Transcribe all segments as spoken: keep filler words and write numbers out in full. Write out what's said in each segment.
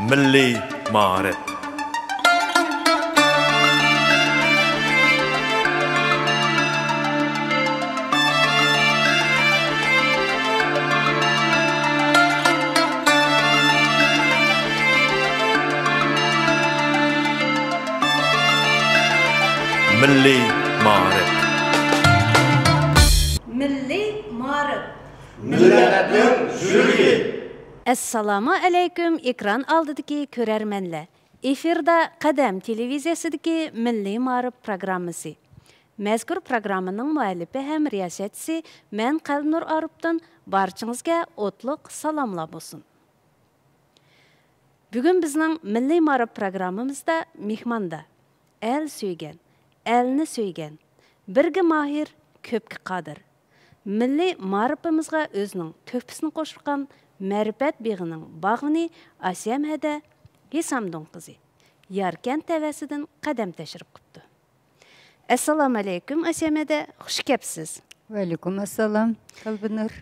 مىللىي مائارىپ. مىللىي مائارىپ. مىللىي مائارىپ. مىللەتنىڭ يۈرىكى. ئەسسالامۇ ئەلەيكۇم، ئېكران ئالدىدىكى كۆرەرمەنلەر. ئېفىردا قەدەم تېلېۋىزىيەسىدىكى مىللىي مائارىپ پروگراممىسى. مەزكۇر پروگراممىنىڭ مۇئەللىپى ھەم رىياسەتچىسى مەن قەلبىنۇر ئارىپتىن. بارچىڭىزگە ئوتلۇق سالاملار بولسۇن. بۈگۈن بىزنىڭ مىللىي مائارىپ پروگراممىمىزدا مېھماندا ئەل سۆيگەن، ئەلنى سۆيگەن، بىرگە ماھىر، كۆپكە قادىر، مىللىي مائارىپىمىزغا ئۆزىنىڭ تۆھپىسىنى قوشقان مەرىپەت بېغىنىڭ باغۋىنى ئاسىيەمەدە ھېسامدىن قىزى ياركەنت تەۋەسىدىن قەدەم تەشرىپ قىپتۇ. ئەسسالامۇئەلەيكۇم، ئاسىيەمەدە، خۇش كەپسىز. ۋەئەلەيكۇم ئەسسالام، قەلبىنۇر.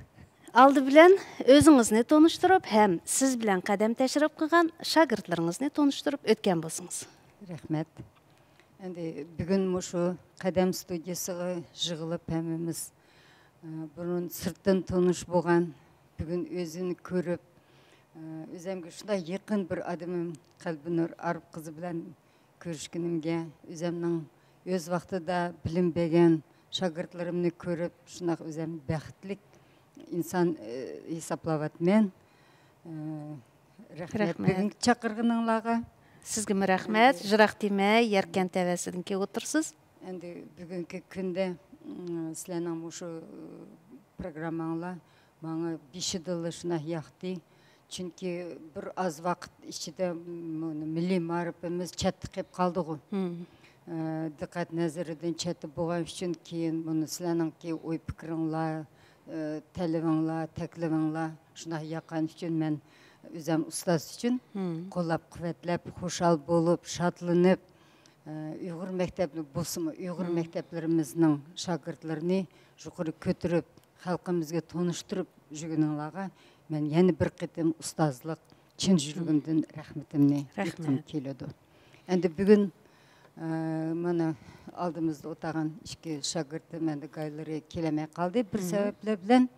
ئالدى بىلەن ئۆزىڭىزنى تونۇشتۇرۇپ ھەم سىز بىلەن قەدەم تەشرىپ قىلغان شاگىرتلىرىڭىزنى تونۇشتۇرۇپ ئۆتكەن بولسىڭىز. رەھمەت. ئەمدى بۈگۈن مۇشۇ قەدەم ستۇدىيىسىغا يىغىلىپ ھەممىمىز، ئە، بۇرۇن سىرتتىن تونۇش بولغان، بۈگۈن ئۆزىنى كۆرۈپ، ئە، ئۆزەمگە شۇنداق يېقىن بىر ئادىمىم قەلبىنۇر ئارىپ قىزى بىلەن كۆرۈشكىنىمگە، ئۆزەمنىڭ ئۆز ۋاقتىدا بىلىم بەرگەن شاگىرتلىرىمنى كۆرۈپ، شۇنداق ئۆزەم بەختلىك ئىنسان، ئى، ھېسابلاۋاتىمەن. ئى، رەھمەت رەھمەت. بۈگۈنكى چاقىرغىنىڭلارغا. سىزگىمۇ رەھمەت. ئى، يىراق دېمەي، ياركەنت تەۋەسىدىن كېلىۋاتىسىز. ئەمدى بۈگۈنكى كۈندە، ئى، سىلەرنىڭ مۇشۇ، ئى، پروگرامماڭلار ماڭا بېشىدىنلا شۇنداق ياقتى. چۈنكى بىر ئاز ۋاقىت ئىچىدە مۇنۇ مىللىي مائارىپىمىز چەتتە قېلىپ قالدىغۇ. مم. ئە، دىققەت نەزىرىدىن چەتتە بولغان ئۈچۈن كېيىن مۇنۇ سىلەرنىڭكى ئوي پىكرىڭلار، ئە، تەلىپىڭلار، تەكلىپىڭلار شۇنداق ياققان ئۈچۈن مەن ئۆزەم ئۇستاز ئۈچۈن مم. قوللاپ قۇۋۋەتلەپ، خۇشال بولۇپ، شادلىنىپ، ئە، ئۇيغۇر مەكتەپنى بولسىمۇ، ئۇيغۇر مم. مەكتەپلىرىمىزنىڭ شاگىرتلىرىنى يۇقىرى كۆتۈرۈپ، خەلقىمىزگە تونۇشتۇرۇپ يۈرگىنىڭلارغا مەن يەنە بىر قېتىم ئۇستازلىق چىن يۈرىكىمدىن رەھمىتىمنى رەھمەت. ئېيتقۇم كېلىدۇ. ئەمدى بۈگۈن، ئە، مانا ئالدىمىزدا ئولتۇرغان ئىككى شاگىرتىم ئەمدى گايلىرى كېلەلمەي قالدى. بىر مم. سەۋەبلەر بىلەن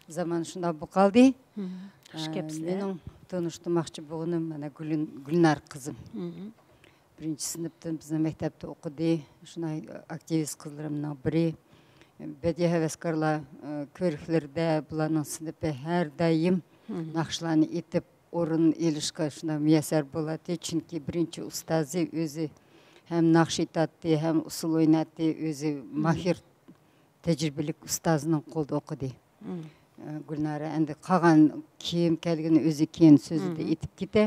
زامان شۇنداق بولۇپ قالدى. مم. خۇش ئە، كەپسىلەر. مېنىڭ تونۇشتۇرماقچى بولغىنىم مانا گۈلىن-، گۈلنار قىزىم. مم. بىرىنچى سىنىپتىن بىزنىڭ مەكتەپتە ئوقۇدى. شۇنداق ئاكتىۋىست قىزلىرىمنىڭ بىرى. بەدىئىي ھەۋەسكارلار، ئە، كۆرۈكلىرىدە بۇلارنىڭ سىنىپى ھەر دائىم مم. ناخشىلارنى ئېيتىپ، ئورۇن ئېلىشقا شۇنداق مۇيەسسەر بولاتتى. چۈنكى بىرىنچى ئۇستازى ئۆزى ھەم ناخشا ئېيتاتتى، ھەم ئۇسسۇل ئويناتتى، ئۆزى مم. ماھىر تەجرىبىلىك ئۇستازنىڭ قولىدا ئوقۇدى. مم. ئە، گۈلنارە ئەمدى قالغان كىم كەلگىنى ئۆزى كېيىن سۆزىدە مم. ئېيتىپ كېتە.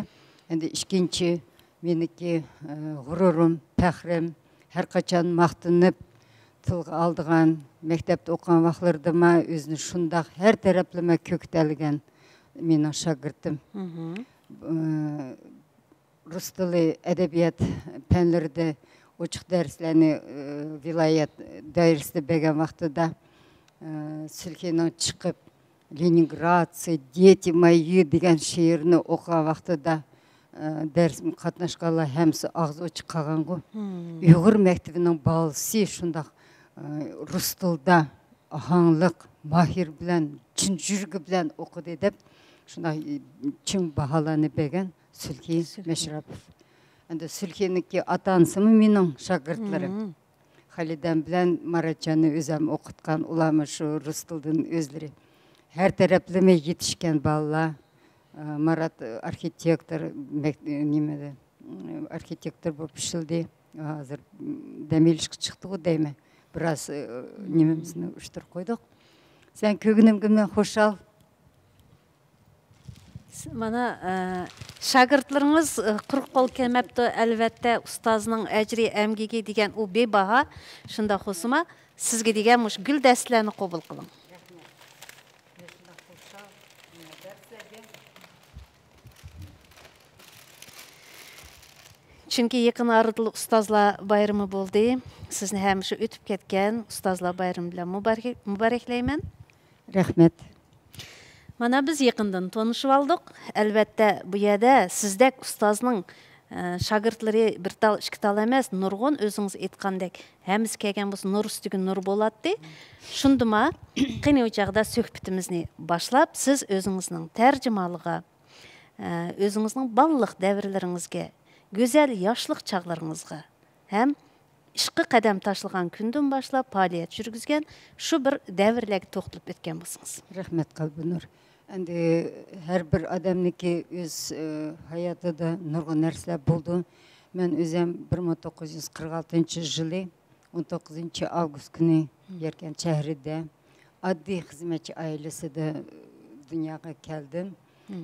ئەمدى ئىككىنچى، مېنىڭكى، ئە، غۇرۇرۇم، پەخرىم، ھەر قاچان ماختىنىپ تىلغا ئالىدىغان، مەكتەپتە ئوقۇغان ۋاقىتلىرىدىما ئۆزىنى شۇنداق ھەر تەرەپلىمە كۆكىتەلىگەن مېنىڭ شاگىرتىم. مم. ئە، رۇس تىلى، ئەدەبىيات پەنلىرىدە ئوچۇق دەرسلەرنى، ئى، ۋىلايەت دائىرىسىدە بەرگەن ۋاقتىدا، ئى، سۈلھىنىڭ چىقىپ، «لېنىنگرادцы, дети мои» دېگەن شېئىرنى ئوقۇغان ۋاقتىدا، ئى، دەرسكە قاتناشقانلار ھەممىسى ئاغزى ئوچۇق قالغانغۇ. مم. ئۇيغۇر مەكتىپىنىڭ بالىسى شۇنداق، ئى، رۇس تىلىدا ئاھاڭلىق، ماھىر بىلەن، چىن يۈرىكى بىلەن ئوقۇدى دەپ، شۇنداق چىڭ باھالارنى بەرگەن سۈلھى سۈلھى. مەشرەپوف. ئەمدى سۈلھىنىڭكى ئاتا-ئانىسىمۇ مېنىڭ شاگىرتلىرىم. مم. خالىدەم بىلەن ماراتجاننى ئۆزەم ئوقۇتقان، ئۇلارمۇ شۇ رۇس تىلىدىن ئۆزلىرى. ھەر تەرەپلىمە يېتىشكەن بالىلار. ئە، مارات ئارخىتېكتور، مەك-، نېمىدە، ئارخىتېكتور بولۇپ ئىشلىدى. ھازىر دەم ئېلىشقا چىقتىغۇ دەيمەن. بىراز، ئە، نېمىمىزنى ئۇشتۇرۇپ قويدۇق. سەن كۆرگىنىمگە مەن خۇشال. مانا، ئە، شاگىرتلىرىڭىز، ئە، قۇرۇق قول كەلمەپتۇ. ئەلۋەتتە، ئۇستازنىڭ ئەجرى، ئەمگىكى دېگەن ئۇ بىباھا. شۇنداق بولسىمۇ، سىزگە دېگەن مۇشۇ گۈل دەستىلەرنى قوبۇل قىلىڭ. چۈنكى يېقىن ئارىدىلا ئۇستازلار بايرىمى بولدى. سىزنى ھەم شۇ ئۆتۈپ كەتكەن ئۇستازلار بايرىمى بىلەن مۇبارەك-، مۇبارەكلەيمەن. رەھمەت. مانا بىز يېقىندىن تونۇشۇۋالدۇق. ئەلۋەتتە، بۇ يەردە سىزدەك ئۇستازنىڭ، ئە، شاگىرتلىرى بىر تال، ئىككى تال ئەمەس، نۇرغۇن، ئۆزىڭىز ئېيتقاندەك، ھەممىسى كەلگەن بولسا نۇر ئۈستىگە نۇر بولاتتى. شۇندىما، قېنى ئۇ چاغدا سۆھبىتىمىزنى باشلاپ، سىز ئۆزىڭىزنىڭ تەرجىمانلىقىغا، ئە، ئۆزىڭىزنىڭ بالىلىق دەۋرلىرىڭىزگە، گۈزەل ياشلىق چاغلىرىڭىزغا ھەم ئىشقا قەدەم تاشلىغان كۈندىن باشلاپ پائالىيەت يۈرگۈزگەن شۇ بىر دەۋرلەرگە توختىلىپ ئۆتكەن بولسىڭىز. رەھمەت، قەلبىنۇر. ئەندى ھەر بىر ئادەمنىڭكى ئۆز، ئى، ھاياتىدا نۇرغۇن نەرسىلەر بولىدۇ. مەن ئۆزۈم بىر مىڭ توققۇز يۈز قىرىق ئالتىنچى يىلى ئون توققۇزىنچى ئاۋغۇست كۈنى يەركەن شەھىرىدە ئاددىي خىزمەتچى ئائىلىسىدە دۇنياغا كەلدىم.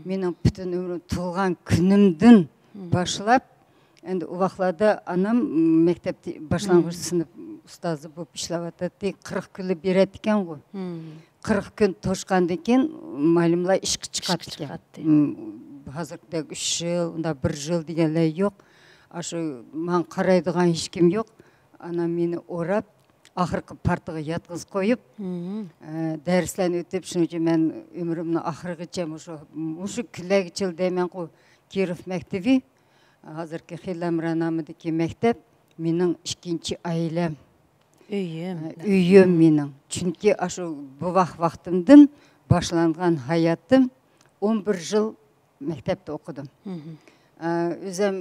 مېنىڭ پۈتۈن ئۆمرۈم تۇغۇلغان كۈنۈمدىن باشلاپ، ئەندى ئۇ ۋاقىتلاردا ئانام مەكتەپتە باشلانغۇچ سىنىپ ئۇستازى بولۇپ ئىشلەۋاتاتتى. قىرىق كۈنلا بېرەتتىكەنغۇ. قىرىق كۈن توشقاندىن كېيىن مۇئەللىملەر ئىشقا چىقاتتىكەن. چىقاتتى. ھازىرقىدەك ئۈچ يىل، ئۇنداق بىر يىل دېگەنلەر يوق. ئاشۇ ماڭا قارايدىغان ھېچكىم يوق. ئانام مېنى ئوراپ، ئاخىرقى پارتىغا ياتقۇزۇپ قويۇپ، ئە، دەرسلەرنى ئۆتۈپ، شۇنىڭ ئۈچۈن مەن ئۆمرۈمنىڭ ئاخىرىغىچە مۇشۇ، مۇشۇ كۈنلەرگىچە دەيمەنغۇ، كىروف مەكتىۋى، ھازىرقى خېلىلەمرا نامىدىكى مەكتەپ مېنىڭ ئىككىنچى ئائىلەم. ئۆيۈم. ئە، ئۆيۈم مېنىڭ. چۈنكى ئاشۇ بوۋاق ۋاقتىمدىن باشلانغان ھاياتىم، ئون بىر يىل مەكتەپتە ئوقۇدۇم. ئە، ئۆزۈم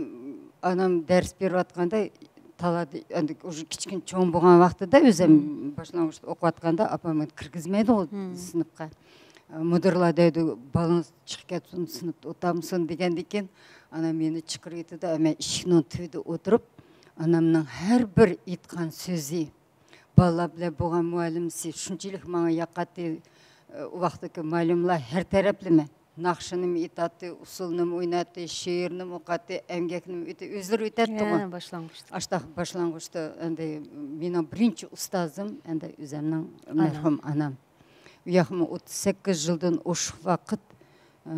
ئانام دەرس بېرىۋاتقاندا، تالادا، ئەندى ئۇژې كىچىككىنە چوڭ بولغان ۋاقتىدا، ئۆزۈم باشلانغۇچتا ئوقۇۋاتقاندا، ئاپام مېنى كىرگۈزمەيدىغۇ سىنىپقا. ئە، مۇدىرلار دەيدۇ، بالىڭىز چىقىپ كەتسۇن، سىنىپتا ئولتۇرمىسۇن دېگەندىن كېيىن، ئانام مېنى چىقىرىۋېتىدۇ. مەن ئىشىكنىڭ تۈۋىدە ئولتۇرۇپ، ئانامنىڭ ھەر بىر ئېيتقان سۆزى، بالىلار بىلەن بولغان مۇئەللىمىسى شۇنچىلىك ماڭا ياقاتتى. ئۇ ۋاقىتتىكى مۇئەللىملەر ھەر تەرەپلىمە. ناخشىنىمۇ ئېيتاتتى، ئۇسسۇلنىمۇ ئويناتتى، شېئىرنىمۇ ئوقۇتاتتى، ئەمگەكنىمۇ ئۆتە-، ئۆزلىرى ئۆتەتتىغۇ. ھە، باشلانغۇچتا. ئاشتاق باشلانغۇچتا ئەندى مېنىڭ بىرىنچى ئۇستازىم ئەندى ئۆزۈمنىڭ مەرھۇم ئانام. ئۇ ياقمۇ ئوتتۇز سەككىز يىلدىن ئوشۇق ۋاقىت، ئە،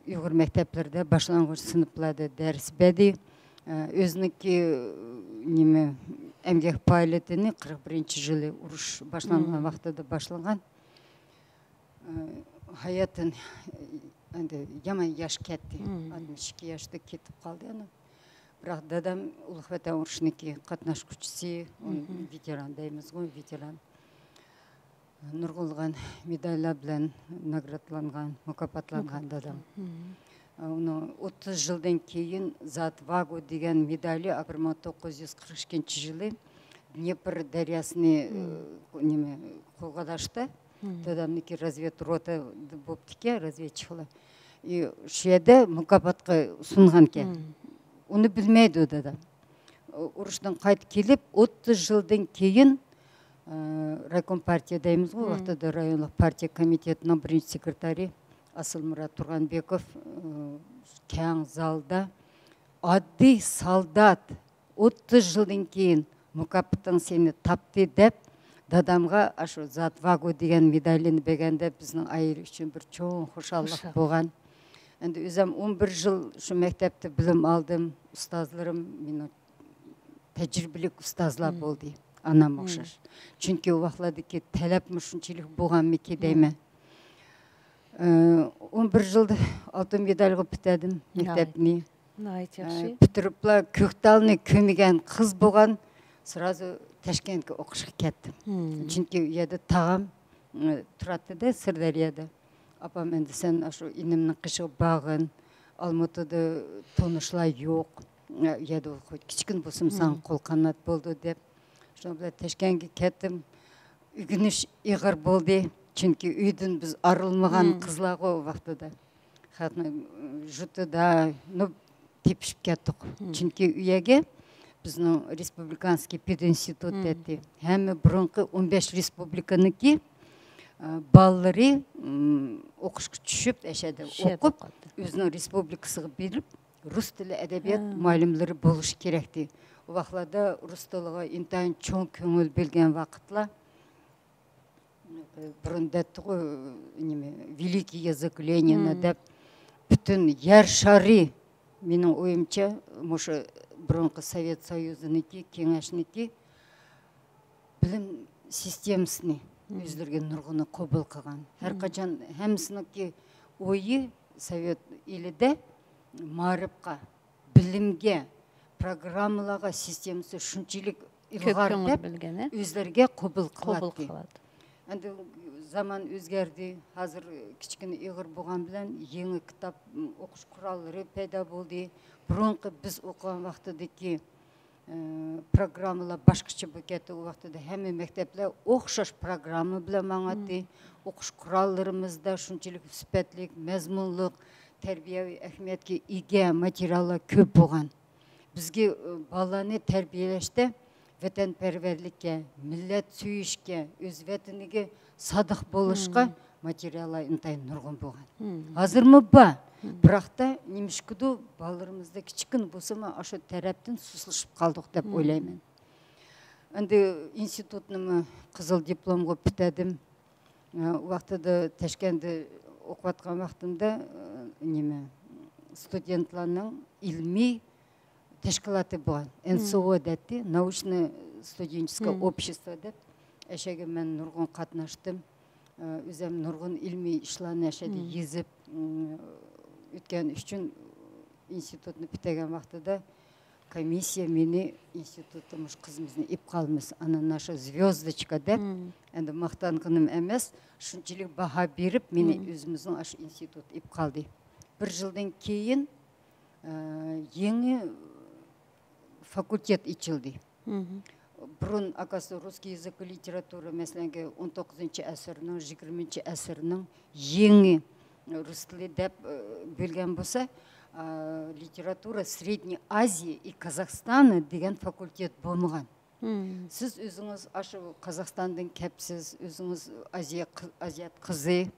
ئۇيغۇر مەكتەپلىرىدە باشلانغۇچ سىنىپلاردا دەرس بەردى. ئە، ئۆزىنىڭكى، نېمە، ئەمگەك پائالىيىتىنى قىرىق بىرىنچى يىلى ئۇرۇش باشلانغان ۋاقتىدا باشلىغان. ئە، ھاياتتىن، ئە، ئەندى يامان ياش كەتتى. ئاتمىش ئىككى ياشتا كېتىپ قالدى ئانا. بىراق دادام ئۇلۇغ ۋەتەن ئۇرۇشىنىڭكى قاتناشقۇچىسى، ۋېتېران دەيمىزغۇ، ۋېتېران. نۇرغۇنلىغان مېداللار بىلەن ناگرادلانغان، مۇكاپاتلانغان دادام. ئۇنىڭ ئوتتۇز يىلدىن كېيىن زا ئوتۋاگۇ دېگەن مېدالى بىر مىڭ توققۇز يۈز قىرىق ئىككىنچى يىلى دنېپر دەرياسىنى، ئى، نېمە، قوغداشتا، دادامنىڭكى رازۋېد روتا بوپتىكەن، رازۋېدچىكلار. ئى، شۇ يەردە مۇكاپاتقا سۇنغانكەن. ئۇنى بىلمەيدۇ دادام. ئۇرۇشتىن قايتىپ كېلىپ، ئوتتۇز يىلدىن كېيىن، ئە، رايكوم پارتىيە دەيمىزغۇ، ۋاقتىدا رايونلۇق پارتىيە كومىتېتىنىڭ بىرىنچى سېكرېتارى ئاسىلمۇرات تۇرغانبېكوف، ئە، كەڭ زالدا ئاددىي سالدات ئوتتۇز يىلدىن كېيىن مۇكاپاتنىڭ سېنى تاپتى دەپ، دادامغا ئاشۇ زا ئوتۋاگۇ دېگەن مېدالىنى بەرگەندە بىزنىڭ ئائىلە ئۈچۈن بىر چوڭ خۇشاللىق بولغان. ئەندى ئۆزۈم ئون بىر يىل شۇ مەكتەپتە بىلىم ئالدىم. ئۇستازلىرىم مېنىڭ تەجرىبىلىك ئۇستازلار بولدى، ئانام ئوخشاش. چۈنكى ئۇ ۋاقىتلاردىكى تەلەپمۇ شۇنچىلىك بولغانمىكىن دەيمەن. ئە، ئون بىر يىلدا ئالتۇن مېدالغا پۈتتۈردۈم مەكتەپنى. ناھايىتى ياخشى. ئە، پۈتتۈرۈپلا كۆكتالنى كۆمگەن قىز بولغان، سرازۇ تاشكەنتكە ئوقۇشقا كەتتىم. چۈنكى ئۇ يەردە تاغام، ئە، تۇراتتىدە، سىردەريادا. ئاپام، ئەمدى سەن ئاشۇ ئىنىمنىڭ قېشىغا بارغىن، ئالمۇتىدا تونۇشلار يوق، ئە، ئۇ يەردە كىچىككىنە بولسىمۇ ساڭا قول قانات بولىدۇ دەپ، شۇنىڭ بىلەن تاشكەنتكە كەتتىم. ئۆگىنىش ئېغىر بولدى، چۈنكى ئۆيدىن بىز ئايرىلمىغان قىزلارغۇ ئۇ ۋاقتىدا. خەقنىڭ ژۇتىدا، نۇ، تېپىشىپ كەتتۇق. چۈنكى ئۇ يەرگە بىزنىڭ رېسپۇبلىكانسكىي پېدىنستىتۇت دەيتتى. ھەممە بۇرۇنقى ئون بەش رېسپۇبلىكىنىڭكى، ئە، بالىلىرى، ئىم، ئوقۇشقا چۈشۈپ، ئەشەدە ئوقۇپ، ئۆزىنىڭ رېسپۇبلىكىسىغا بېرىپ، رۇس تىلى ئەدەبىيات مۇئەللىملىرى بولۇشى كېرەكتى. ئۇ ۋاقىتلاردا رۇس تىلىغا ئىنتايىن چوڭ كۆڭۈل بۆلگەن ۋاقىتلار. بۇرۇن دەتتىغۇ، نېمە، ۋېلىكىي يازىك لېنىنا دەپ، پۈتۈن يەر شارى، مېنىڭ ئويۇمچە، مۇشۇ بۇرۇنقى سوۋېت سويۇزىنىڭكى، كېڭەشنىڭكى بىلىم سىستېمىسىنى ئۆزلىرىگە نۇرغۇنى قوبۇل قىلغان. ھەر قاچان ھەممىسىنىڭكى ئويى سوۋېت ئېلىدە مائارىپقا، بىلىمگە، پروگراممىلارغا، سىستېمىسى شۇنچىلىك كۆپ ئىلغار كۆڭۈل دەپ بۆلگەن، ھە؟ ئۆزلىرىگە قوبۇل قوبۇل قىلاتتى. قىلاتتى. ئەمدى زامان ئۆزگەردى. ھازىر كىچىككىنە ئېغىر بولغان بىلەن يېڭى كىتاب، ئوقۇش قوراللىرى پەيدا بولدى. بۇرۇنقى بىز ئوقۇغان ۋاقتىدىكى، ئە، پروگراممىلار باشقىچە بولۇپ كەتتى. ئۇ ۋاقتىدا ھەممە مەكتەپلەر ئوخشاش پروگرامما بىلەن ماڭاتتى. مم. ئوقۇش قوراللىرىمىزدا شۇنچىلىك سۈپەتلىك، مەزمۇنلۇق، تەربىيەۋى ئەھمىيەتكە ئىگە ماتېرىياللار كۆپ بولغان. بىزگە، ئە، بالىلارنى تەربىيەلەشتە ۋەتەنپەرۋەرلىككە، مىللەت سۆيۈشكە، ئۆز ۋەتىنىگە سادىق بولۇشقا مم. ماتېرىياللار ئىنتايىن نۇرغۇن بولغان. مم. ھازىرمۇ بار. مم. بىراقتا نېمىشقىدۇ بالىلىرىمىزدا كىچىككىنە بولسىمۇ ئاشۇ تەرەپتىن سۇسلىشىپ قالدۇق دەپ مم. ئويلايمەن. ئەمدى ئىنستىتۇتنىمۇ قىزىل دىپلومغا پۈتتۈردۈم. ئە، ۋاقتىدا تاشكەندتە ئوقۇۋاتقان ۋاقتىمدا، ئە، نېمە، ستۇدېنتلارنىڭ ئىلمىي تەشكىلاتى بار. مم. ئېن سى ئو دەيتتى، ناۇچنوي ستۇدېنتسكوي مم. ئوبشېستۋو دەپ. ئەشەگە مەن نۇرغۇن قاتناشتىم. ئە، ئۆزەم نۇرغۇن ئىلمىي ئىشلارنى ئەشەدە مم. يېزىپ، ئىم، ئۆتكەن ئۈچۈن ئىنستىتۇتنى پۈتتۈرگەن ۋاقتىدا كومىسسىيە مېنى ئىنستىتۇتتا مۇشۇ قىزىمىزنى ئېلىپ قالىمىز، ئانا ناشا زۋېزدوچكا دەپ، مم. ئەمدى ماختانغىنىم ئەمەس، شۇنچىلىك باھا بېرىپ، مېنى مم. ئۆزىمىزنىڭ ئاشۇ ئىنستىتۇتتا ئېلىپ قالدى. بىر يىلدىن كېيىن، ئە، يېڭى فاكۇلتېت ئېچىلدى. مم. بۇرۇن، ئاكاسى، رۇسسكىي يېزىك لىتېراتۇرا، مەسىلەن، ئون توققۇزىنچى ئەسىرنىڭ، يىگىرمىنچى ئەسىرنىڭ يېڭى رۇس تىلى دەپ، ئە، بۆلگەن بولسا، ئە، لىتېراتۇرا سرېدنىي ئازىيە ئى قازاخىستانا دېگەن فاكۇلتېت بولمىغان. مم. سىز ئۆزىڭىز ئاشۇ قازاخىستاندىن كەپسىز، ئۆزىڭىز ئازىيا قى-، ئازىيات قىزى،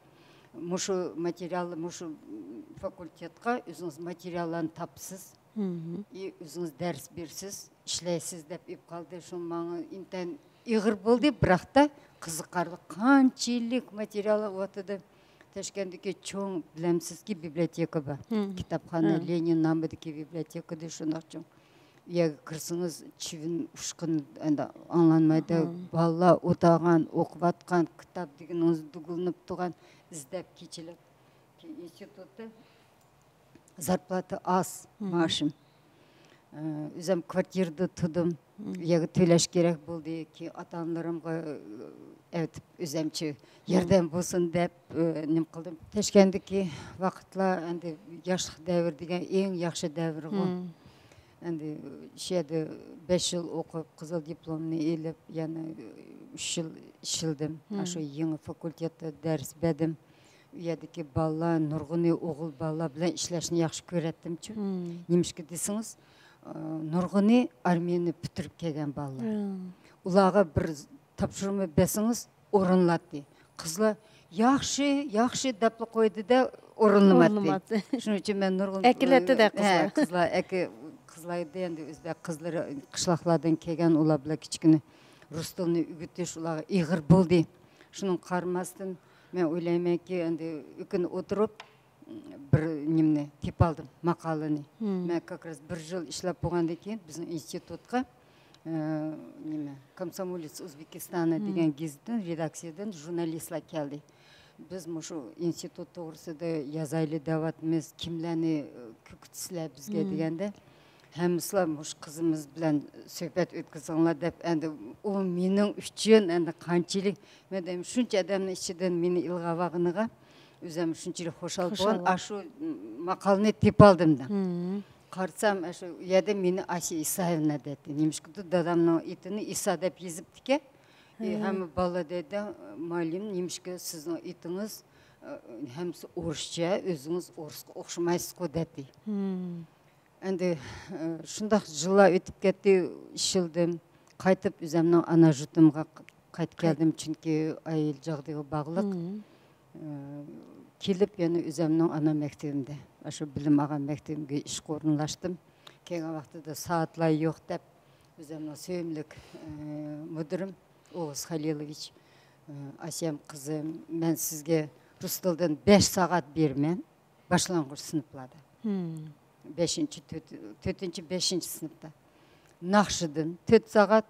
مۇشۇ ماتېرىيال، مۇشۇ فاكۇلتېتقا ئۆزىڭىز ماتېرىياللارنى تاپىسىز. مم. ئى، ئۆزىڭىز دەرس بېرىسىز، ئىشلەيسىز دەپ ئېلىپ قالدى. شۇ ماڭا ئىنتايىن ئېغىر بولدى، بىراقتا قىزىقارلىق، قانچىلىك ماتېرىيال ئۇۋاتىدۇ. تاشكەنتتىكى چوڭ، بىلەمسىزكى، بىبلىيوتېكا بار. مم. كىتابخانا، ھە. لېنىن نامىدىكى بىبلىيوتېكا دېدى، شۇنداق چوڭ. ئۇ يەرگە كىرسىڭىز، چىۋىن ئۇچقىنى ئەندى ئاڭلانمايدۇ. مم. بالىلار ئولتۇرغان، ئوقۇۋاتقان، كىتاب دېگىنىڭىز دۇگۇلىنىپ تۇرغان، ئىزدەپ كېچىلىك. كېيىن ئىنستىتۇتتا زارپلاتا ئاز، مم. مائاشىم. ئە، ئۆزۈم كۋارتىرىدا تۇردۇم. مم. ئۇ يەرگە تۆلەش كېرەك بولدى. كېيىن ئاتا-ئانىلىرىمغا، ئە، ئەۋېتىپ، ئۆزۈمچە ياردەم مم. بولسۇن دەپ، ئە، نېمە قىلدىم. تاشكەنتتىكى ۋاقىتلار ئەمدى ياشلىق دەۋرى دېگەن ئەڭ ياخشى دەۋرغۇ. مم. ئەمدى شۇ يەردە بەش يىل ئوقۇپ، قىزىل دىپلومنى ئېلىپ، يەنە ئۈچ يىل ئىشلىدىم. مم. ئاشۇ يېڭى فاكۇلتېتتا دەرس بەردىم. ئۇ يەردىكى بالىلار، نۇرغۇنى ئوغۇل بالىلار بىلەن ئىشلەشنى ياخشى كۆرەتتىمچۇ. مم. نېمىشقا دېسىڭىز، ئى، نۇرغۇنى ئارمىيەنى پۈتتۈرۈپ كەلگەن بالىلار. مم. ئۇلارغا بىر تاپشۇرما بەرسىڭىز، ئورۇنلاتتى. قىزلار، «ياخشى، ياخشى» دەپلا قويدى-دە، ئورۇنلىماتتى. ئورۇنلىماتتى. شۇنىڭ ئۈچۈن مەن نۇرغۇن، ئەكېلەتتى-دە، ئى، قىزلار. ھە، قىزلار ئەكە-، قىزلار ئىدى، ئەمدى ئۆزبەك قىزلىرى قىشلاقلاردىن كەلگەن، ئۇلار بىلەن كىچىككىنە رۇس تىلىنى ئۆگىتىش ئۇلارغا ئېغىر بولدى. شۇنىڭغا قارىماستىن، مەن ئويلايمەنكى، ئەمدى ئۆكۈنۈپ ئولتۇرۇپ، بىر نېمىنى تېپىۋالدىم، ماقالىنى. مم. مەن كاك راس بىر يىل ئىشلەپ بولغاندىن كېيىن، بىزنىڭ ئىنستىتۇتقا، ئە، نېمە، «كومсомолец Узбекистана» مم. دېگەن گېزىتتىن رېداكسىيەدىن ژۇرنالىستلار كەلدى. «بىز مۇشۇ ئىنستىتۇت توغرىسىدا يازايلى دەۋاتىمىز، كىملەرنى، ئە، كۆكۈتىسىلەر بىزگە؟» مم. دېگەندە، «ھەممىسىلا مۇشۇ قىزىمىز بىلەن سۆھبەت ئۆتكۈزۈڭلار» دەپ، ئەمدى ئۇ مېنىڭ ئۈچۈن ئەمدى قانچىلىك، مەن دەيمەن، شۇنچە ئادەمنىڭ ئىچىدىن مېنى ئىلغاۋالغىنىغا ئۆزۈم شۇنچىلىك خۇشال بولغان، خۇشال. ئاشۇ ماقالىنى تېپىۋالدىم دەڭ. مم. قارىسام، ئاشۇ يەردە مېنى ئاسىيە ئىسايېۋنا دەيتتى. نېمىشقىدۇر دادامنىڭ ئېتىنى ئىسا دەپ يېزىپتىكەن. ئى، ھە. ھەممە بالا دەيدۇ، «مۇئەللىم، نېمىشقا سىزنىڭ ئېتىڭىز، ئى، ھەممىسى ئورۇسچە، ئۆزىڭىز ئورۇسقا ئوخشىمايسىزغۇ؟» دەيتتى. مم. ئەمدى، ئى، شۇنداق يىللار ئۆتۈپ كەتتى، ئىشلىدىم. قايتىپ ئۆزۈمنىڭ ئانا يۇرتۇمغا قايتىپ قايت- كەلدىم، چۈنكى ئائىلە جاغدىيىغا باغلىق. مم. ئى، كېلىپ يەنە ئۆزۈمنىڭ ئانا مەكتىۋىمدە، ئاشۇ بىلىم ئالغان مەكتىۋىمگە ئىشقا ئورۇنلاشتىم. كەلگەن ۋاقتىدا سائەتلەر يوق دەپ، ئۆزۈمنىڭ سۆيۈملۈك، ئى، مۇدىرىم ئوغۇز خەلىلوۋىچ، ئى، «ئاسىيەم قىزىم، مەن سىزگە رۇس تىلىدىن بەش سائەت بېرىمەن، باشلانغۇچ سىنىپلاردا.» مم. بەشىنچى، تۆت-، تۆتىنچى، بەشىنچى سىنىپتا. ناخشىدىن تۆت سائەت،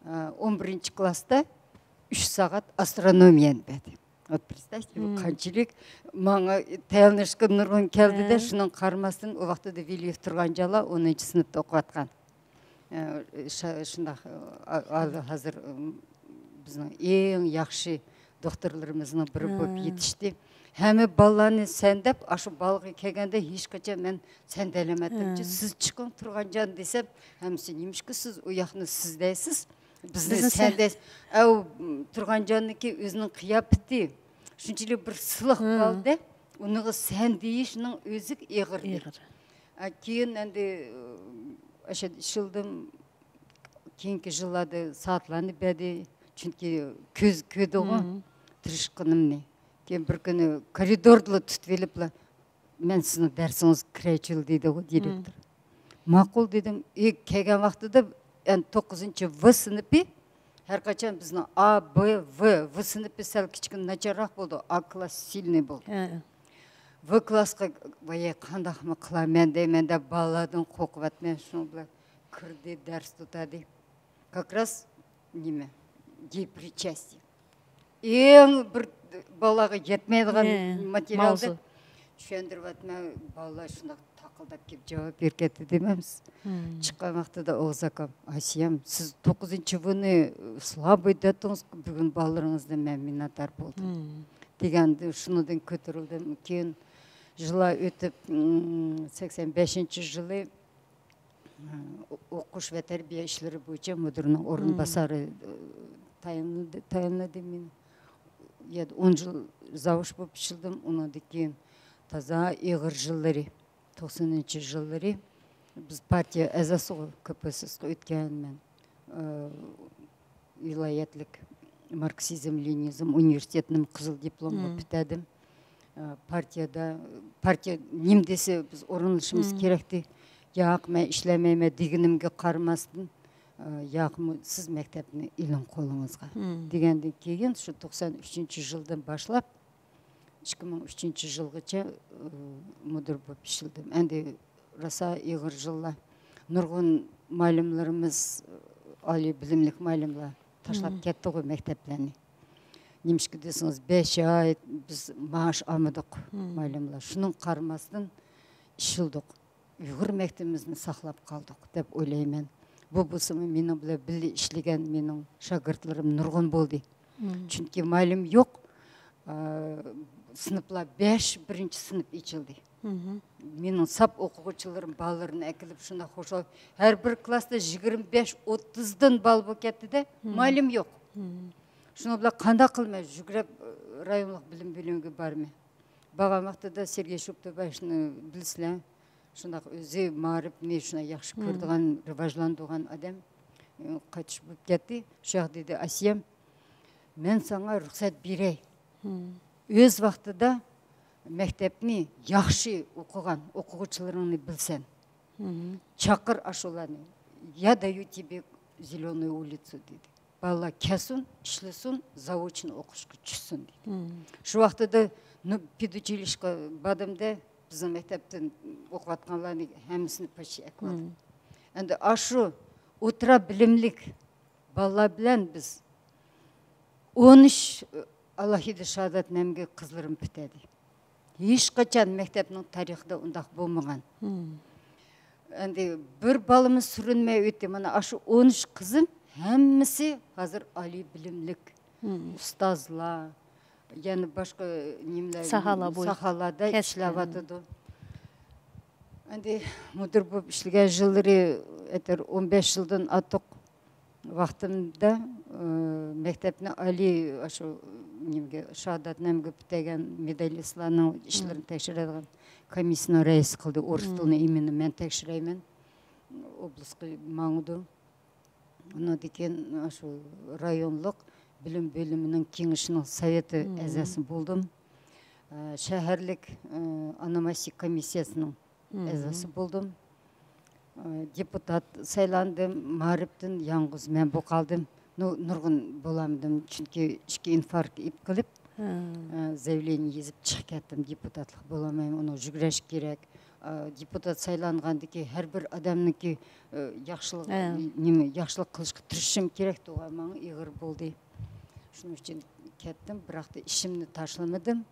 ئە، ئون بىرىنچى كلاستا ئۈچ سائەت ئاسترونومىيەنى بەردى. Вот представьте, قانچىلىك ماڭا تەييارلىنىشقا نۇرغۇن كەلدىدە، شۇنىڭغا قارىماستىن، ئۇ ۋاقتىدا ۋىلىيۇف تۇرغانجانلار ئونىنچى سىنىپتا ئوقۇۋاتقان. ئە، شۇنداق، ھازىر بىزنىڭ ئەڭ ياخشى دوختۇرلىرىمىزنىڭ بىرى بولۇپ يېتىشتى. ھەممە بالىلارنى سەن دەپ، ئاشۇ بالىغا كەلگەندە ھېچقاچان مەن سەن دەيلەمەتتىمچۇ، سىز چىقىڭ تۇرغانجان دېسەم، ھەممىسى نېمىشقا سىز ئۇ ياقنى سىز دەيسىز، بىزنى سەن دەيسىز. ئەۋ، تۇرغانجاننىڭكى ئۆزىنىڭ قىياپىتى شۇنچىلىك بىر سىلىق بالىدە، ئۇنىڭغا سەن دېيىشنىڭ ئۆزى ئېغىردى. ئېغىر. ئە، كېيىن ئەندى ئاشۇ ئىشلىدىم. كېيىنكى يىللاردا سائەتلەرنى بەردى. چۈنكى كۆز كۆردىغۇ تىرىشقىنىمنى. كېيىن بىر كۈنى كورىدوردا تۇتۇپ ئېلىپلا، مەن سىزنىڭ دەرسىڭىزگە كىرەيچۇ دېدىغۇ دىرېكتور. ماقۇل دېدىم. ئى، كەلگەن ۋاقتىدا، يەنى توققۇزىنچى ۋ سىنىپى، ھەر قاچان بىزنىڭ ئا، ب، ۋ، ۋ سىنىپى سەل كىچىككىنە ناچارراق بولدى، ئا كلاس سىلنىي بولدى. ۋ كلاسقا، ۋاي، قانداقمۇ قىلارمەن دەيمەن دەپ بالىلاردىن قورقۇۋاتىمەن، شۇنىڭ بىلەن كىردى، دەرس تۇتادى. كاك راس نېمە، деепричастие. ئەڭ بىر بالىغا يەتمەيدىغان ماتېرىيالدا چۈشەندۈرۈۋاتىمەن، بالىلار شۇنداق تاقىلداپ كېلىپ جاۋاب بېرىپ كەتتى دېمەمسىز. چىققان ۋاقتىدا ئوغۇز ئاكام، ئاسىيەم، سىز توققۇزىنچى ۋنى سلاۋىي دەتتىڭىز، بۈگۈن بالىلىرىڭىزدىن مەن مىننەتدار بولدۇم دېگەندە شۇنىڭدىن كۆتۈرۈلدۈم. كېيىن يىللار ئۆتۈپ، سەكسەن بەشىنچى يىلى ئوقۇش ۋە تەربىيە ئىشلىرى بويىچە مۇدىرنىڭ ئورۇنباسارى تايىنلىدى، تايىنلىدى مېنى. يەردە ئون يىل زاۋۇچ بولۇپ ئىشلىدىم. ئۇنىڭدىن كېيىن تازا ئېغىر يىللىرى، توقسىنىنچى يىللىرى بىز پارتىيە ئەزاسىغۇ، كپسسقا ئۆتكەن مەن. ئى، ۋىلايەتلىك ماركسىزم لېنىنىزم ئۇنىۋېرسىتېتىنىمۇ قىزىل دىپلوم بولۇپ پۈتتۈردۈم. ئى، پارتىيەدە، پارتىيە نېمە دېسە بىز ئورۇنلىشىمىز كېرەكتى. ياق، مەن ئىشلەلمەيمەن دېگىنىمگە قارىماستىن، ئى، ياق، سىز مەكتەپنى ئېلىڭ قولىڭىزغا دېگەندىن كېيىن شۇ توقسان ئۈچىنچى يىلدىن باشلاپ ئىككى مىڭ ئۈچىنچى يىلغىچە، ئى، مۇدىر بولۇپ ئىشلىدىم. ئەندى راسا ئېغىر يىللار. نۇرغۇن مۇئەللىملىرىمىز، ئالىي بىلىملىك مۇئەللىملەر تاشلاپ كەتتىغۇ مەكتەپلەرنى. نېمىشقا دېسىڭىز، بەش ئاي بىز مائاش ئالمىدۇق مۇئەللىملەر. شۇنىڭغا قارىماستىن ئىشلىدۇق. ئۇيغۇر مەكتىپىمىزنى ساقلاپ قالدۇق دەپ ئويلايمەن. بۇ بولسىمۇ مېنىڭ بىلەن بىللە ئىشلىگەن مېنىڭ شاگىرتلىرىم نۇرغۇن بولدى. چۈنكى مۇئەللىم يوق. ئا، سىنىپلار بەش، بىرىنچى سىنىپ ئېچىلدى. مېنىڭ ساپ ئوقۇغۇچىلىرىم بالىلىرىنى ئەكېلىپ شۇنداق خۇشال. ھەر بىر كلاستا يىگىرمە بەش، ئوتتۇزدىن بالا بولۇپ كەتتىدە، مۇئەللىم يوق. شۇنىڭ بىلەن قانداق قىلىمەن؟ يۈگرەپ، ئى، رايونلۇق بىلىم بۆلۈمىگە بارىمەن. بارغان ۋاقتىدا سېرگېي شوپتوبايېۋنى بىلىسىلەر. شۇنداق ئۆزى مائارىپنى شۇنداق ياخشى كۆرىدىغان، راۋاجلاندۇرغان ئادەم. ئى، قايتىش بولۇپ كەتتى. شۇ ياق دېدى، ئاسىيەم، مەن ساڭا رۇخسەت بېرەي. ئۆز ۋاقتىدا مەكتەپنى ياخشى ئوقۇغان ئوقۇغۇچىلىرىڭنى بىلسەن. چاقىر ئاشۇلارنى. Я даю тебе зелёную улицу دېدى. بالىلار كەلسۇن، ئىشلىسۇن، زاۋۇچنى ئوقۇشقا چۈشسۇن دېدى. شۇ ۋاقتىدا نۇ-، پېدۇچىلىشقا باردىمدە، بىزنىڭ مەكتەپتىن ئوقۇۋاتقانلارنى ھەممىسىنى پوچى ئەكىۋالدىم. ئەمدى ئاشۇ ئوتتۇرا بىلىملىك بالىلار بىلەن بىز ئون ئۈچ ئالاھىدە شاھادەتنامىگە قىزلىرىم پۈتەدى. ھېچقاچان مەكتەپنىڭ تارىخىدا ئۇنداق بولمىغان. ئەمدى بىر بالىمىز سۈرۈنمەي ئۆتتى. مانا ئاشۇ ئون ئۈچ قىزىم ھەممىسى ھازىر ئالىي بىلىملىك ئۇستازلار، يەنە باشقا نېمىلەر، ساھالار بويىچە ساھالاردا كەسىپ ئىشلەۋاتىدۇ. ئەمدى مۇدىر بولۇپ ئىشلىگەن يىللىرى ئەتەر ئون بەش يىلدىن ئارتۇق ۋاقتىمدا، ئى، مەكتەپنى ئالىي، ئاشۇ نېمىگە، شاھادەتنامىگە پۈتتۈرگەن مېدالىستلارنىڭ ئىشلىرىنى تەكشۈرىدىغان كومىسسىيىنىڭ رەئىسى قىلدى. ئورۇس تىلىنى ئىمىنى مەن تەكشۈرەيمەن. ئوبلاستقا ماڭىدۇ. ئۇنىڭدىن كېيىن شۇ رايونلۇق بىلىم بۆلۈمىنىڭ كېڭىشىنىڭ سوۋېتى ئەزاسى بولدۇم. ئە، شەھەرلىك، ئە، ئاناماستىك كومىسسىيەسىنىڭ ئەزاسى بولدۇم. ئە، دېپۇتات سايلاندىم. مائارىپتىن يالغۇز مەن بولۇپ قالدىم. نۇ-، نۇرغۇن بولالمىدىم، چۈنكى ئىككى ئىنفاركت ئېلىپ قېلىپ، ئە، زاياۋلېنىيە يېزىپ چىقىپ كەتتىم. دېپۇتاتلىق بولالمايمەن، ئۇنىڭ يۈگرەش كېرەك. ئا، دېپۇتات سايلانغاندىكى ھەر بىر ئادەمنىڭكى، ئا، ياخشىلىق، نېمە، ياخشىلىق قىلىشقا تىرىشىشىم كېرەك، تۇغان ماڭا ئېغىر بولدى. شۇنىڭ ئۈچۈن كەتتىم، بىراق تا ئىشىمنى تاشلىمىدىم.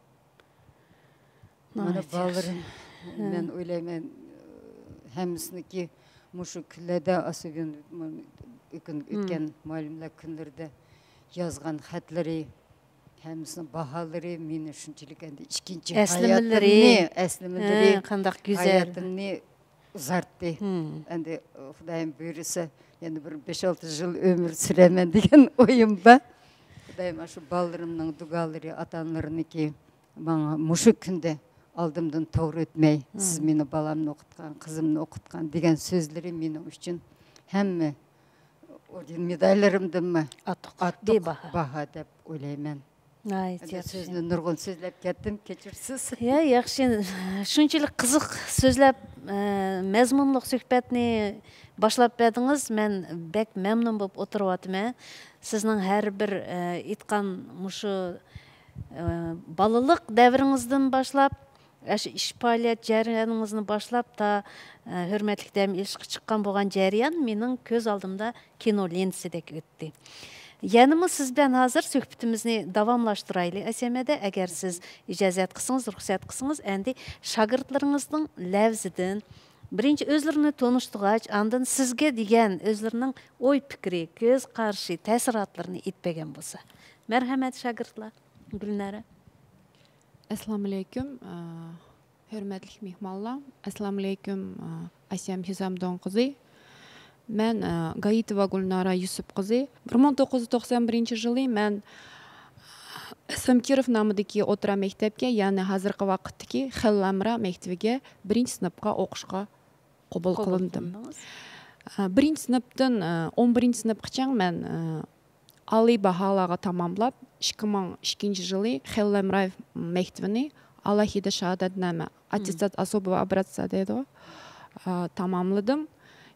مانا، ناھايىتى ياخشى. بالىلىرىم، ھە. مەن ئويلايمەن، ھەممىسىنىڭكى مۇشۇ كۈنلەردە، ئاسىبىن ئۆتكەن مۇئەللىملەر كۈنلىرىدە يازغان خەتلىرى، ھەممىسىنىڭ باھالىرى مېنى شۇنچىلىك ئەندى ئىككىنچى ھاياتىمنى، ئەسلىمىلىرى، ھە، قانداق گۈزەل. ھاياتىمنى ئۇزارتتى. ئەندى خۇدايىم بۇيرۇسا، يەنە بىر بەش-ئالتە يىل ئۆمۈر سۈرەرمەن دېگەن ئويۇم بار. خۇدايىم شۇ بالىلىرىمنىڭ دۇئالىرى، ئاتا-ئانىلىرىنىڭكى ماڭا مۇشۇ كۈندە ئالدىمدىن توغرا ئۆتمەي، سىز مېنى بالامنى ئوقۇتقان، قىزىمنى ئوقۇتقان دېگەن سۆزلىرى مېنىڭ ئۈچۈن ھەممە ئوردېن مېداللىرىمدىنمۇ ئارتۇق، ئارتۇق بىباھا. باھا دەپ ئويلايمەن. ناھايىتى ئەندى ياخشى. سۆزنى نۇرغۇن سۆزلەپ كەتتىم، كەچۈرسىز. يا، ياخشى. شۇنچىلىك قىزىق سۆزلەپ، ئە، مەزمۇنلۇق سۆھبەتنى باشلاپ بەردىڭىز. مەن بەك مەمنۇن بولۇپ ئولتۇرۇۋاتىمەن. سىزنىڭ ھەر بىر، ئە، ئېيتقان مۇشۇ، ئە، بالىلىق دەۋرىڭىزدىن باشلاپ، ئاشۇ ئىش پائالىيەت جەريانىڭىزنى باشلاپ، تا، ئە، ھۆرمەتلىك دەم ئېلىشقا چىققان بولغان جەريان مېنىڭ كۆز ئالدىمدا كىنو لېنتىسىدەك ئۆتتى. يەنىمۇ سىز بىلەن ھازىر سۆھبىتىمىزنى داۋاملاشتۇرايلى، ئەسەمەدە، ئەگەر سىز ئىجازەت قىلسىڭىز، رۇخسەت قىلسىڭىز، ئەندى شاگىرتلىرىڭىزنىڭ لەۋزىدىن بىرىنچى ئۆزلىرىنى تونۇشتۇرغاچ، ئاندىن سىزگە دېگەن ئۆزلىرىنىڭ ئوي پىكرى، كۆز قارىشى، تەسىراتلىرىنى ئېيتىپ بەرگەن بولسا. مەرھەمەت، شاگىرتلار. گۈلنارە. ئەسسالامۇئەلەيكۇم، ئە، ھۆرمەتلىك مېھمانلار. ئەسسالامۇئەلەيكۇم، ئە، ئاسىيەم ھېسامدىن قىزى. مەن، ئە، گايىتوۋا گۈلنارە يۈسۈپ قىزى. بىر مىڭ توققۇز يۈز توقسان بىرىنچى يىلى مەن، ئە، ئەسەمكىروف نامىدىكى ئوتتۇرا مەكتەپكە، يەنى ھازىرقى ۋاقىتتىكى خەلىل ئەمرا مەكتىۋىگە بىرىنچى سىنىپقا ئوقۇشقا قوبۇل قوبۇل قىلىندىم. قىلىندىڭىز. ئە، بىرىنچى سىنىپتىن، ئە، ئون بىرىنچى سىنىپقىچە مەن، ئە، ئالىي باھالارغا تاماملاپ، ئىككى مىڭ ئىككىنچى يىلى خەلىل ئەمرايېف مەكتىۋىنى ئالاھىدە شاھادەتنامە، مم. ئاتتېستات особого образца دەيدۇ، ئا، تاماملىدىم.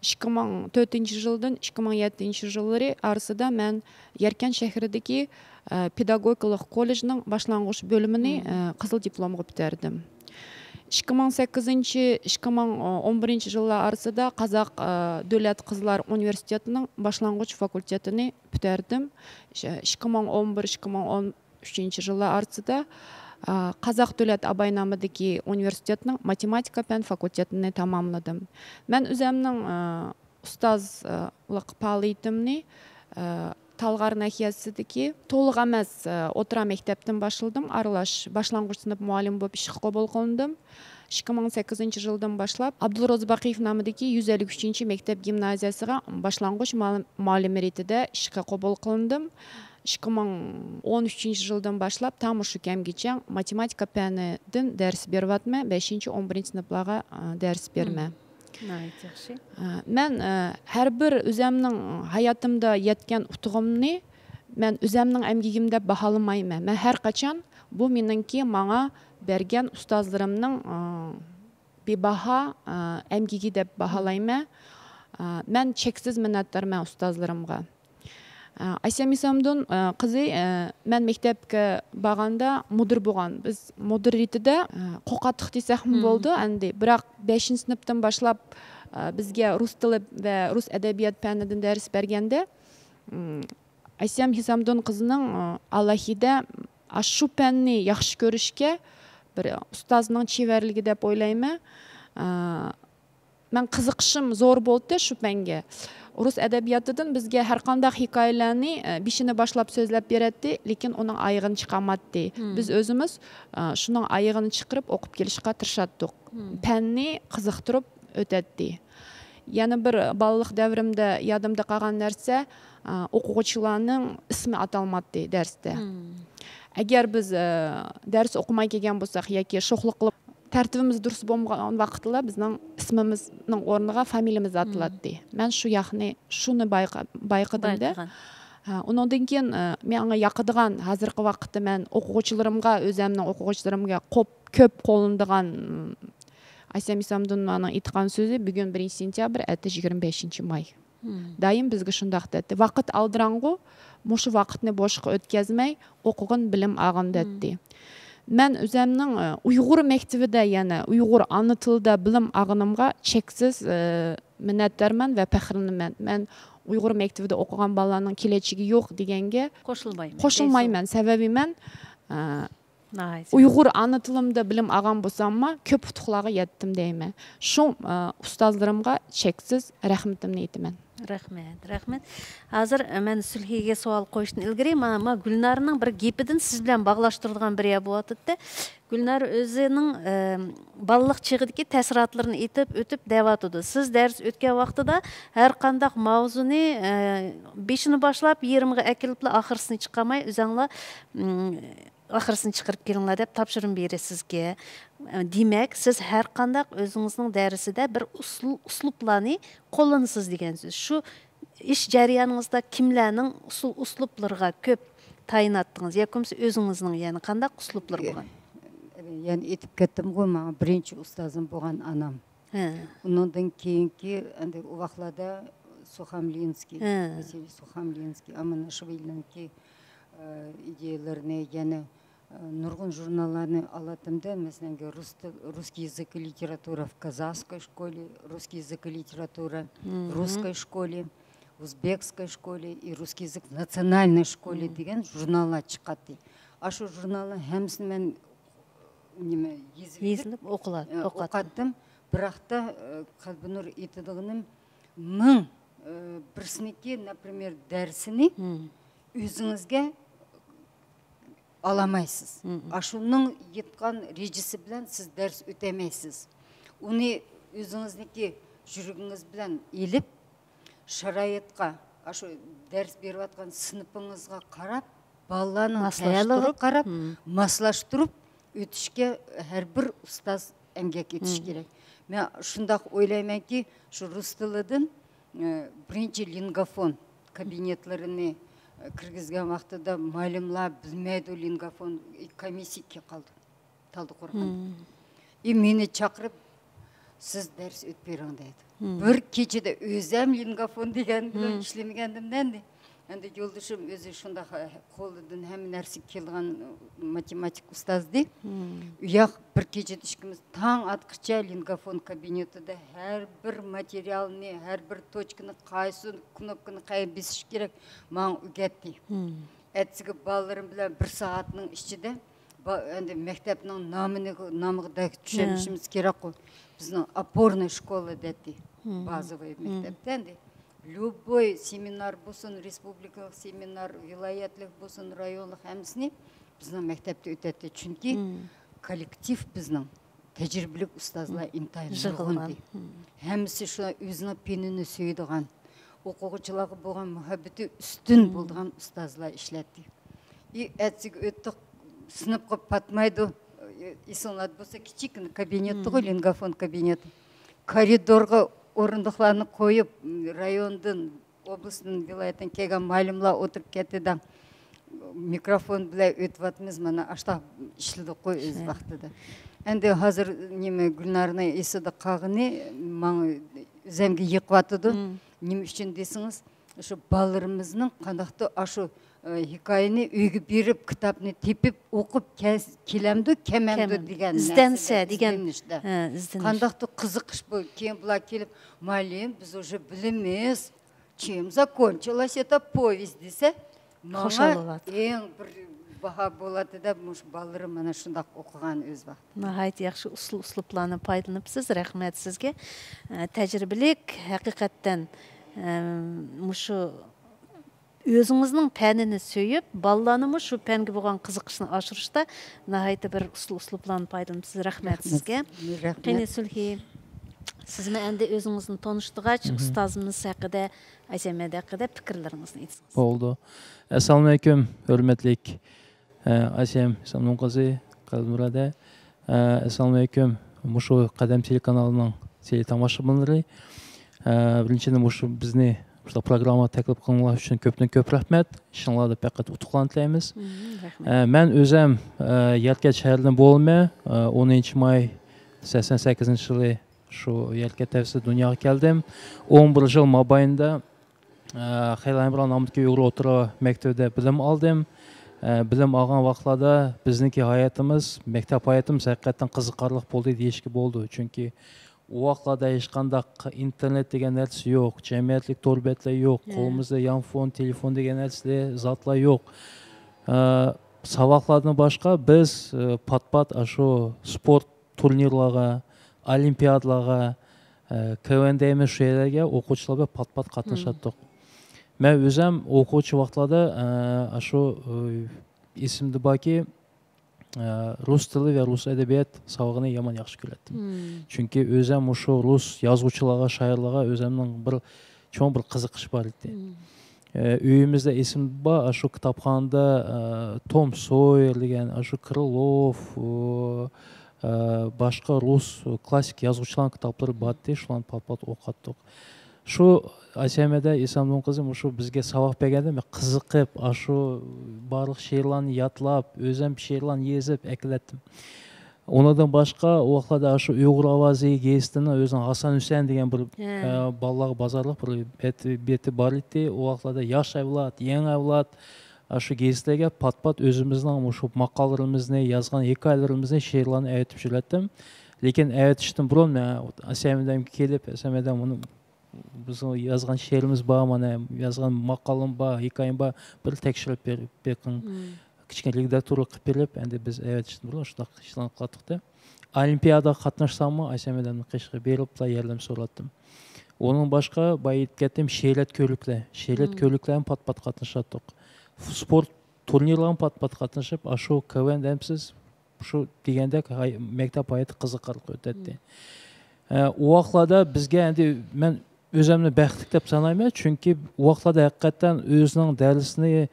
ئىككى مىڭ تۆتىنچى يىلدىن ئىككى مىڭ يەتتىنچى يىللىرى ئارىسىدا مەن يەركەنت شەھىرىدىكى، ئا، پېداگوگىكىلىق كوللېجنىڭ باشلانغۇچ بۆلۈمىنى، مم. ئا، قىزىل دىپلومغا پۈتتۈردۈم. ئىككى مىڭ سەككىزىنچى، ئىككى مىڭ ئون بىرىنچى يىللار ئارىسىدا قازاق، ئا، دۆلەت قىزلار ئۇنىۋېرسىتېتىنىڭ باشلانغۇچ فاكۇلتېتىنى پۈتتۈردۈم. ئىككى مىڭ ئون بىر، ئىككى مىڭ ئون ئۈچىنچى يىللار ئارىسىدا، ئا، قازاق دۆلەت ئاباي نامىدىكى ئۇنىۋېرسىتېتنىڭ ماتېماتىكا پەن فاكۇلتېتىنى تاماملىدىم. مەن ئۆزۈمنىڭ، ئا، ئۇستازلىق پائالىيىتىمنى، ئا، تالغار ناھىيەسىدىكى تولۇق ئەمەس، ئا، ئوتتۇرا مەكتەپتىن باشلىدىم. ئارىلاش باشلانغۇچ سىنىپ مۇئەللىمى بولۇپ ئىشقا قوبۇل قىلىندىم. ئىككى مىڭ سەككىزىنچى يىلدىن باشلاپ ئابدۇل روزى باقىيېف نامىدىكى يۈز ئەللىك ئۈچىنچى مەكتەپ گىمنازىيەسىگە باشلانغۇچ مۇئەللىم، مۇئەللىمى رېتىدە ئىشقا قوبۇل قىلىندىم. ئىككى مىڭ ئون ئۈچىنچى يىلدىن باشلاپ تا مۇشۇ كەمگىچە ماتېماتىكا پەنىدىن دەرس بېرىۋاتىمەن، بەشىنچى، ئون بىرىنچى سىنىپلارغا، ئە، دەرس بېرىمەن. مم. ناھايىتى ياخشى. ئە، مەن، ئە، ھەر بىر ئۆزەمنىڭ ھاياتىمدا يەتكەن ئۇتۇغۇمنى مەن ئۆزەمنىڭ ئەمگىكىم دەپ باھالىمايمەن. مەن ھەر قاچان بۇ مېنىڭكى ماڭا بەرگەن ئۇستازلىرىمنىڭ، ئە، بىباھا، ئە، ئەمگىكى دەپ باھالايمەن. ئە، مەن چەكسىز مىننەتدارمەن ئۇستازلىرىمغا. ئە، ئاسىيەم ھېسامدىن، ئە، قىزى، ئە، مەن مەكتەپكە بارغاندا مۇدىر بولغان. بىز مۇدىر رېتىدە، ئە، قوقاتلىق دېسەكمۇ بولىدۇ ئەمدى. بىراق بەشىنچى سىنىپتىن باشلاپ، ئە، بىزگە رۇس تىلى ۋە رۇس ئەدەبىيات پەنىدىن دەرس بەرگەندە، ئىم، ئاسىيەم ھېسامدىن قىزىنىڭ، ئە، ئالاھىدە ئاشۇ پەننى ياخشى كۆرۈشكە بىر ئۇستازنىڭ چېۋەرلىكى دەپ ئويلايمەن. ئە، مەن قىزىقىشىم زور بولدى شۇ پەنگە. رۇس ئەدەبىياتىدىن بىزگە ھەر قانداق ھېكايىلەرنى، ئە، بېشىنى باشلاپ سۆزلەپ بېرەتتى، لېكىن ئۇنىڭ ئايىغىنى چىقارماتتى. بىز ئۆزىمىز، ئە، شۇنىڭ ئايىغىنى چىقىرىپ ئوقۇپ كېلىشقا تىرىشاتتۇق. پەننى قىزىقتۇرۇپ ئۆتەتتى. يەنە بىر بالىلىق دەۋرىمدە يادىمدا قالغان نەرسە، ئە، ئوقۇغۇچىلارنىڭ ئىسمى ئاتالماتتى دەرستە. ئەگەر بىز، ئە، دەرس ئوقۇماي كەلگەن بولساق ياكى شوخلۇق قىلىپ تەرتىپىمىز دۇرۇس بولمىغان ۋاقىتلا بىزنىڭ ئىسمىمىزنىڭ ئورنىغا فامىلىمىز ئاتىلاتتى. مەن شۇ ياقنى، شۇنى بايقا-، بايقىدىم دە. بايقىغان. ھە، ئۇنىڭدىن كېيىن، ئە، ماڭا ياقىدىغان، ھازىرقى ۋاقىتتا مەن ئوقۇغۇچىلىرىمغا، ئۆزەمنىڭ ئوقۇغۇچىلىرىمغا قوپ-، كۆپ قوللىنىدىغان، ئاسىيەم ھېسامدىنلارنىڭ ئېيتقان سۆزى، بۈگۈن بىرىنچى سېنتيابىر، ئەتە يىگىرمە بەشىنچى ماي. دائىم بىزگە شۇنداق دەيتتى. ۋاقىت ئالدىراڭغۇ، مۇشۇ ۋاقىتنى بوشقا ئۆتكەزمەي، ئوقۇغىن، بىلىم ئالغىن دەيتتى. مەن ئۆزەمنىڭ، ئە، ئۇيغۇر مەكتىۋىدە، يەنە ئۇيغۇر ئانا تىلىدا بىلىم ئالغىنىمغا چەكسىز، ئە، مىننەتدارمەن ۋە پەخىرلىنىمەن. مەن ئۇيغۇر مەكتىۋىدە ئوقۇغان بالىلارنىڭ كېلەچىكى يوق دېگەنگە قوشۇلمايمەن. قوشۇلمايمەن. سەۋەبى مەن، ئە، ئۇيغۇر ئانا تىلىمدا بىلىم ئالغان بولساممۇ، كۆپ ئۇتۇقلارغا يەتتىم دەيمەن. شۇ، ئە، ئۇستازلىرىمغا چەكسىز رەھمىتىمنى ئېيتىمەن. رەھمەت، رەھمەت. ھازىر، ئە، مەن سۈلھىگە سوئال قويۇشتىن ئىلگىرى، ما-، ما گۈلنارنىڭ بىر گېپىدىن سىز بىلەن باغلاشتۇرىدىغان بىر يەر بولۇۋاتىدۇ. گۈلنار ئۆزىنىڭ، ئە، بالىلىق چېغىدىكى تەسىراتلىرىنى ئېيتىپ ئۆتۈپ دەۋاتىدۇ. سىز دەرس ئۆتكەن ۋاقتىدا ھەر قانداق ماۋزۇنى، ئە، بېشىنى باشلاپ، يېرىمىغا ئەكېلىپلا ئاخىرسىنى چىقارماي، ئۆزەڭلار، ئىم، ئاخىرسىنى چىقىرىپ كېلىڭلار دەپ تاپشۇرما بېرىسىزكى. دېمەك، سىز ھەر قانداق ئۆزىڭىزنىڭ دەرسىدە بىر ئۇسۇل، ئۇسلۇبلارنى قوللىنىسىز دېگەن سۆز. شۇ ئىش جەريانىڭىزدا كىملەرنىڭ ئۇسۇل، ئۇسلۇبلىرىغا كۆپ تايىناتتىڭىز ياكى بولمىسا ئۆزىڭىزنىڭ يەنە قانداق ئۇسلۇبلىرى بولغان؟ يەنە ئېيتىپ كەتتىمغۇ، ماڭا بىرىنچى ئۇستازىم بولغان ئانام. ھە. ئۇنىڭدىن كېيىنكى، ئەندى ئۇ ۋاقلاردا سۇخاملىنسكىي، ھە. ۋاسىلىي سۇخاملىنسكىي، ئاماناشۋىلىنىڭكى، ئە، ئىدىيەلىرىنى، يەنە، ئە، نۇرغۇن ژۇرناللارنى ئالاتتىم-دە، مەسىلەن، رۇس تىل، رۇسكىي يېزىك ۋە لىتېراتۇرا ۋە كازاخسكاي شكولى، رۇسكىي يېزىك ۋە لىتېراتۇرا ۋە رۇسكاي شكولى، ئۇزبېكسكاي شكولى ئى رۇسكىي يېزىك ۋە ناتسىيونالناي شكولى دېگەن ژۇرناللار چىقاتتى. ئاشۇ ژۇرنالنىڭ ھەممىسىنى مەن نېمە، يېزىپ يېزىلىپ ئوقۇلاتتى، ئە، ئوقۇلاتتى. ئوقۇتتۇم. بىراقتا، ئە، قەلبىنۇر ئېيتىدىغىنىم مىڭ، ئە، بىرسىنىڭكى، نەپرىمېر، دەرسىنى ئۆزىڭىزگە ئالالمايسىز. ئاشۇنىڭ ئېيتقان رېجىسى بىلەن سىز دەرس ئۆتەلمەيسىز. ئۇنى ئۆزىڭىزنىڭكى يۈرىكىڭىز بىلەن ئېلىپ، شارائىتقا، ئاشۇ دەرس بېرىۋاتقان سىنىپىڭىزغا قاراپ، بالىلارنىڭ تەييارلىقىغا قاراپ، ماسلاشتۇرۇپ ئۆتۈشكە ھەر بىر ئۇستاز ئەمگەك ئېتىشى كېرەك. مەن شۇنداق ئويلايمەنكى، شۇ رۇس تىلىدىن، ئە، بىرىنچى لىنگافون كابىنېتلىرىنى، ئە، كىرگۈزگەن ۋاقتىدا مۇئەللىملار بىلمەيدۇ لىنگافون، كومىسسىيە كېلىپ قالدى. تالدىقورغاندا. ئى، مېنى چاقىرىپ، سىز دەرس ئۆتۈپ بېرىڭ دەيدۇ. بىر كېچىدە ئۆزەم لىنگافون دېگەن بىلەن ئىشلىمىگەندىم ئەمدى. ئەمدى يولدىشىم ئۆزى شۇنداق، قولىدىن ھەممە نەرسە كېلىدىغان ماتېماتىك ئۇستازدى. ئۇياق بىر كېچىدە ئىككىمىز تاڭ ئاتقىچە لىنگافون كابىنېتىدا ھەر بىر ماتېرىيالنى، ھەر بىر توچكىنى، قايسى كنوپكىنى قەيەر بېسىش كېرەك، ماڭا ئۆگەتتى. ئەتىسىگە بالىلىرىم بىلەن بىر سائەتنىڭ ئىچىدە، با-، ئەندى مەكتەپنىڭ نامىنى، نامىغا دەك چۈشەنىشىمىز كېرەكقۇ. بىزنىڭ ئاپورناي شكولا دەيتتى. بازىۋاي مەكتەپتە ئەندى. لوبوي سېمىنار بولسۇن، رېسپۇبلىكىلىق سېمىنار، ۋىلايەتلىك بولسۇن، رايونلۇق، ھەممىسىنى بىزنىڭ مەكتەپتە ئۆتەتتى. چۈنكى كوللېكتىپ بىزنىڭ تەجرىبىلىك ئۇستازلار ئىنتايىن نۇرغۇندى. ھەممىسى شۇ ئۆزىنىڭ پېنىنى سۆيىدىغان، ئوقۇغۇچىلارغا بولغان مۇھەببىتى ئۈستۈن بولىدىغان ئۇستازلار ئىشلەتتى. ئى، ئەتىسىگە ئۆتتۇق، سىنىپقا پاتمايدۇ. ئېسىڭلاردا بولسا، كىچىككىنە كابىنېتتىغۇ، لىنگافون كابىنېتى. كارىدورغا ئورۇندۇقلارنى قويۇپ، رايوندىن، ئوبلاستتىن، ۋىلايەتتىن كەلگەن مۇئەللىملار ئولتۇرۇپ كەتتى دەڭ. مىكروفون بىلەن ئۆتۈۋاتىمىز، مانا ئاشتاق ئىشلىدۇققۇ ئۆز ۋاقتىدا. ئەمدى ھازىر نېمە، گۈلنارنىڭ ئېسىدە قالغىنى ماڭا ئۆزەمگە يېقىۋاتىدۇ. نېمە ئۈچۈن دېسىڭىز، شۇ بالىلىرىمىزنىڭ قانداقتۇر ئاشۇ، ئە، ھېكايىنى ئۆيگە بېرىپ، كىتابنى تېپىپ، ئوقۇپ كەل-، كېلەمدۇ، كەلمەمدۇ دېگەن ئىزدەنسە نەرسىدە، دېگەن، ئىزدىنىشتە. ھە، ئىزدىنىش. قانداقتۇر قىزىقىش بۇ. كېيىن بۇلار كېلىپ، مۇئەللىم، بىز ئۇژې بىلىمىز، «Чем закончилась эта повесть» دېسە، ماڭا ئەڭ بىر باھا بولاتتى دەپ، مۇشۇ بالىلىرىم مانا شۇنداق ئوقۇغان ئۆز ۋاقتىدا. ناھايىتى ياخشى ئۇسۇل-ئۇسلۇبلارنى پايدىلىنىپسىز، رەھمەت سىزگە. ئە، تەجرىبىلىك، ھەقىقەتەن، ئە، مۇشۇ ئۆزىڭىزنىڭ پەنىنى سۆيۈپ، بالىلارنىمۇ شۇ پەنگە بولغان قىزىقىشنى ئاشۇرۇشتا ناھايىتى بىر ئۇسۇل-ئۇسلۇبلارنى پايدىلىنىپسىز. رەھمەت سىزگە. رەھمەت. قېنى، سۈلھى، سىزمۇ ئەمدى ئۆزىڭىزنى تونۇشتۇرغاچ، ئۇستازىمىز ھەققىدە، ئەسەمەت ھەققىدە پىكىرلىرىڭىزنى ئېيتسىڭىز. بولدى. ئەسسالامۇئەلەيكۇم، ھۆرمەتلىك، ئە، ئاسىيەم سەمنۇن قىزى، قەلبىمۇرادە. ئە، ئەسسالامۇئەلەيكۇم، مۇشۇ قەدەم تېلېكانالىنىڭ تېلېتاماشىبىنلىرى. ئە، بىرىنچىدىن، مۇشۇ بىزنى مۇشۇنداق پروگراممىغا تەكلىپ قىلغىنىڭلار ئۈچۈن كۆپتىن كۆپ رەھمەت. ئىشىڭلاردا پەقەت ئۇتۇقلارنى تىلەيمىز. مم، رەھمەت. ئە، مەن ئۆزەم، ئە، يەركەنت شەھىرىدىن بولىمەن. ئە، ئونىنچى ماي سەكسەن سەككىزىنچى يىلى شۇ يەركەنت تەۋىسىدە دۇنياغا كەلدىم. ئون بىر يىل مابەينىدە، ئە، خەيرىئەمران نامىدىكى ئۇيغۇر ئوتتۇرا مەكتىۋىدە بىلىم ئالدىم. ئە، بىلىم ئالغان ۋاقىتلاردا بىزنىڭكى ھاياتىمىز، مەكتەپ ھاياتىمىز ھەقىقەتەن قىزىقارلىق بولدى دېيىشكە بولىدۇ. چۈنكى ئۇ ۋاقىتلاردا ھېچقانداق ئىنتېرنېت دېگەن نەرسە يوق، جەمئىيەتلىك تور بەتلەر يوق، قولىمىزدا يانفون، تېلېفون دېگەن نەرسىلەر، زاتلار يوق. ئە، ساۋاقلاردىن باشقا بىز، ئە، پات-پات ئاشۇ سپورت تۇرنىرلارغا، ئولىمپىيادىلارغا، ئە، كۋن دەيمىز، شۇ يەرلەرگە ئوقۇغۇچىلار بىلەن پات-پات قاتنىشاتتۇق. مەن ئۆزۈم ئوقۇغۇچى ۋاقىتلاردا، ئە، ئاشۇ، ئە، ئېسىمدە باركى، ئە، رۇس تىلى ۋە رۇس ئەدەبىيات ساۋىقىنى يامان ياخشى كۆرەتتىم. چۈنكى ئۆزۈم مۇشۇ رۇس يازغۇچىلارغا، شائىرلارغا ئۆزۈمنىڭ بىر چوڭ بىر قىزىقىش بار ئىدى. ئە، ئۆيىمىزدە ئېسىمدە بار، ئاشۇ كىتابخانىدا، ئە، توم سويېر دېگەن، ئاشۇ كرىلوف، ئۇ، ئە، باشقا رۇس كلاسسىك يازغۇچىلارنىڭ كىتابلىرى بارتتى، شۇلارنى پات-پات ئوقۇاتتۇق. شۇ ئاسەمەدە ئېسامدىن قىزى مۇشۇ بىزگە ساۋاق بەرگەندە، مەن قىزىقىپ، ئاشۇ بارلىق شېئىرلارنى يادلاپ، ئۆزۈم شېئىرلارنى يېزىپ ئەكېلەتتىم. ئۇنىڭدىن باشقا، ئۇ ۋاقىتلاردا شۇ ئۇيغۇر ئاۋازى گېزىتىنىڭ ئۆزىنىڭ ھاسان ھۈسەن دېگەن بىر، ئە، بالىلارغا بازارلىق بىر بەت-، بېتى بار ئىدى. ئۇ ۋاقىتلاردا ياش ئەۋلاد، يېڭى ئەۋلاد، ئە، شۇ گېزىتلەرگە پات-پات ئۆزىمىزنىڭ مۇشۇ ماقالىلىرىمىزنى، يازغان ھېكايىلىرىمىزنى، شېئىرلارنى ئەۋېتىپ يۈرەتتىم. لېكىن ئەۋېتىشتىن بۇرۇن مەن ئەسەمدەمگە كېلىپ، ئەسەمدەم ئۇنى بىزنىڭ يازغان شېئىرىمىز بار، مانا يازغان ماقالىم بار، ھېكايەم بار، بىر تەكشۈرۈپ بېرىپ بېقىڭ. كىچىككىنە رېداكتورلۇق قىلىپ بېرىپ، ئەندى بىز ئەۋەتىشتىن بۇرۇن شۇنداق ئىشلارنى قىلاتتۇق-دە. ئولىمپىيادىغا قاتناشساڭمۇ، ئايسەم ئادەمنىڭ قېشىغا بېرىپلا ياردەم سوراتتىم. ئۇنىڭ باشقا، بايا ئېيتىپ كەتتىم، شېئىرىيەت كۆرلۈكلەر. شېئىرىيەت كۆرلۈكلەرمۇ پات-پات قاتنىشاتتۇق. سپورت تۇرنىرلارمۇ پات-پات قاتنىشىپ، ئاشۇ كۋن دەمسىز شۇ دېگەندەك ھاي-، مەكتەپ ھاياتى قىزىقارلىق ئۆتەتتى. ئە، ئۇ ۋاقىتلاردا بىزگە ئەندى مەن ئۆزۈمنى بەختلىك دەپ سانايمەن، چۈنكى ئۇ ۋاقىتلاردا ھەقىقەتەن ئۆزىنىڭ دەرسىنى،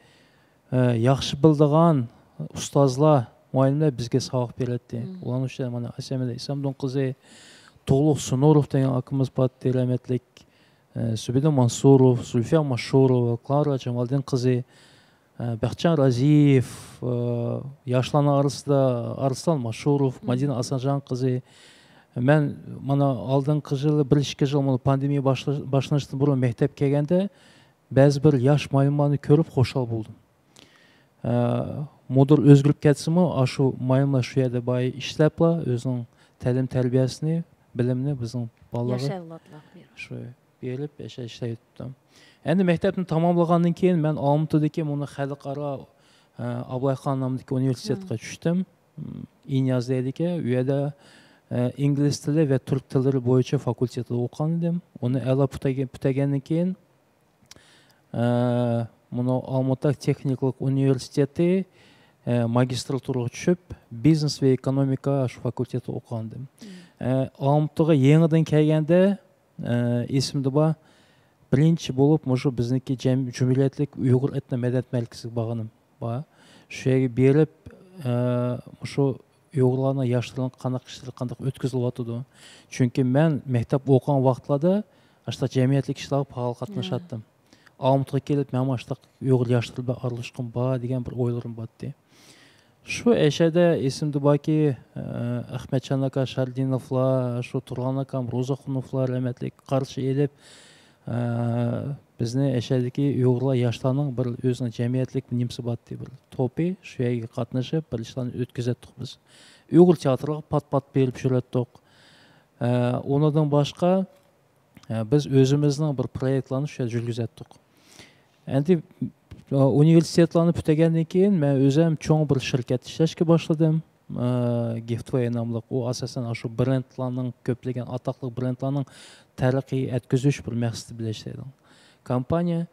ئە، ياخشى بىلىدىغان ئۇستازلار، مۇئەللىملەر بىزگە ساۋاق بېرەتتى. ئۇلارنىڭ ئىچىدە مانا ئەسەمىدە ئىسامدىن قىزى، تۇغلۇق سۇنۇروف دېگەن ئاكىمىز بارتتى، رەھمەتلىك. ئە، زۇبىدە مانسۇروف، زۇلفىيە ماشۇروۋا، كلارا جامالدىن قىزى، ئە، بەختىيار رازىيېف، ئە، ياشلارنىڭ ئارىسىدا ئارسلان ماشۇروف، مم. مادىنە ئاسانجان قىزى. مەن مانا ئالدىنقى يىل، بىر ئىككى يىل مانا پاندېمىيە باشلا-، باشلىنىشتىن بۇرۇن مەكتەپكە كەلگەندە، بەزى بىر ياش مۇئەللىملارنى كۆرۈپ خۇشال بولدۇم. ئە، مۇدىر ئۆزگىرىپ كەتسىمۇ، ئاشۇ مۇئەللىملار شۇ يەردە بايا ئىشلەپلا، ئۆزىنىڭ تەلىم تەربىيەسىنى، بىلىمنى بىزنىڭ بالىلارغا ياش ئەۋلادلارغا بېرىپ. شۇ بېرىپ، ئاشۇ ئىشلەۋېتىپتۇ. ئەندى مەكتەپنى تاماملىغاندىن كېيىن مەن ئالمۇتىدىكى مۇنۇ خەلقئارا، ئە، ئابلاي خان نامىدىكى ئۇنىۋېرسىتېتقا چۈشتۈم. ئىنياز دەيدىكەن، ئۇ يەردە، ئە، ئىنگلىز تىلى ۋە تۈرك تىللىرى بويىچە فاكۇلتېتتا ئوقۇغان ئىدىم. ئۇنى ئەلا پۈتەگە-، پۈتتۈرگەندىن كېيىن، ئە، مۇنۇ ئالمۇتا تېخنىكلىق ئۇنىۋېرسىتېتى، ئە، ماگىستراتۇرىغا چۈشۈپ، بىزنېس ۋە ئېكونومىكا شۇ فاكۇلتېتتا ئوقۇغانىدىم. ئە، ئالمۇتىغا يېڭىدىن كەلگەندە، ئە، ئېسىمدە بار، بىرىنچى بولۇپ مۇشۇ بىزنىڭكى جەم-، جۇمھۇرىيەتلىك ئۇيغۇر ئېتنو مەدەنىيەت مەركىزىگە بارغىنىم بار. شۇ يەرگە بېرىپ، ئە، مۇشۇ ئۇيغۇرلارنىڭ ياشلىرىنىڭ قانداق ئىشلىرى قانداق ئۆتكۈزۈلۈۋاتىدۇ. چۈنكى مەن مەكتەپ ئوقۇغان ۋاقىتلاردا ئاشۇنداق جەمئىيەتلىك ئىشلارغا پائال قاتنىشاتتىم. ئالمۇتىغا كېلىپ، مەنمۇ ئاشۇنداق ئۇيغۇر ياشلىرى بىلەن ئارىلاشقۇم بار دېگەن بىر ئويلىرىم بارتتى. شۇ ئەشەدە ئېسىمدە باركى، ئە، ئەخمەتجان ئاكا شاردىنوفلار، شۇ تۇرغان ئاكام روزاخۇنوفلار رەھمەتلىك قارشى ئېلىپ، ئە، بىزنى ئەشەدىكى ئۇيغۇرلار ياشلارنىڭ بىر ئۆزىنىڭ جەمئىيەتلىك نېمىسى بارتتى، بىر توپى، شۇ يەرگە قاتنىشىپ، بىر ئىشلارنى ئۆتكۈزەتتۇق بىز. ئۇيغۇر تىياتىرىغا پات-پات بېرىپ يۈرەتتۇق. ئە، ئۇنىڭدىن باشقا، ئە، بىز ئۆزىمىزنىڭ بىر پرويېكتلارنى شۇ يەردە يۈرگۈزەتتۇق. ئەندى، ئە، ئۇنىۋېرسىتېتلارنى پۈتتۈرگەندىن كېيىن، مەن ئۆزۈم چوڭ بىر شىركەتتە ئىشلەشكە باشلىدىم. ئە، گىفتۋەي ناملىق، ئۇ ئاساسەن ئاشۇ برېندلارنىڭ، كۆپلىگەن ئاتاقلىق برېندلارنىڭ تەرەققىي ئەتكۈزۈش بىر مەقسىتى بىلەن ئىشلەيدۇ. كومپانىيە.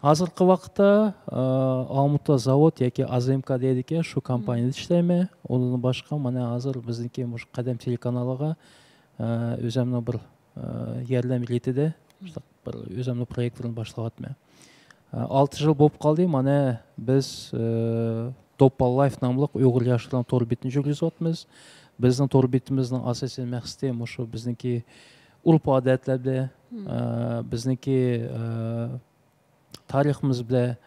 ھازىرقى ۋاقىتتا، ئە، ئالمۇتا زاۋۇت ياكى ئازېمكا دەيدىكەن، شۇ كومپانىيەدە ئىشلەيمەن. ئۇنىڭدىن باشقا، مانا ھازىر بىزنىڭكى مۇشۇ قەدەم تېلېكانالىغا، ئە، ئۆزۈمنىڭ بىر ئە، ياردەم رېتىدە مۇشۇنداق بىر ئۆزۈمنىڭ پرويېكتلىرىنى باشلاۋاتىمەن. ئە، ئالتە يىل بولۇپ قالدى. مانا بىز، ئە، دوپپا لايف ناملىق ئۇيغۇر ياشلىرىنىڭ تور بېتىنى يۈرگۈزۈۋاتىمىز. بىزنىڭ تور بېتىمىزنىڭ ئاساسىي مەقسىتى مۇشۇ بىزنىڭكى ئۆرپ-ئادەتلەردە، ئە، بىزنىڭكى، ئە، تارىخىمىز بىلەن،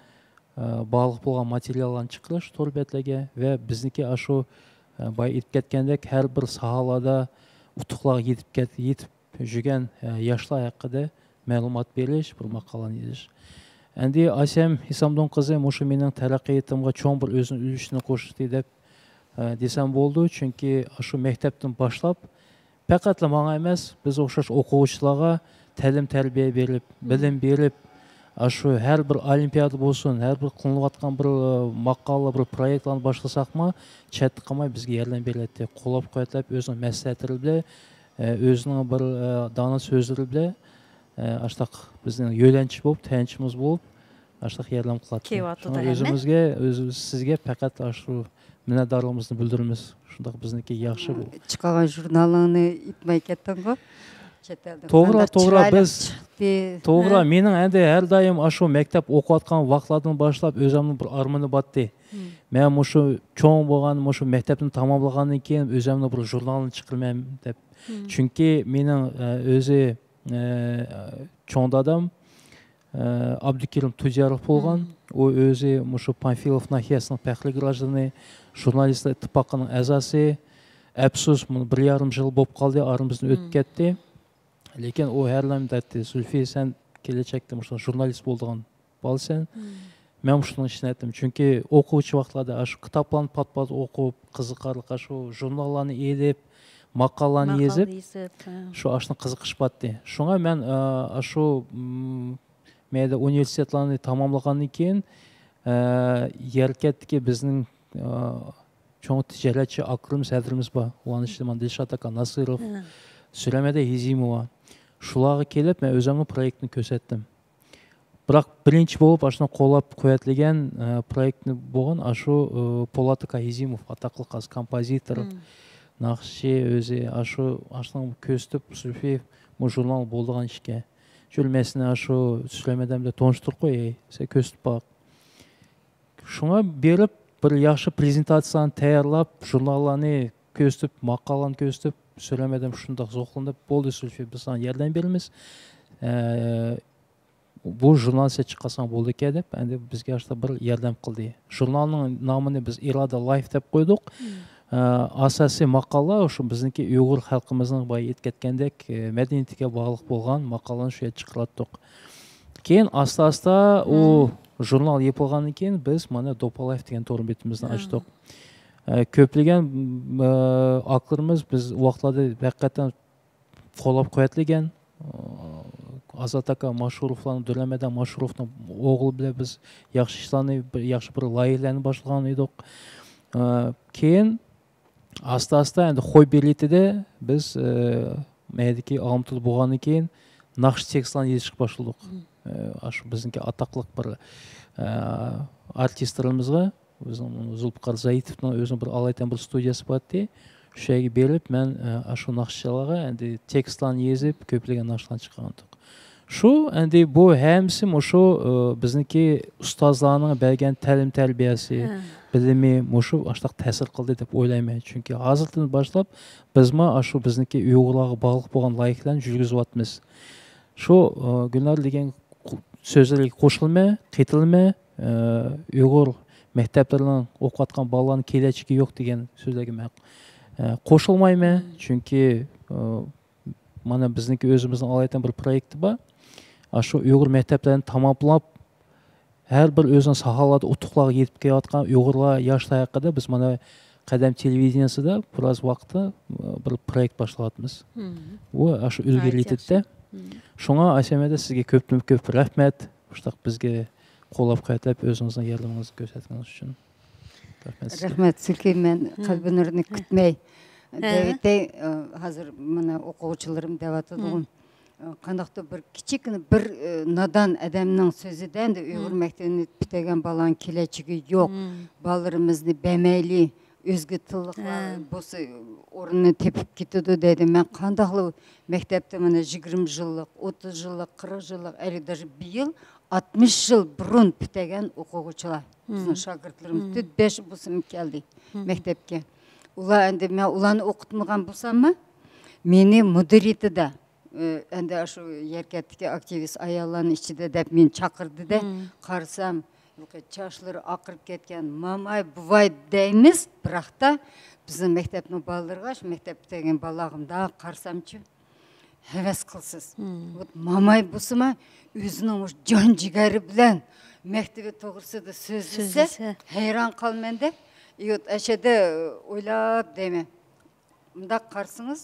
ئە، باغلىق بولغان ماتېرىياللارنى چىقىرىش تور بەتلەرگە ۋە بىزنىڭكى ئاشۇ، ئە، بايا ئېيتىپ كەتكەندەك، ھەر بىر ساھەلەردە ئۇتۇقلارغا يېتىپ كەت-، يېتىپ يۈرگەن، ئە، ياشلار ھەققىدە مەلۇمات بېرىش، بىر ماقالىنى يېزىش. ئەندى ئايسەم ھېسامدىن قىزى مۇشۇ مېنىڭ تەرەققىياتىمغا چوڭ بىر ئۆزىنىڭ ئۈلۈشىنى قوشتى دەپ، ئە، دېسەم بولىدۇ. چۈنكى ئاشۇ مەكتەپتىن باشلاپ پەقەتلا ماڭا ئەمەس، بىز ئوخشاش ئوقۇغۇچىلارغا تەلىم تەربىيە بېرىپ، بىلىم بېرىپ، ئاشۇ ھەر بىر ئولىمپىيادا بولسۇن، ھەر بىر قىلىنىۋاتقان بىر، ئە، ماقالە، بىر پرويېكتلارنى باشلىساقمۇ، چەتتە قالماي بىزگە ياردەم بېرەتتى. قوللاپ قۇۋۋەتلەپ، ئۆزىنىڭ مەسلىھەتلىرى بىلەن، ئە، ئۆزىنىڭ بىر، ئە، دانا سۆزلىرى بىلەن، ئە، ئاشتاق بىزنىڭ يۆلەنچۈش بولۇپ، تايانچىمىز بولۇپ، ئاشتاق ياردەم قىلاتتى. كېلىۋاتىدۇ، شۇڭا ئەمما ئۆزىمىزگە، ئۆز-، سىزگە پەقەت ئاشۇ مىننەتدارلىقىمىزنى بىلدۈرىمىز. شۇنداق بىزنىڭكى ياخشى بۇ. چىقارغان ژۇرنالىڭنى ئېيتماي كەتتىڭغۇ. چەت ئەلدىن توغرا، قانداق توغرا، چىرايلىق بىز، چىقتى. توغرا، ھە؟ مېنىڭ ئەندى ھەر دائىم ئاشۇ مەكتەپ ئوقۇۋاتقان ۋاقىتلاردىن باشلاپ ئۆزۈمنىڭ بىر ئارمىنى باتتى. مەن مۇشۇ چوڭ بولغان، مۇشۇ مەكتەپنى تاماملىغاندىن كېيىن ئۆزۈمنىڭ بىر ژۇرنالىنى چىقىرىمەن دەپ. چۈنكى مېنىڭ، ئە، ئۆزى، ئە، چوڭ دادام، ئە، ئابدۇكېرىم تۇجياروف بولغان. ئۇ ئۆزى مۇشۇ پانفىلوف ناھىيەسىنىڭ پەخرىي گراژدىنى، ژۇرنالىستلار ئىتتىپاقىنىڭ ئەزاسى. ئەپسۇس، مۇنۇ بىر يېرىم يىل بولۇپ قالدى، ئارىمىزدىن ئۆتۈپ كەتتى. لېكىن ئۇ ھەرلەم دەيتتى، زۇلفى، سەن كېلەچەكتە مۇشۇنداق ژۇرنالىست بولىدىغان بالىسەن. مەن مۇشۇنىڭغا ئىشىنەتتىم. چۈنكى ئوقۇغۇچى ۋاقىتلاردا ئاشۇ كىتابلارنى پات-پات ئوقۇپ، قىزىقارلىق ئاشۇ ژۇرناللارنى ئېلىپ، ماقالىلارنى يېزىپ، شۇ ئاشۇنى قىزىقىش باتتى. شۇڭا مەن، ئە، ئاشۇ، م، مەيدە ئۇنىۋېرسىتېتلارنى تاماملىغاندىن كېيىن، ئە، يەركەنتتىكى بىزنىڭ، ئە، چوڭ تىجارەتچى ئاكىلىرىمىز، ھەدىلىرىمىز بار. ئۇلارنىڭ ئىچىدە مانا دىلشات ئاكا ناسىروف، سۈلەيمەن ھېزىموۋا. شۇلارغا كېلىپ، مەن ئۆزۈمنىڭ پرويېكتىنى كۆرسەتتىم. بىراق بىرىنچى بولۇپ ئاشۇنى قوللاپ قۇۋۋەتلىگەن، ئە، پرويېكتنى بولغان ئاشۇ، ئە، پولات ئاكا ھېزىموف، ئاتاقلىق ھازىر كومپوزىتور، ناخشىچى ئۆزى، ئاشۇ، ئاشۇنىڭ كۆرسىتىپ، زۇلفى، بۇ ژۇرنال بولىدىغان ئىكەن. شۇ مەن سېنى ئاشۇ سۈلەيمەن ئادەم بىلەن تونۇشتۇرۇپ قوياي، سەن كۆرسىتىپ باق. شۇڭا بېرىپ، بىر ياخشى پرېزېنتاتسىيەنى تەييارلاپ، ژۇرناللارنى كۆرسىتىپ، ماقالىنى كۆرسىتىپ، سۈلەيمەن ئادەم شۇنداق زوقلىنىپ، بولدى زۇلفى، بىز ساڭا ياردەم بېرىمىز. ئە، بۇ ژۇرنالنى سەن چىقارساڭ بولىدىكەن دەپ، ئەندى بىزگە ئاشۇنداق بىر ياردەم قىلدى. ژۇرنالنىڭ نامىنى بىز ئىرادە لايف دەپ قويدۇق. ئە، ئاساسىي ماقالىلەر شۇ بىزنىڭكى ئۇيغۇر خەلقىمىزنىڭ بايا ئېيتىپ كەتكەندەك، ئە، مەدەنىيىتىگە باغلىق بولغان ماقالىلەرنى شۇ يەردە چىقىراتتۇق. كېيىن ئاستا-ئاستا ئۇ ژۇرنال يېپىلغاندىن كېيىن بىز مانا دوپا لايف دېگەن تور بېتىمىزنى ئاچتۇق. ئە، كۆپلىگەن، ئە، ئاكىلىرىمىز بىز ئۇ ۋاقىتلاردا ھەقىقەتەن قوللاپ قۇۋۋەتلىگەن. ئازات ئاكا ماشۇروفلارنى، دۈرەمەدە ماشۇروفنىڭ ئوغلى بىلەن بىز ياخشى ئىشلارنى، بىر ياخشى بىر لايىھەلەرنى باشلىغان ئىدۇق. ئە، كېيىن ئاستا-ئاستا ئەندى خوببى رېتىدە بىز، ئە، مەيدىكى ئالمۇتىدا بولغاندىن كېيىن ناخشا تېكىستلارنى يېزىشقا باشلىدۇق. ئە، ئاشۇ بىزنىڭكى ئاتاقلىق بىر، ئە، ئارتىستلىرىمىزغا بىزنىڭ زۇلپىقار زايىتوۋنىڭ ئۆزىنىڭ بىر ئالايىتەن بىر ستۇدىيەسى بار ئىدى. شۇ يەرگە بېرىپ، مەن، ئە، ئاشۇ ناخشىچىلارغا ئەندى تېكىستلارنى يېزىپ، كۆپلىگەن ناخشىلارنى چىقارغانىدۇق. شۇ، ئەندى بۇ ھەممىسى مۇشۇ، ئە، بىزنىڭكى ئۇستازلارنىڭ بەرگەن تەلىم-تەربىيەسى، بىلىمى مۇشۇ ئاشۇنداق تەسىر قىلدى دەپ ئويلايمەن. چۈنكى ھازىردىن باشلاپ بىزمۇ ئاشۇ بىزنىڭكى ئۇيغۇرلارغا باغلىق بولغان لايىھەلەرنى يۈرگۈزۈۋاتىمىز. شۇ، ئە، گۈلنار دېگەن قو-، سۆزلىرىگە قوشۇلىمەن، قېتىلىمەن. ئە، ئۇيغۇر مەكتەپلىرىنىڭ ئوقۇۋاتقان بالىلارنىڭ كېلەچىكى يوق دېگەن سۆزلەرگە مەن، ئە، قوشۇلمايمەن. چۈنكى، ئە، مانا بىزنىڭكى ئۆزىمىزنىڭ ئالايىتەن بىر پرويېكتى بار. ئاشۇ ئۇيغۇر مەكتەپلىرىنى تاماملاپ، ھەر بىر ئۆزىنىڭ ساھەلەردە ئۇتۇقلارغا يېتىپ كېلىۋاتقان ئۇيغۇرلار، ياشلار ھەققىدە بىز مانا قەدەم تېلېۋىدېنىيەسىدە بىراز ۋاقىتتا بىر پرويېكت باشلاۋاتىمىز. ئۇ ئاشۇ ئىلگىرىلىتىدۇ. شۇڭا ئاسىيا مەدە سىزگە كۆپتىن كۆپ رەھمەت. مۇشۇنداق بىزگە قوللاپ قۇۋۋەتلەپ ئۆزىڭىزنىڭ ياردىمىڭىزنى كۆرسەتكىنىڭىز ئۈچۈن. رەھمەت سىزگە. رەھمەت، چۈنكى مەن قەلبىنۇرنى كۈتمەي دەۋېتەي، ئە، ھازىر مانا ئوقۇغۇچىلىرىم دەۋاتىدىغۇ. ئە، قانداقتۇر بىر كىچىككىنە بىر، ئە، نادان ئادەمنىڭ سۆزىدە ئەمدى ئۇيغۇر مەكتىپىنى پۈتتۈرگەن بالىنىڭ كېلەچىكى يوق. بالىلىرىمىزنى بەرمەيلى، ئۆزگە تىللىقلار بولسا ئورنىنى تېپىپ كېتىدۇ دەيدۇ. مەن قانداقلا مەكتەپتە مانا يىگىرمە يىللىق، ئوتتۇز يىللىق، قىرىق يىللىق، ئەللى، داژې بىيىل ئاتمىش يىل بۇرۇن پۈتتۈرگەن ئوقۇغۇچىلار. بىزنىڭ شاگىرتلىرىمىز تۆت بەش بولسىمۇ كەلدى مەكتەپكە. ئۇلار ئەمدى مەن ئۇلارنى ئوقۇتمىغان بولساممۇ، مېنى مۇدىرىيىتىدە، ئە، ئەمدى شۇ يەركەنتتىكى ئاكتىۋىست ئاياللارنىڭ ئىچىدە دەپ مېنى چاقىردى-دە، قارىسام، چاچلىرى ئاقىرىپ كەتكەن ماماي، بوۋاي دەيمىز، بىراقتا بىزنىڭ مەكتەپنىڭ بالىلىرىغا، شۇ مەكتەپ پۈتتۈرگەن بالىلارغا مۇنداق قارىسامچۇ، ھەۋەس قىلىسىز. ۋوت ماماي بولسىمۇ ئۆزىنىڭ مۇشۇ جان جىگەرى بىلەن مەكتىۋى توغرىسىدا سۆزلىسە، ھەيران قالىمەن-دە. ۋوت ئەشەدە ئويلاپ دەيمەن. مۇنداق قارىسىڭىز،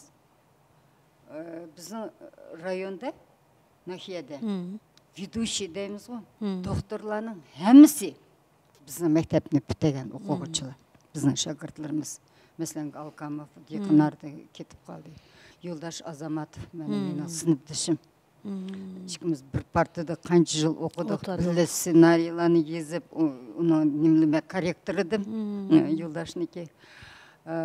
ئە، بىزنىڭ رايوندا، ناھىيەدە ۋېدۇشىي دەيمىزغۇ، دوختۇرلارنىڭ ھەممىسى بىزنىڭ مەكتەپنى پۈتتۈرگەن ئوقۇغۇچىلار، بىزنىڭ شاگىرتلىرىمىز. مەسىلەن، ئالكاموف يېقىنلاردا كېتىپ قالدى. يولداش ئازاماتوف، مانا، مېنىڭ سىنىپدىشىم. ئىككىمىز بىر پارتىدا قانچە يىل ئوقۇدۇق، بىللە سېنارىيلارنى يېزىپ، ئۇ-، ئۇنىڭ نېمىلىمە كوررېكتور ئىدىم، يولداشنىڭكى. ئە،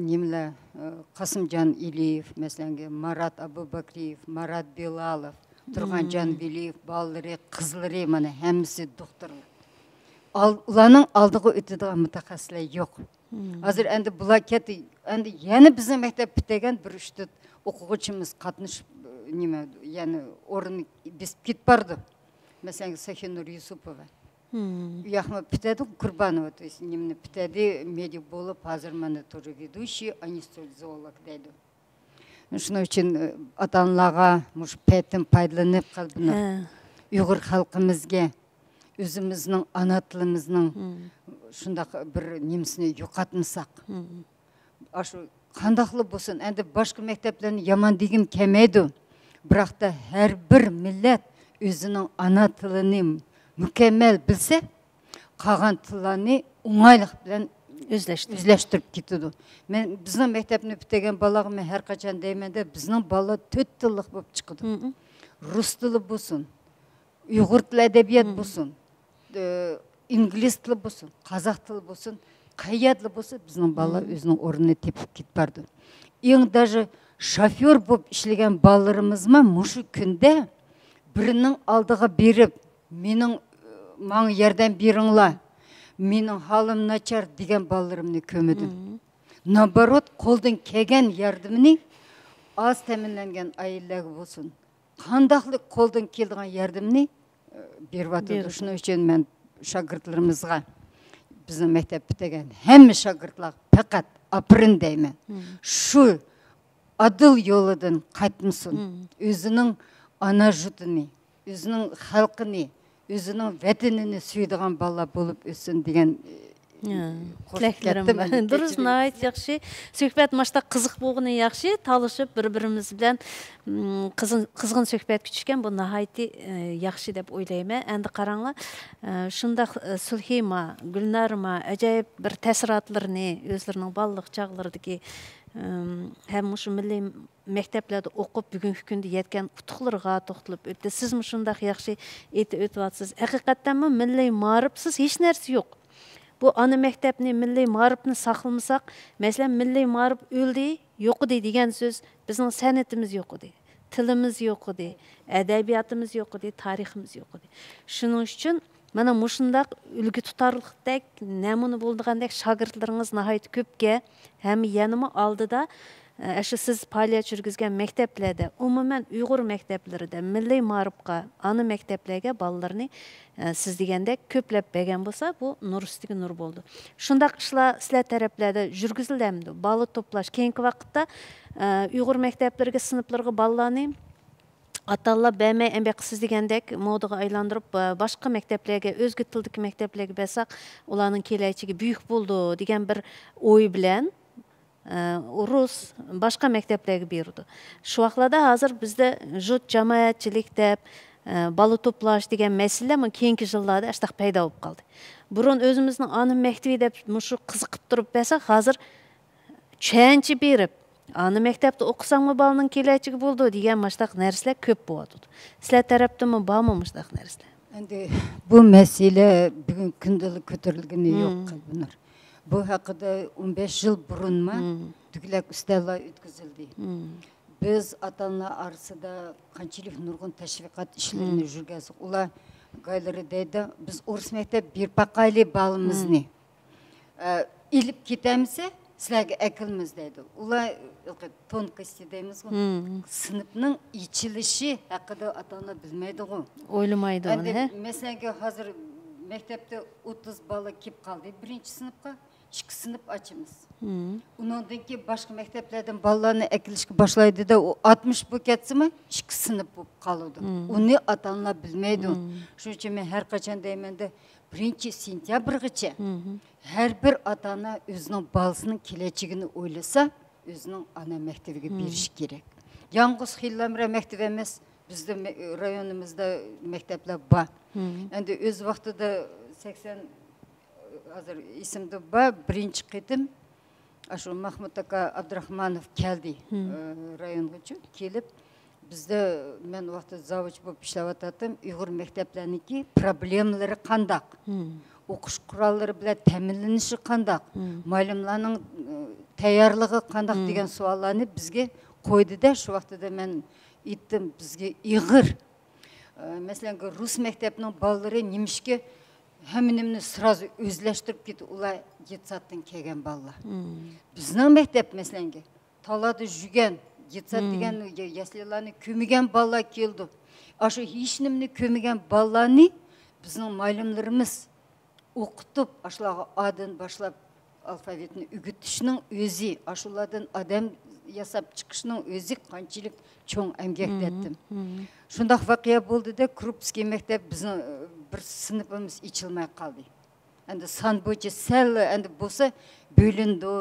نېمىلەر، ئە، قاسىمجان ئېلىيېۋ، مەسىلەن، مارات ئابۇبەكرىيېۋ، مارات بىلالوف، تۇرغانجان ۋېلىيېۋ بالىلىرى، قىزلىرى، مانا، ھەممىسى دوختۇرلار. ئال-، ئۇلارنىڭ ئالدىغا ئۆتىدىغان مۇتەخەسسىسلەر يوق. ھازىر ئەندى بۇلار كەتتى. ئەندى يەنە بىزنىڭ مەكتەپ پۈتتۈرگەن بىر ئۈچ تۆت ئوقۇغۇچىمىز قاتنىشىپ، نېمە، يەنە ئورۇن بېسىپ كېتىپ بارىدۇ. مەسىلەن، سەخىنۇر يۈسۈپوۋا. ئۇ ياقمۇ پۈتتۈردى، قۇربانوۋا، то есть، نېمىنى پۈتتۈردى، مېدىك بولۇپ، ھازىر مانا тоже ведущий анестезиолог دەيدۇ. شۇنىڭ ئۈچۈن، ئاتا-ئانىلارغا مۇشۇ پەيتتىن پايدىلىنىپ، قەلبىنى ئۇيغۇر خەلقىمىزگە، ئۆزىمىزنىڭ ئانا تىلىمىزنىڭ شۇنداق بىر نېمىسىنى يوقاتمىساق. ئاشۇ قانداقلا بولسۇن، ئەندى باشقا مەكتەپلەرنى يامان دېگۈم كەلمەيدۇ. بىراقتا ھەر بىر مىللەت ئۆزىنىڭ ئانا تىلىنى مۇكەممەل بىلسە، قالغان تىللارنى ئوڭايلىق بىلەن ئۆزلەشتۈرۈپ. ئۆزلەشتۈرۈپ كېتىدۇ. مەن بىزنىڭ مەكتەپنى پۈتتۈرگەن بالىغا مەن ھەر قاچان دەيمەن-دە، بىزنىڭ بالىلار تۆت تىللىق بولۇپ چىقىدۇ. رۇس تىلى بولسۇن، ئۇيغۇر تىلى ئەدەبىيات بولسۇن، ئە، ئىنگلىز تىلى بولسۇن، قازاق تىلى بولسۇن، قەيەردىلا بولسا بىزنىڭ بالىلار ئۆزىنىڭ ئورنىنى تېپىپ كېتىپ بارىدۇ. ئەڭ даже شوفيور بولۇپ ئىشلىگەن بالىلىرىمىزمۇ مۇشۇ كۈندە بىرىنىڭ ئالدىغا بېرىپ، مېنىڭ، ماڭا ياردەم بېرىڭلار، مېنىڭ ھالىم ناچار دېگەن بالىلىرىمنى كۆرمىدىم. نابارات، قولدىن كەلگەن ياردىمىنى ئاز تەمىنلەنگەن ئائىلىلەرگە بولسۇن، قانداقلىق قولدىن كېلىدىغان ياردىمىنى، ئە، بېرىۋاتىدۇ. بېرىدۇ. شۇنىڭ ئۈچۈن مەن شاگىرتلىرىمىزغا، بىزنىڭ مەكتەپ پۈتتۈرگەن ھەممە شاگىرتلارغا پەقەت ئاپىرىن دەيمەن. شۇ ئادىل يولىدىن قايتمىسۇن. ئۆزىنىڭ ئانا يۇرتىنى، ئۆزىنىڭ خەلقىنى، ئۆزىنىڭ ۋەتىنىنى سۆيىدىغان بالىلار بولۇپ ئۆتسۇن دېگەن، ئە، ھە، قوشۇپ تىلەكلىرىم كەتتىم. بار. ئەندى دۇرۇس، كەچۈرۈڭ. ناھايىتى ياخشى. سۆھبەت ماشتا قىزىق بولغىنى ياخشى، تالىشىپ بىر-بىرىمىز بىلەن، ئىم، قىزغىن، قىزغىن سۆھبەت كۈتۈشكەن، بۇ ناھايىتى، ئە، ياخشى دەپ ئويلايمەن. ئەندى قاراڭلار، ئە، شۇنداق، ئە، سۈلھىما، گۈلنارىما ئاجايىپ بىر تەسىراتلىرىنى، ئۆزلىرىنىڭ بالىلىق چاغلىرىدىكى، ئىم، ھەم مۇشۇ مىللىي مەكتەپلەردە ئوقۇپ، بۈگۈنكى كۈندە يەتكەن ئۇتۇقلىرىغا توختىلىپ ئۆتتى. سىزمۇ شۇنداق ياخشى ئېيتىپ ئۆتۈۋاتىسىز. ھەقىقەتەنمۇ مىللىي مائارىپسىز ھېچ نەرسە يوق. بۇ ئانا مەكتەپنى، مىللىي مائارىپنى ساقلىمىساق، مەسىلەن، مىللىي مائارىپ ئۆلدى، يوقىدى دېگەن سۆز، بىزنىڭ سەنئىتىمىز يوقىدى، تىلىمىز يوقىدى، ئەدەبىياتىمىز يوقىدى، تارىخىمىز يوقىدى. شۇنىڭ ئۈچۈن مانا مۇشۇنداق ئۈلگە تۇتارلىقتەك، نەمۇنە بولىدىغاندەك شاگىرتلىرىڭىز ناھايىتى كۆپكەن ھەم يەنىمۇ ئالدىدا، ئە، شۇ سىز پائالىيەت يۈرگۈزگەن مەكتەپلەردە، ئومۇمەن ئۇيغۇر مەكتەپلىرىدە، مىللىي مائارىپقا، ئانا مەكتەپلەرگە بالىلىرىنى، ئە، سىز دېگەندەك كۆپلەپ بەرگەن بولسا، بۇ نۇر ئۈستىگە نۇر بولىدۇ. شۇنداق ئىشلار سىلەر تەرەپلەردە يۈرگۈزۈلدىمىدۇ؟ بالا توپلاش، كېيىنكى ۋاقىتتا، ئە، ئۇيغۇر مەكتەپلىرىگە، سىنىپلىرىغا بالىلارنى ئاتا-ئانىلار بەرمەي، ئەمدى سىز دېگەندەك مودىغا ئايلاندۇرۇپ، باشقا مەكتەپلەرگە، ئۆزگە تىلدىكى مەكتەپلەرگە بەرسەك، ئۇلارنىڭ كېلەچىكى بۈيۈك بولىدۇ دېگەن بىر ئوي بىلەن، ئە، رۇس، باشقا مەكتەپلەرگە بېرىدۇ. شۇ ۋاقىتلاردا ھازىر بىزدە يۇرت جامائەتچىلىك دەپ، ئە، بالا توپلاش دېگەن مەسىلىلەر مانا كېيىنكى يىللاردا ئاشتاق پەيدا بولۇپ قالدى. بۇرۇن ئۆزىمىزنىڭ ئانا مەكتىپى دەپ مۇشۇ قىزىقىپ تۇرۇپ بەرسەك، ھازىر چۈشەنچە بېرىپ، ئانا مەكتەپتە ئوقۇساڭمۇ بالىنىڭ كېلەچىكى بولىدۇ دېگەن مۇشۇنداق نەرسىلەر كۆپ بولۇۋاتىدۇ. سىلەر تەرەپتىنمۇ بارمۇ مۇشۇنداق نەرسىلەر؟ ئەندى بۇ مەسىلە بۈگۈنكى كۈندىلا كۆتۈرۈلگىنى يوق، قەلبىنۇر. بۇ ھەققىدە ئون بەش يىل بۇرۇنمۇ دۆگىلەك ئۈستەللەر ئۆتكۈزۈلدى. بىز ئاتا-ئانىلار ئارىسىدا قانچىلىك نۇرغۇن تەشۋىقات ئىشلىرىنى يۈرگۈزدۇق. ئۇلار گايلىرى دەيدۇ، بىز ئورۇس مەكتەپ بېرىپ باقايلى بالىمىزنى. ئە، ئېلىپ كېتەمسە، سىلەرگە ئەكىلىمىز دەيدۇ. ئۇلار تونكوستی دەيمىزغۇ، سىنىپنىڭ ئېچىلىشى ھەققىدە ئاتا-ئانىلار بىلمەيدىغۇ. ئويلىمايدۇ ئۇنى، ھە؟ مەسىلەن، ھازىر مەكتەپتە ئوتتۇز بالا كېلىپ قالدى بىرىنچى سىنىپقا، ئىككى سىنىپ ئاچىمىز. ئۇنىڭدىن كېيىن باشقا مەكتەپلەردىن بالىلارنى ئەكېلىشكە باشلايدۇ-دە، ئۇ ئاتمىش بولۇپ كەتسىمۇ، ئىككى سىنىپ بولۇپ قالىدۇ. ئۇنى ئاتا-ئانىلار بىلمەيدۇ. شۇنىڭ ئۈچۈن مەن ھەر قاچان دەيمەن-دە، بىرىنچى سېنتيابىرغىچە ھەر بىر ئاتا-ئانا ئۆزىنىڭ بالىسىنىڭ كېلەچىكىنى ئويلىسا، ئۆزىنىڭ ئانا مەكتىپىگە بېرىشى كېرەك. يالغۇز خىللامرا مەكتەپ ئەمەس، بىزدە مە-، رايونىمىزدا مەكتەپلەر بار. ئەمدى ئۆز ۋاقتىدا سەكسەن، ھازىر ئېسىمدە بار، بىرىنچى قېتىم ئاشۇ مەھمۇت ئاكا ئابدۇراخمانوف كەلدى، ئە، رايونغىچۇ كېلىپ، بىزدە، مەن ۋاقتىدا زاۋۇچ بولۇپ ئىشلەۋاتاتتىم، ئۇيغۇر مەكتەپلەرنىڭكى پروبلېمىلىرى قانداق؟ ئوقۇش قوراللىرى بىلەن تەمىنلىنىشى قانداق؟ مۇئەللىملەرنىڭ، ئە، تەييارلىقى قانداق؟ دېگەن سوئاللارنى بىزگە قويدى-دە، شۇ ۋاقتىدا مەن ئېيتتىم، بىزگە ئېغىر. ئە، مەسىلەن، رۇس مەكتەپنىڭ بالىلىرى نېمىشقا ھەممە نېمىنى سرازۇ ئۆزلەشتۈرۈپ كېتىپ، ئۇلار دېتسادتىن كەلگەن بالىلار. بىزنىڭ مەكتەپ، مەسىلەنگە، تالادا يۈرگەن، دېتساد دېگەن يا-، يەسلىلارنى كۆرمىگەن بالىلار كېلىدۇ. ئاشۇ ھېچنېمىنى كۆرمىگەن بالىلارنى بىزنىڭ مۇئەللىملىرىمىز ئوقۇتۇپ، ئاشۇلارغا ئادىن باشلاپ ئالفاۋىتنى ئۆگىتىشنىڭ ئۆزى، ئاشۇلاردىن ئادەم ياساپ چىقىشنىڭ ئۆزى قانچىلىك چوڭ ئەمگەك دەتتىم. شۇنداق ۋەقە بولدى-دە، كروپسكىي مەكتەپ بىزنىڭ، ئە، بىر سىنىپىمىز ئېچىلماي قالدى. ئەمدى سان بويىچە سەل، ئەمدى بولسا بۆلۈندى.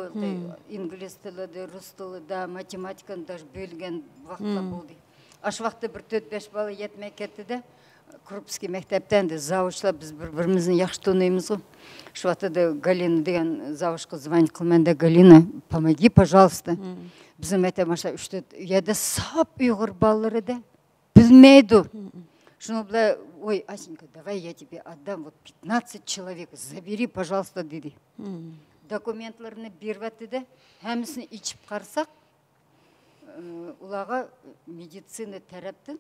ئىنگلىز تىلىدا، رۇس تىلىدا، ماتېماتىكىنى داش بۆلگەن ۋاقىتلار بولدى. ئاشۇ ۋاقىتتا بىر تۆت-بەش بالا يەتمەي كەتتى-دە، كروپسكىي مەكتەپتە ئەمدى زاۋۇچلار بىز بىر-بىرىمىزنى ياخشى تونۇيمىزغۇ. شۇ ۋاقتىدا گالىنا دېگەن زاۋۇچقا زۋانىت قىلىمەن-دە، گالىنا، پاموگى، پاژالىستا. بىزنىڭ مەكتەپ ماشۇ ئۈچ-تۆت يەردە ساپ ئۇيغۇر بالىلىرى-دە، بىلمەيدۇ. شۇنىڭ بىلەن، ۋوي، ئاشىنكا، داۋاي، يا تېبى ئاددام، ۋوت پيتناتسەت چېلوۋېك، زابېرى، پاژالستا، دېدى. دوكۇمېنتلىرىنى بېرىۋەتتى-دە، ھەممىسىنى ئېچىپ قارىساق، ئۇلارغا مېدىتسىنا تەرەپتىن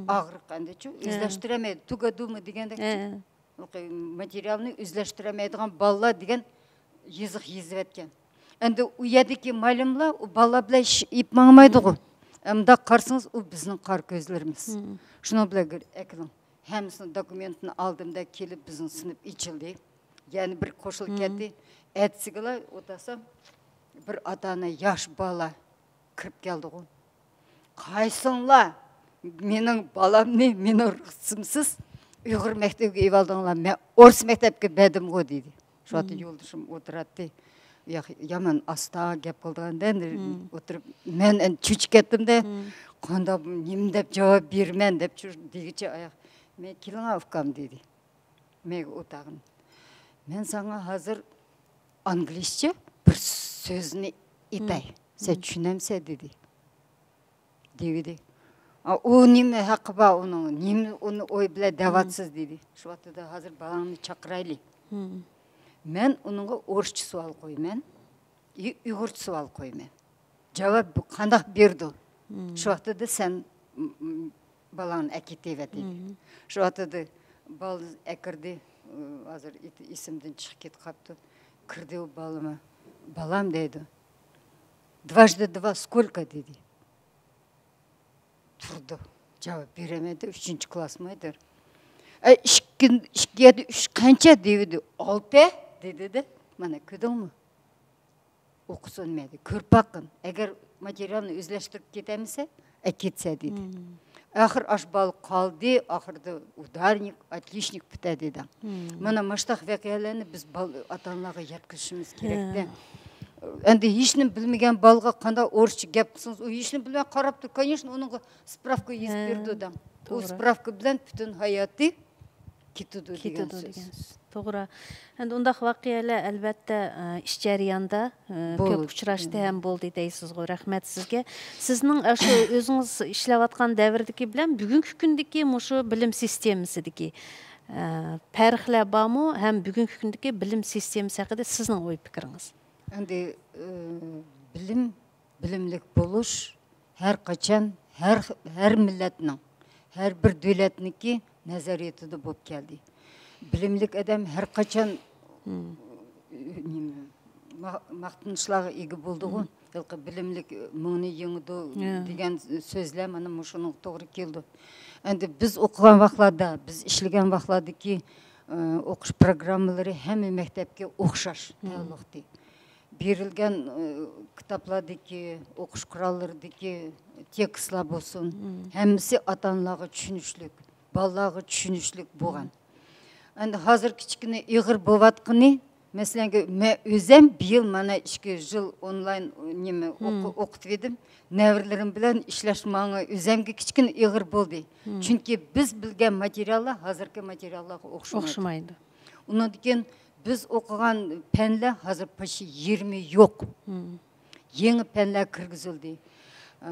ئاغرىق ئەندىچۇ ئۆزلەشتۈرەلمەيدۇ. تۇگادۇمۇ دېگەندەك، ماتېرىيالنى ئۆزلەشتۈرەلمەيدىغان بالىلار دېگەن يېزىق يېزىۋەتكەن. ئەمدى ئۇ يەردىكى مۇئەللىملەر ئۇ بالىلار بىلەن ئىش ئېلىپ ماڭمايدىغۇ. ئەمدى قارىسىڭىز، ئۇ بىزنىڭ قارا كۆزلىرىمىز. شۇنىڭ بىلەن گىر-، ئەكېلىڭ. ھەممىسىنىڭ دوكۇمېنتىنى ئالدىم-دە، كېلىپ بىزنىڭ سىنىپ ئېچىلدى. يەنە بىر قوشۇلۇپ كەتتى. ئەتىسىگىلا ئولتۇرسام، بىر ئاتا-ئانا ياش بالا كىرىپ كەلدىغۇ. قايسىڭلار مېنىڭ بالامنى مېنىڭ رۇخسىتىمسىز ئۇيغۇر مەكتىپىگە ئېلىۋالدىڭلار، مەن ئورۇس مەكتەپكە بەردىمغۇ، دېدى. شۇ ۋاقىتتا يولدىشىم ئولتۇراتتى. يامان ئاستا گەپ قىلىدىغان-دە، ئولتۇرۇپ، مەن ئەمدى چۆچۈپ كەتتىم-دە، قانداق، نېمە دەپ جاۋاب بېرىمەن دەپ، شۇ دېگۈچە ئاياق، مەن، كېلىڭە ئۇكام، دېدى. مەگە ئولتۇرغىن. مەن ساڭا ھازىر ئانگلىزچە بىر سۆزنى ئېيتاي. سەن چۈشىنەمسەن؟ دېدى. دېۋىدى. ئا، ئۇ نېمە ھەققى بار ئۇنىڭ؟ نېمە ئۇنى ئوي بىلەن دەۋاتسىز؟ دېدى. شۇ ۋاقتىدا ھازىر بالاڭنى چاقىرايلى. مەن ئۇنىڭغا ئورۇسچە سوئال قويىمەن. ئۇيغۇرچە سوئال قويىمەن. جاۋاب قانداق بېرىدۇ؟ شۇ ۋاقتىدا سەن، م، م، بالاڭنى ئەكېتىۋەت دېدى. شۇ ۋاقتىدا بالا ئەكىردى. ھازىر ئېسىمدىن چىقىپ كېتىپ قاپتۇ. كىردى ئۇ بالىمۇ. بالام دەيدۇ. «Дважды два сколько؟» دېدى. تۇردى. جاۋاب بېرەلمەيدۇ. ئۈچىنچى كلاسمۇ ئىدى. «ئە، ئىككى، ئىككى يەردە ئۈچ قانچە؟» دېۋىدى. «ئالتە» دېدى-دە. مانا، كۆردۈڭمۇ؟ ئوقۇسۇن مەيلى، كۆرۈپ باققىن. ئەگەر ماتېرىيالنى ئۆزلەشتۈرۈپ كېتەلمىسە، ئەكەتسە دېدى. ئاخىر ئاش بالا قالدى، ئاخىرىدا ئۇدارنىك، ئاتلىشنىك پۈتە دېدى. مانا ماشتاق ۋەقەلەرنى بىز بال-، ئاتا-ئانىلارغا يەتكۈزۈشىمىز كېرەكتە. ئەمدى ھېچنېمە بىلمىگەن بالىغا قانداق ئورۇسچە گەپ قىلسىڭىز، ئۇ ھېچنېمە بىلمەي قاراپ تۇر، كونېچنو، ئۇنىڭغا سپراۋكا يېزىپ بېرىدۇ دەڭ. ئۇ توغرا. سپراۋكا بىلەن پۈتۈن ھاياتى كېتىدۇ دېگەن كېتىدۇ سۆز. دېگەن سۆز. توغرا. ئەمدى ئۇنداق ۋەقەلەر، ئەلۋەتتە، ئە، ئىچ جەرياندا، ئە، كۆپ بولىدۇ. ئۇچراشتى ھەم بولدى دەيسىزغۇ. رەھمەت سىزگە. سىزنىڭ ئاشۇ ئۆزىڭىز ئىشلەۋاتقان دەۋردىكى بىلەن بۈگۈنكى كۈندىكى مۇشۇ بىلىم سىستېمىسىدىكى، ئە، پەرقلەر بارمۇ؟ ھەم بۈگۈنكى كۈندىكى بىلىم سىستېمىسى ھەققىدە سىزنىڭ ئوي پىكرىڭىز؟ ئەمدى، ئە، بىلىم بىلىملىك بولۇش ھەر قاچان، ھەر، ھەر مىللەتنىڭ، ھەر بىر دۆلەتنىڭكى نەزەرىيىتىدە بولۇپ كەلدى. بىلىملىك ئادەم ھەر قاچان، نېمە، ما-، ماختىنىشلارغا ئىگە بولىدىغۇ. ھېلىقى بىلىملىك مىڭنى يېڭىدۇ دېگەن سۆزلەر مانا مۇشۇنىڭغا توغرا كېلىدۇ. ئەمدى بىز ئوقۇغان ۋاقىتلاردا، بىز ئىشلىگەن ۋاقىتلاردىكى، ئە، ئوقۇش پروگراممىلىرى ھەممە مەكتەپكە ئوخشاش تەئەللۇقتى. بېرىلگەن، ئى، كىتابلاردىكى، ئوقۇش قوراللىرىدىكى تېكىستلار بولسۇن، ھەممىسى ئاتا-ئانىلارغا چۈشىنىشلىك، بالىلارغا چۈشىنىشلىك بولغان. ئەمدى ھازىر كىچىككىنە ئېغىر بولۇۋاتقىنى، مەسىلەنگە، مەن ئۆزەم بىيىل مانا ئىككى يىل ئونلاين نېمە ئوقۇ-، ئوقۇتۇۋىدىم. نەۋرىلىرىم بىلەن ئىشلەش ماڭا ئۆزەمگە كىچىككىنە ئېغىر بولدى. چۈنكى بىز بىلگەن ماتېرىياللار ھازىرقى ماتېرىياللارغا ئوخشىمايدۇ. ئوخشىمايدۇ. ئۇنىڭدىن كېيىن بىز ئوقۇغان پەنلەر ھازىر پاشا يېرىمى يوق. يېڭى پەنلەر كىرگۈزۈلدى. ئە،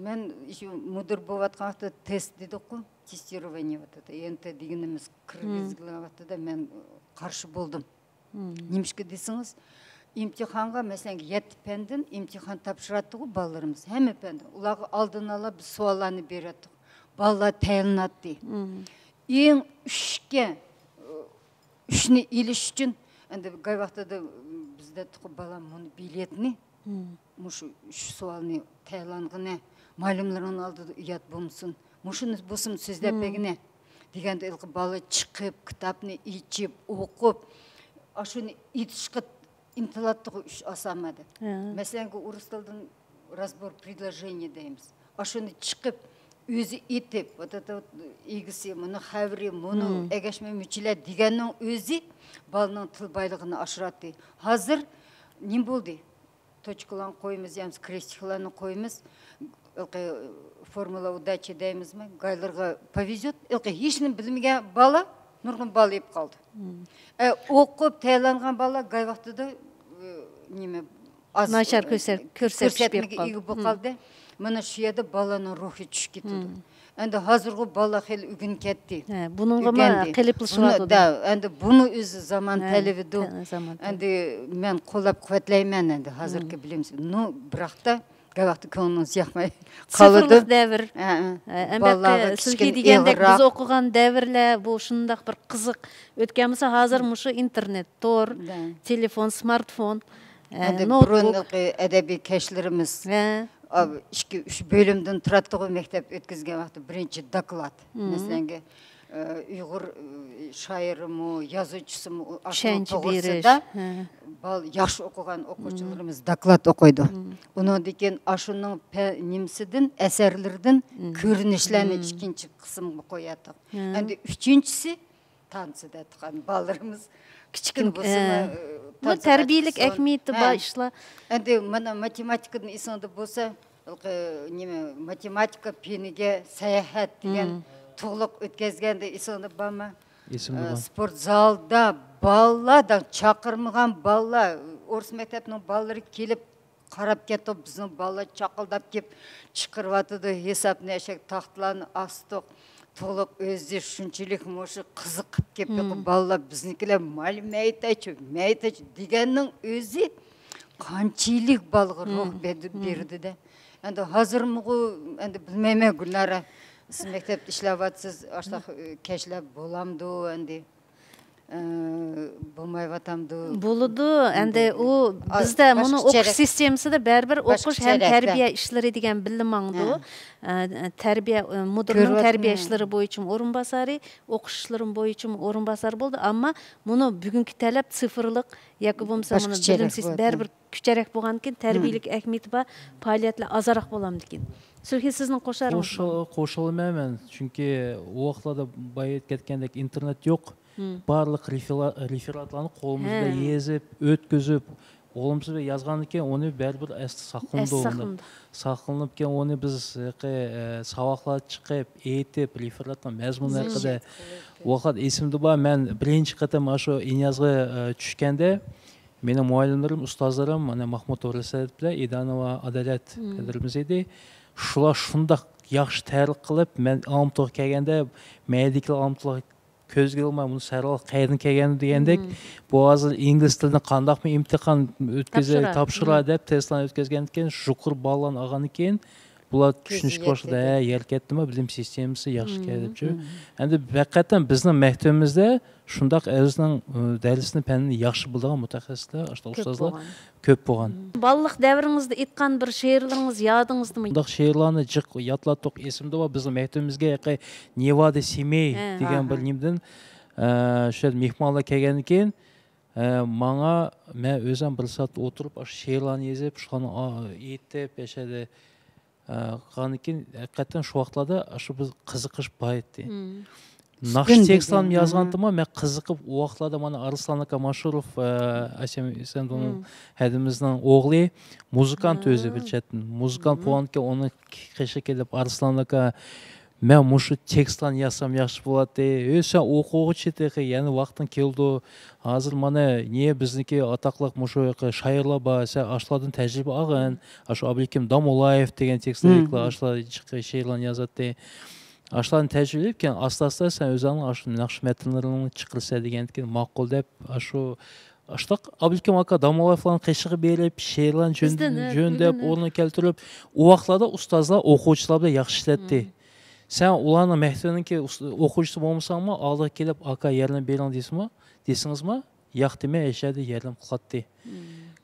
مەن شۇ مۇدىر بولۇۋاتقان ۋاقىتتا تېست دېدۇققۇ، تېستىرованىيە ۋاقتىدا، ئېن تى دېگىنىمىز كىرگۈزگەن ۋاقتىدا مەن قارشى بولدۇم. نېمىشقا دېسىڭىز، ئىمتىھانغا، مەسىلەن، يەتتە پەندىن ئىمتىھان تاپشۇراتتىغۇ بالىلىرىمىز، ھەممە پەندىن. ئۇلارغا ئالدىن ئالا بىز سوئاللارنى بېرەتتۇق. بالىلار تەيىنلاتتى. ئەڭ ئۈچكە، ئۈچنى ئېلىش ئۈچۈن، ئەندى گاي ۋاقتىدا بىزدە تۇقۇپ بالام مۇنۇ بېلەتنى، مۇشۇ ئۈچ سوئالنى تەييارلانغىنى، مۇئەللىملىرىڭنىڭ ئالدىدا ئۇيات بولمىسۇن، مۇشۇنى بولسىمۇ سۆزلەپ بەرگىنە، دېگەندە، ھېلىقى بالا چىقىپ، كىتابنى ئېچىپ، ئوقۇپ، ئاشۇنى ئېيتىشقا ئىنتىلاتتىغۇ ئۈچ ئاسامە دەپ. مەسىلەن، ئۇ ئورۇس تىلىدىن رازبور پرېدلوژېنىيە دەيمىز. ئاشۇنى چىقىپ، ئۆزى ئېيتىپ، ۋوت ئېتا ئىگىسى، مۇنۇ خەۋىرى، مۇنۇ ئەگەشمە مۈچىلەر دېگەننىڭ ئۆزى بالىنىڭ تىل بايلىقىنى ئاشۇراتتى. ھازىر نېمە بولدى؟ توچكىلارنى قويىمىز، يەنىمىز كرېستىكلارنى قويىمىز. ھېلىقى فورمۇلا ئۇداچى دەيمىزمۇ؟ گايلىرىغا پوۋېزيوت. ھېلىقى ھېچنېمە بىلمىگەن بالا، نۇرغۇن بالا يېپىپ قالدى. ئە، ئوقۇپ تەييارلانغان بالا گاي ۋاقتىدا، ئە، نېمە، ئاز، ناچار ئە، كۆرسەت-، كۆرسەتكۈچ كۆرسەتمىگە بېرىپ قالدى. ئىگە بولۇپ قالدى. مانا شۇ يەردە بالىنىڭ روھى چۈشۈپ كېتىدۇ. ئەندى ھازىرغۇ بالىلار خېلى ئۆگىنىپ كەتتى. ھە، بۇنىڭغىمۇ ئۆگەندى. قېلىپلىشىۋاتىدۇ. بۇنى، دە، ئەندى بۇمۇ ئۆزى زامان ھە، تەلىپىدۇ. تە-، زامان تەلىپى. ئەندى مەن قوللاپ قۇۋۋەتلەيمەن ئەندى ھازىرقى بىلىم. نو، بىراقتا، گەۋاقتا كۆڭلىڭىز ياقماي قالىدۇ. سىفىرلىق دەۋر. ھە، ھە. ھە، ئەمما سىزكى دېگەندەك، بىز ئوقۇغان دەۋرلەر بۇ شۇنداق بىر قىزىق ئۆتكەن بولسا، ھازىر مۇشۇ ئىنتېرنېت، تور، تېلېفون، سمارتفون، ھە، ئەندى نوتبۇك. بۇرۇنقى ئەدەبىي كەچلىرىمىز. ھە. ئىككى، ئۈچ بۆلۈمدىن تۇراتتىغۇ مەكتەپ ئۆتكۈزگەن ۋاقتى. بىرىنچى دوكلات. مەسىلەنگە، ئۇيغۇر شائىرىمۇ، يازغۇچىسىمۇ، ئاشۇنىڭ توغرىسىدا بال-، ياخشى ئوقۇغان ئوقۇغۇچىلىرىمىز دوكلات ئوقۇيدۇ. ئۇنىڭدىن كېيىن ئاشۇنىڭ پە-، نېمىسىدىن، ئەسەرلىرىدىن كۆرۈنۈشلەرنى ئىككىنچى قىسىمغا قوياتتۇق. ئەندى ئۈچىنچىسى تانسا دەتتۇق. ئەنە بالىلىرىمىز كىچىككىنە بولسىمۇ، ئە، بۇ تەربىيەلىك ئەھمىيىتى بار ئىشلار. ئەندى مانا ماتېماتىكىدىن ئېسىڭدە بولسا، ھېلىقى نېمە، ماتېماتىكا پېنىگە ساياھەت دېگەن تۇغلۇق ئۆتكەزگەندە ئېسىڭدە بارمۇ؟ ئېسىمدە بار. سپورت زالدا بالىلار، چاقىرمىغان بالىلار، ئورۇس مەكتەپنىڭ بالىلىرى كېلىپ، قاراپ كەتتۇق، بىزنىڭ بالىلار چاقىلداپ كېلىپ چىقىرىۋاتىدۇ، ھېسابنى ئەشەك تاختىلارنى ئاستۇق، تولۇق ئۆزى شۇنچىلىك مۇشۇ قىزىقىپ كېلىپ، بالىلار بىزنىڭكىلەر مايلى مەيتەچ، مەيتەچ دېگەننىڭ ئۆزى قانچىلىك بالىغا روھ بەردى-، بېرىدۇ-دە. ئەندى ھازىرمۇغۇ، ئەندى بىلمەيمەن، گۈلنارە، سىز مەكتەپتە ئىشلەۋاتىسىز، ئاشۇنداق، ئە، كەچلەر بولامدۇ ئەندى؟ ئە، بولمايۋاتامدۇ؟ بولىدۇ. ئەندى ئۇ ئا-، بىزدە مۇنۇ ئوقۇش سىستېمىسىدا بەرىبىر ئوقۇش ھەم تەربىيە ئىشلىرى دېگەن بىللە ماڭىدۇ. ئە، تەربىيە، ئە، مۇدىرنىڭ تەربىيە ئىشلىرى بويىچىمۇ ئورۇنباسارى، ئوقۇش ئىشلىرى بويىچىمۇ ئورۇنباسار بولدى. ئەمما مۇنۇ بۈگۈنكى تەلەپ سىفىرلىق ياكى بولمىسا مۇنۇ بىلىم سىستېمىسى بەرىبىر كۈچەرەك بولغاندىكىن، تەربىيەلىك ئەھمىيىتى بار پائالىيەتلەر ئازراق بولامدىكىن. سۈلھى، سىزنىڭ قوشارىڭىز بار؟ قوشۇ-، قوشۇلىمەن مەن. چۈنكى ئۇ ۋاقىتلاردا بايا ئېيتىپ كەتكەندەك ئىنتېرنېت يوق. بارلىق رېفېرا-، رېفېراتلارنى قولىمىز بىلەن يېزىپ، ئۆتكۈزۈپ، قولىمىز بىلەن يازغاندىكىن ئۇنى بەرىبىر ئەستە ساقلىنىدۇ. ساقلىنىدۇ. ساقلىنىپ كېيىن ئۇنى بىز، ھېلىقى، ئە، ساۋاقلار چىقىپ، ئېيتىپ، رېفېراتنىڭ مەزمۇنى ھەققىدە ۋاقىت ئېسىمدە بار. مەن بىرىنچى قېتىم ئاشۇ ئىنيازغا، ئە، چۈشكەندە، مېنىڭ مۇئەللىملىرىم، ئۇستازلىرىم، مانا، ماھمۇت رىسالەت بىلەن ئىدانوۋا ئادالەت مۇدىرىمىز ئىدى. شۇلار شۇنداق ياخشى تەرغىب قىلىپ، مەن ئالمىتىغا كەلگەندە، مەيدىكىلەر ئالمىتىغا كۆزگە ئىلماي، بۇنى سەرۋەر قەيەردىن كەلگەن دېگەندەك، بۇ ھازىر ئىنگلىز تىلىنى قانداقمۇ ئىمتىھان ئۆتكۈزەي، تاپشۇراي دەپ تېستلارنى ئۆتكۈزگەندىكىن، يۇقىرى باللارنى ئالغاندىكىن، بۇلار چۈشىنىشكە باشلىدى. ھە، يەركەتتىمۇ، بىلىم سىستېمىسى ياخشى ئىكەن دەپچۇ. ئەمدى ھەقىقەتەن بىزنىڭ مەكتىۋىمىزدە شۇنداق ئۆزىنىڭ، ئى، دەرسنى، پەننى ياخشى بىلىدىغان مۇتەخەسسىسلەر، ئاشۇنداق ئۇستازلار كۆپ بولغان. بالىلىق دەۋرىڭىزدە ئېيتقان بىر شېئىرلىرىڭىز يادىڭىزدىمۇ؟ بۇنداق شېئىرلارنى جىق يادلاتتۇق. ئېسىمدە بار، بىزنىڭ مەكتىۋىمىزگە يېقى نېۋادا سېمەي دېگەن بىر نېمىدىن، ئە، شۇ يەردە مېھمانلار كەلگەندىن كېيىن، ئە، ماڭا، مەن ئۆزۈم بىر سائەت ئولتۇرۇپ، ئاشۇ شېئىرلارنى يېزىپ، شۇلارنى، ئا، ئېيتىپ، ياشايدۇ. ئە، قىلغاندىن كېيىن، ھەقىقەتەن شۇ ۋاقىتلاردا شۇ بىر قىزىقىش بار ئىدى. ناخشا تېكىستلارنى يازغانتىمۇ، مەن قىزىقىپ، ئۇ ۋاقىتلاردا مانا ئارسلان ئاكا ماشۇروف، ئە، ئەسەم ئىسەندۇم ھەدىمىزنىڭ ئوغلى، مۇزىكانت ئۆزى بىر چەتتىن. مۇزىكانت بولغاندىكىن ئۇنىڭ قېشىغا كېلىپ، ئارسلان ئاكا، مەن مۇشۇ تېكىستلارنى يازسام ياخشى بولاتتى. ئى، سەن ئوقۇغۇچى تېخى، يەنە ۋاقتىڭ كېلىدۇ. ھازىر مانا نىيە بىزنىڭكى ئاتاقلىق مۇشۇ شائىرلار بار، سەن ئاشۇلاردىن تەجرىبە ئالغىن. ئاشۇ ئابلىكىم داموللايېف دېگەن تېكىستلار ئاشۇلار شېئىرلارنى يازاتتى. ئاشۇلارنى تەجرىبىلەپ كېيىن ئاستا-ئاستا سەن ئۆزۈڭنىڭ ئاشۇ ناخشا مەتنلىرىڭنى چىقىرىسەن دېگەندىكىن ماقۇل دەپ، ئاشۇ، ئاشۇنداق ئابلىكىم ئاكا داموللايېفلارنىڭ قېشىغا بېرىپ، شېئىرلارنى جۆن-، جۆندەپ، ئورنىغا كەلتۈرۈپ، ئۇ ۋاقىتلاردا ئۇستازلار ئوقۇغۇچىلار بىلەن ياخشى ئىشلەتتى. سەن ئۇلارنىڭ مەكتىپىنىڭكى ئۇس-، ئوقۇغۇچىسى بولمىساڭمۇ، ئالدىغا كېلىپ، «ئاكا، ياردەم بېرىڭ» دېسىمۇ، دېسىڭىزمۇ، «ياق دېمەي، ھېچ يەردە ياردەم قىلاتتى.»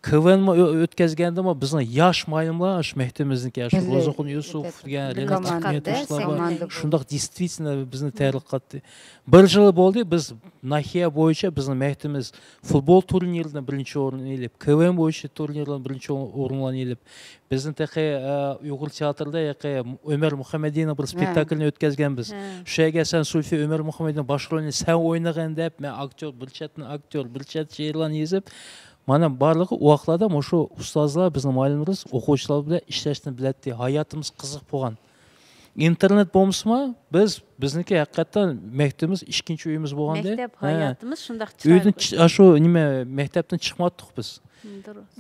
كىۋېنمۇ ئۆ-، ئۆتكەزگەندىمۇ بىزنىڭ ياش مۇئەللىملەر شۇ مەكتىپىمىزنىڭكى، شۇ روزىخۇن يۈسۈپ دېگەن، رېنات ئەخمەتوۋلار شۇنداق دىستىتسىنا بىزنى تەييارلىق قىلاتتى. بىر يىل بولدى، بىز ناھىيە بويىچە بىزنىڭ مەكتىپىمىز فۇتبول تۇرنىرىدىن بىرىنچى ئورۇن ئېلىپ، كىۋېن بويىچە تۇرنىرىدىن بىرىنچى ئورۇنلارنى ئېلىپ، بىزنى تېخى، ئە، ئۇيغۇر تىياتىرىدا ھېلىقى ئۆمەر مۇھەممەدىنىڭ بىر سپېكتاكلىنى ئۆتكەزگەنبىز. شۇ يەرگە سەن سۇلفى ئۆمەر مۇھەممەدىنىڭ باش رولىنى سەن ئوينىغىن دەپ، مەن ئاكتيور، بىر چەتتىن ئاكتيور، بىر چەت شېئىرلارنى يېزىپ، مانا بارلىقى ئۇ ۋاقىتلاردا مۇشۇ ئۇستازلار، بىزنىڭ مۇئەللىملىرىمىز ئوقۇغۇچىلار بىلەن ئىشلەشنى بىلەتتى. ھاياتىمىز قىزىق بولغان. ئىنتېرنېت بولمىسىمۇ، بىز، بىزنىڭكى ھەقىقەتەن مەكتىپىمىز ئىككىنچى ئۆيىمىز بولغاندى. مەكتەپ ھاياتىمىز شۇنداق ئۆيدىن چىرايلىق. ئاشۇ نېمە، مەكتەپتىن چىقماتتۇق بىز.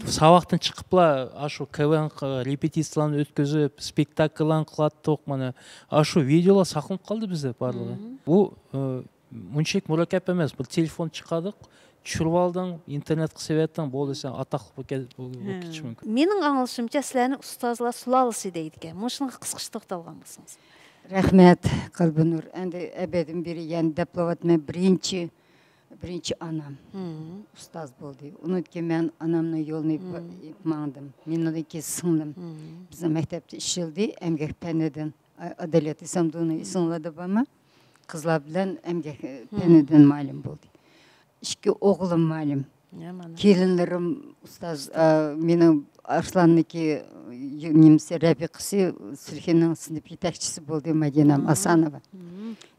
ساۋاقتىن چىقىپلا ئاشۇ كىۋېن رېپېتىتسىيىلارنى ئۆتكۈزۈپ، سپېكتاكللارنى قىلاتتۇق. مانا ئاشۇ ۋىدېئولار ساقلىنىپ قالدى بىزدە بارلىقى. بۇ، ئە، ئۇنچىلىك مۇرەككەپ ئەمەس. بىر تېلېفون چىقاردۇق، چۈشۈرۈۋالدىڭ، ئىنتېرنېتقا سېلىۋەتتىڭ، بولدى، سەن ئاتاقلىق بولۇپ كەت-، بولۇپ كېتىشى مۇمكىن. مېنىڭ ئاڭلىشىمچە، سىلەرنى ئۇستازلار سۇلالىسى دەيدىكەن. مۇشۇنىڭغا قىسقىچە توختالغان بولسىڭىز. رەھمەت، قەلبىنۇر. ئەمدى ئەبەدىن بېرى يەنە دەپلەۋاتىمەن، بىرىنچى، بىرىنچى ئانام ئۇستاز بولدى. ئۇنىڭدىن كېيىن مەن ئانامنىڭ يولىنى ئېلىپ ماڭدىم. مېنىڭدىن كېيىن سىڭلىم. بىزنىڭ مەكتەپتە ئىشلىدى، ئەمگەك پەنىدىن. ئا-، ئادالەت ئىسامدۇنى ئېسىڭلاردا بارمۇ؟ قىزلار بىلەن ئەمگەك، ئە، پەنىدىن مۇئەللىم بولدى. ئىككى ئوغلۇم مۇئەللىم. كېلىنلىرىم ئۇستاز، ئە، مېنىڭ ئارسلاننىڭكى، ئە، نېمىسى، رەپىقىسى سۈلھىنىڭ سىنىپ يېتەكچىسى بولدى، مەدىنەم ئاسانوۋا.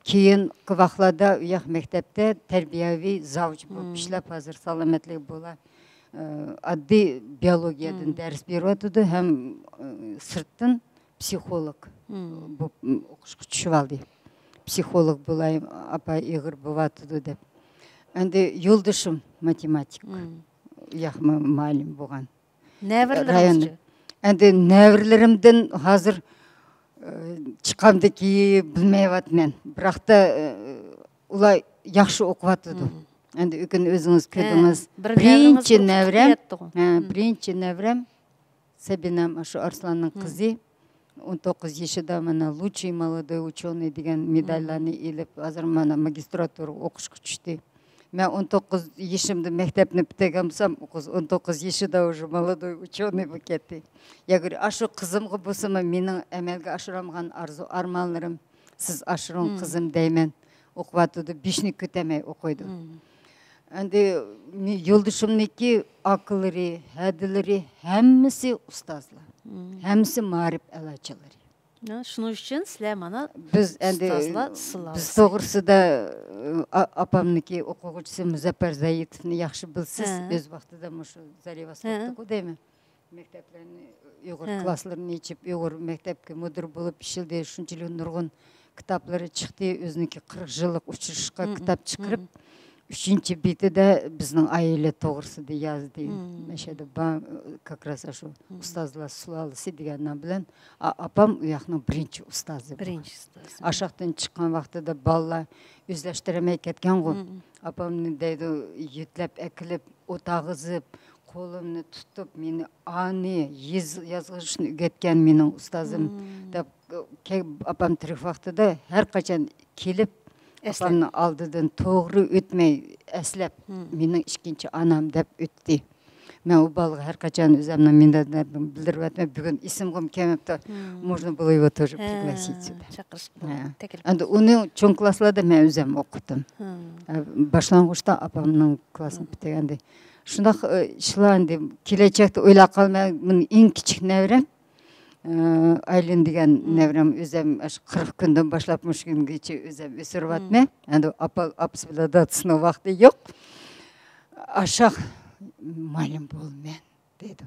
كېيىنكى ۋاقىتلاردا ئۇ ياق مەكتەپتە تەربىيەۋى زاۋچ بولۇپ ئىشلەپ، ھازىر سالامەتلىكى بولا، ئە، ئاددىي بىيولوگىيەدىن دەرس بېرىۋاتىدۇ ھەم، ئە، سىرتتىن پسىخولوگ بولۇپ، ئوقۇشقا چۈشۈۋالدى. پسىخولوگ بولاي، ئاپا ئېغىر بولۇۋاتىدۇ دەپ. ئەندى يولدىشىم ماتېماتىك، ياخمۇ مۇئەللىم بولغان. نەۋرىلىرىڭىزچۇ؟ ئەندى نەۋرىلىرىمدىن ھازىر، ئە، چىقامدىكى بىلمەيۋاتىمەن. بىراقتا، ئە، ئۇلار ياخشى ئوقۇۋاتىدۇ. ئەندى ئۆكۈن ئۆزىڭىز كۆردىڭىز. بىرىنچى نەۋرەم، ھە، بىرىنچى نەۋرەم سەبىنەم، ئاشۇ ئارسلاننىڭ قىزى. ئون توققۇز يېشىدا مانا «Лучший молодой учёный» دېگەن مېداللارنى ئېلىپ، ھازىر مانا ماگىستراتۇرىغا ئوقۇشقا چۈشتى. مەن ئون توققۇز يېشىمدا مەكتەپنى پۈتتۈرگەن بولسام، ئۇ قىز ئون توققۇز يېشىدا уже молодой учёный بولۇپ كەتتى. ياكى ئاشۇ قىزىمغا بولسىمۇ مېنىڭ ئەمەلگە ئاشۇرالمىغان ئارزۇ ئارمانلىرىم، «سىز ئاشۇرۇڭ، قىزىم» دەيمەن. ئوقۇۋاتىدۇ، بېشىنى كۆتەرمەي ئوقۇيدۇ. ئەندى مې-، يولدىشىمنىڭكى ئاكىلىرى، ھەدىلىرى ھەممىسى ئۇستازلار. ھەممىسى مائارىپ ئەلاچىلىرى. ھە، شۇنىڭ ئۈچۈن سىلەر مانا بىز ئەندى ئۇستازلار سىلەر. بىز توغرىسىدا، ئا-، ئاپامنىڭكى ئوقۇغۇچىسى مۇزەپپەر زايىتوفنى ياخشى بىلىسىز. ئۆز ۋاقتىدا مۇشۇ زارىۋاستوكتىكۇ دەيمەن. مەكتەپلەرنى، ئۇيغۇر كىلاسلىرىنى ئېچىپ، ئۇيغۇر مەكتەپكە مۇدىر بولۇپ ئىشلىدى. شۇنچىلىك نۇرغۇن كىتابلىرى چىقتى. ئۆزىنىڭكى قىرىق يىللىق ئۇچرىشىشقا كىتاب چىقىرىپ، ئۈچىنچى بېتىدە بىزنىڭ ئائىلە توغرىسىدا يازدى. مەشەدە با-، كاكراس شۇ ئۇستازلار سۇلالىسى دېگەن نام بىلەن ئا-، ئاپام ئۇ ياقنىڭ بىرىنچى ئۇستازى بولغان. بىرىنچى ئۇستازى. ئاشاقتىن چىققان ۋاقتىدا بالىلار ئۆزلەشتۈرەلمەي كەتكەنغۇ. ئاپامنى دەيدۇ، يۆتلەپ ئەكېلىپ، ئولتۇرغۇزۇپ، قولۇمنى تۇتۇپ، مېنى ئانى يېز-، يازغۇزۇشنى ئۆگەتكەن مېنىڭ ئۇستازىم، دەپ، كە-، ئاپام تىرىك ۋاقتىدا ھەر قاچان كېلىپ، ئەسلەپ. ئاپامنىڭ ئالدىدىن توغرا ئۆتمەي ئەسلەپ، مېنىڭ ئىككىنچى ئانام دەپ ئۆتتى. مەن ئۇ بالىغا ھەر قاچان ئۆزۈمنىڭ مىننەتدارلىقىمنى بىلدۈرۈۋاتىمەن. بۈگۈن ئېسىمگىمۇ كەلمەپتۇ. مۇشۇنى بولۇۋاتۇر، пригласить سюда. چاقىرىشقا. ئەندى ئۇنى چوڭ كىلاسلاردا مەن ئۆزۈم ئوقۇتتۇم. ئە، باشلانغۇچتا ئاپامنىڭ كىلاسىنى پۈتتۈرگەندە. شۇنداق، ئە، ئىشلار ئەندى كېلەچەكتە ئويلاپ قالماي، مېنىڭ ئەڭ كىچىك نەۋرەم. ئايلىن دېگەن نەۋرەم ئۆزەم ئاشۇ قىرىق كۈندىن باشلاپ مۇشۇ كۈنگىچە ئۆزەم ئۆستۈرۈۋاتىمەن. ئەمدى ئاپا، ئاپىسى بىلەن دادىسىنىڭ ۋاقتى يوق. ئاشاق مۇئەللىم بولىمەن دەيدۇ.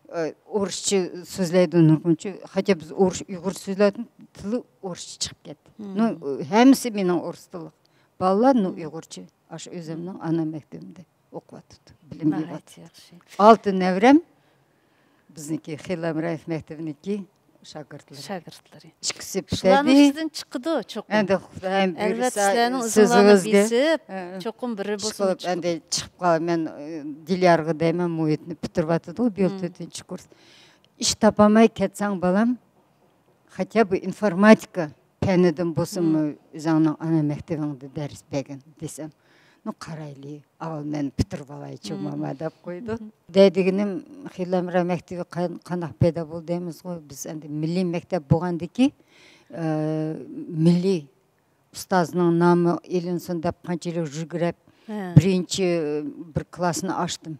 ئورۇسچە سۆزلەيدۇ نۇرغۇنچە. خەتتا بىز ئورۇس، ئۇيغۇر سۆزلەردىن تىلى ئورۇسچە چىقىپ كەتتى. نۇ، ھەممىسى مېنىڭ ئورۇس تىللىق. بالىلار نۇ ئۇيغۇرچە. ئاشۇ ئۆزۈمنىڭ ئانا مەكتىۋىمدە ئوقۇۋاتىدۇ. بىلىم ئېلىۋاتىدۇ. ئالتە نەۋرەم بىزنىڭكى خېلى ھەمرايېف مەكتىۋىنىڭكى شاگىرتلىرى. شاگىرتلىرى. ئىككىسى شۇلارنىڭ پۈتەلدى. ئۈستىدىن چىقىدۇ چوقۇم. ئەمدى خۇدايىم ئەلۋەتتە، بۇيرۇسا سىلەرنىڭ ئىزىڭلارنى سۆزىڭىزگە بېسىپ، ھە، چوقۇم بىرى بولسىمۇ ئىشقىلىپ، چىقىدۇ. ئەمدى چىقىپ قال. مەن، ئى، دىليارغا دەيمەن، مۇھىتنى پۈتتۈرۈۋاتىدۇ، بۇ يىل تۆتىنچى كۇرس. ئىش تاپالماي كەتسەڭ، بالام، خەتتا بۇ ئىنفورماتىكا پەنىدىن بولسىمۇ، ئۆزۈڭنىڭ ئانا مەكتىۋىڭدە دەرس بەرگىن دېسەم، نۇ قارايلى، ئاۋۋال مەن پۈتتۈرۈپ ئالايچۇ، ماما، دەپ قويىدۇ. دەيدىغىنىم، خېلى ھەمرايېف مەكتىۋى قان-، قانداق پەيدا بولدى دەيمىزغۇ، بىز ئەمدى مىللىي مەكتەپ بولغاندىكى، ئە، مىللىي ئۇستازنىڭ نامى ئېلىنسۇن دەپ قانچىلىك يۈگرەپ، بىرىنچى بىر كلاسنى ئاچتىم.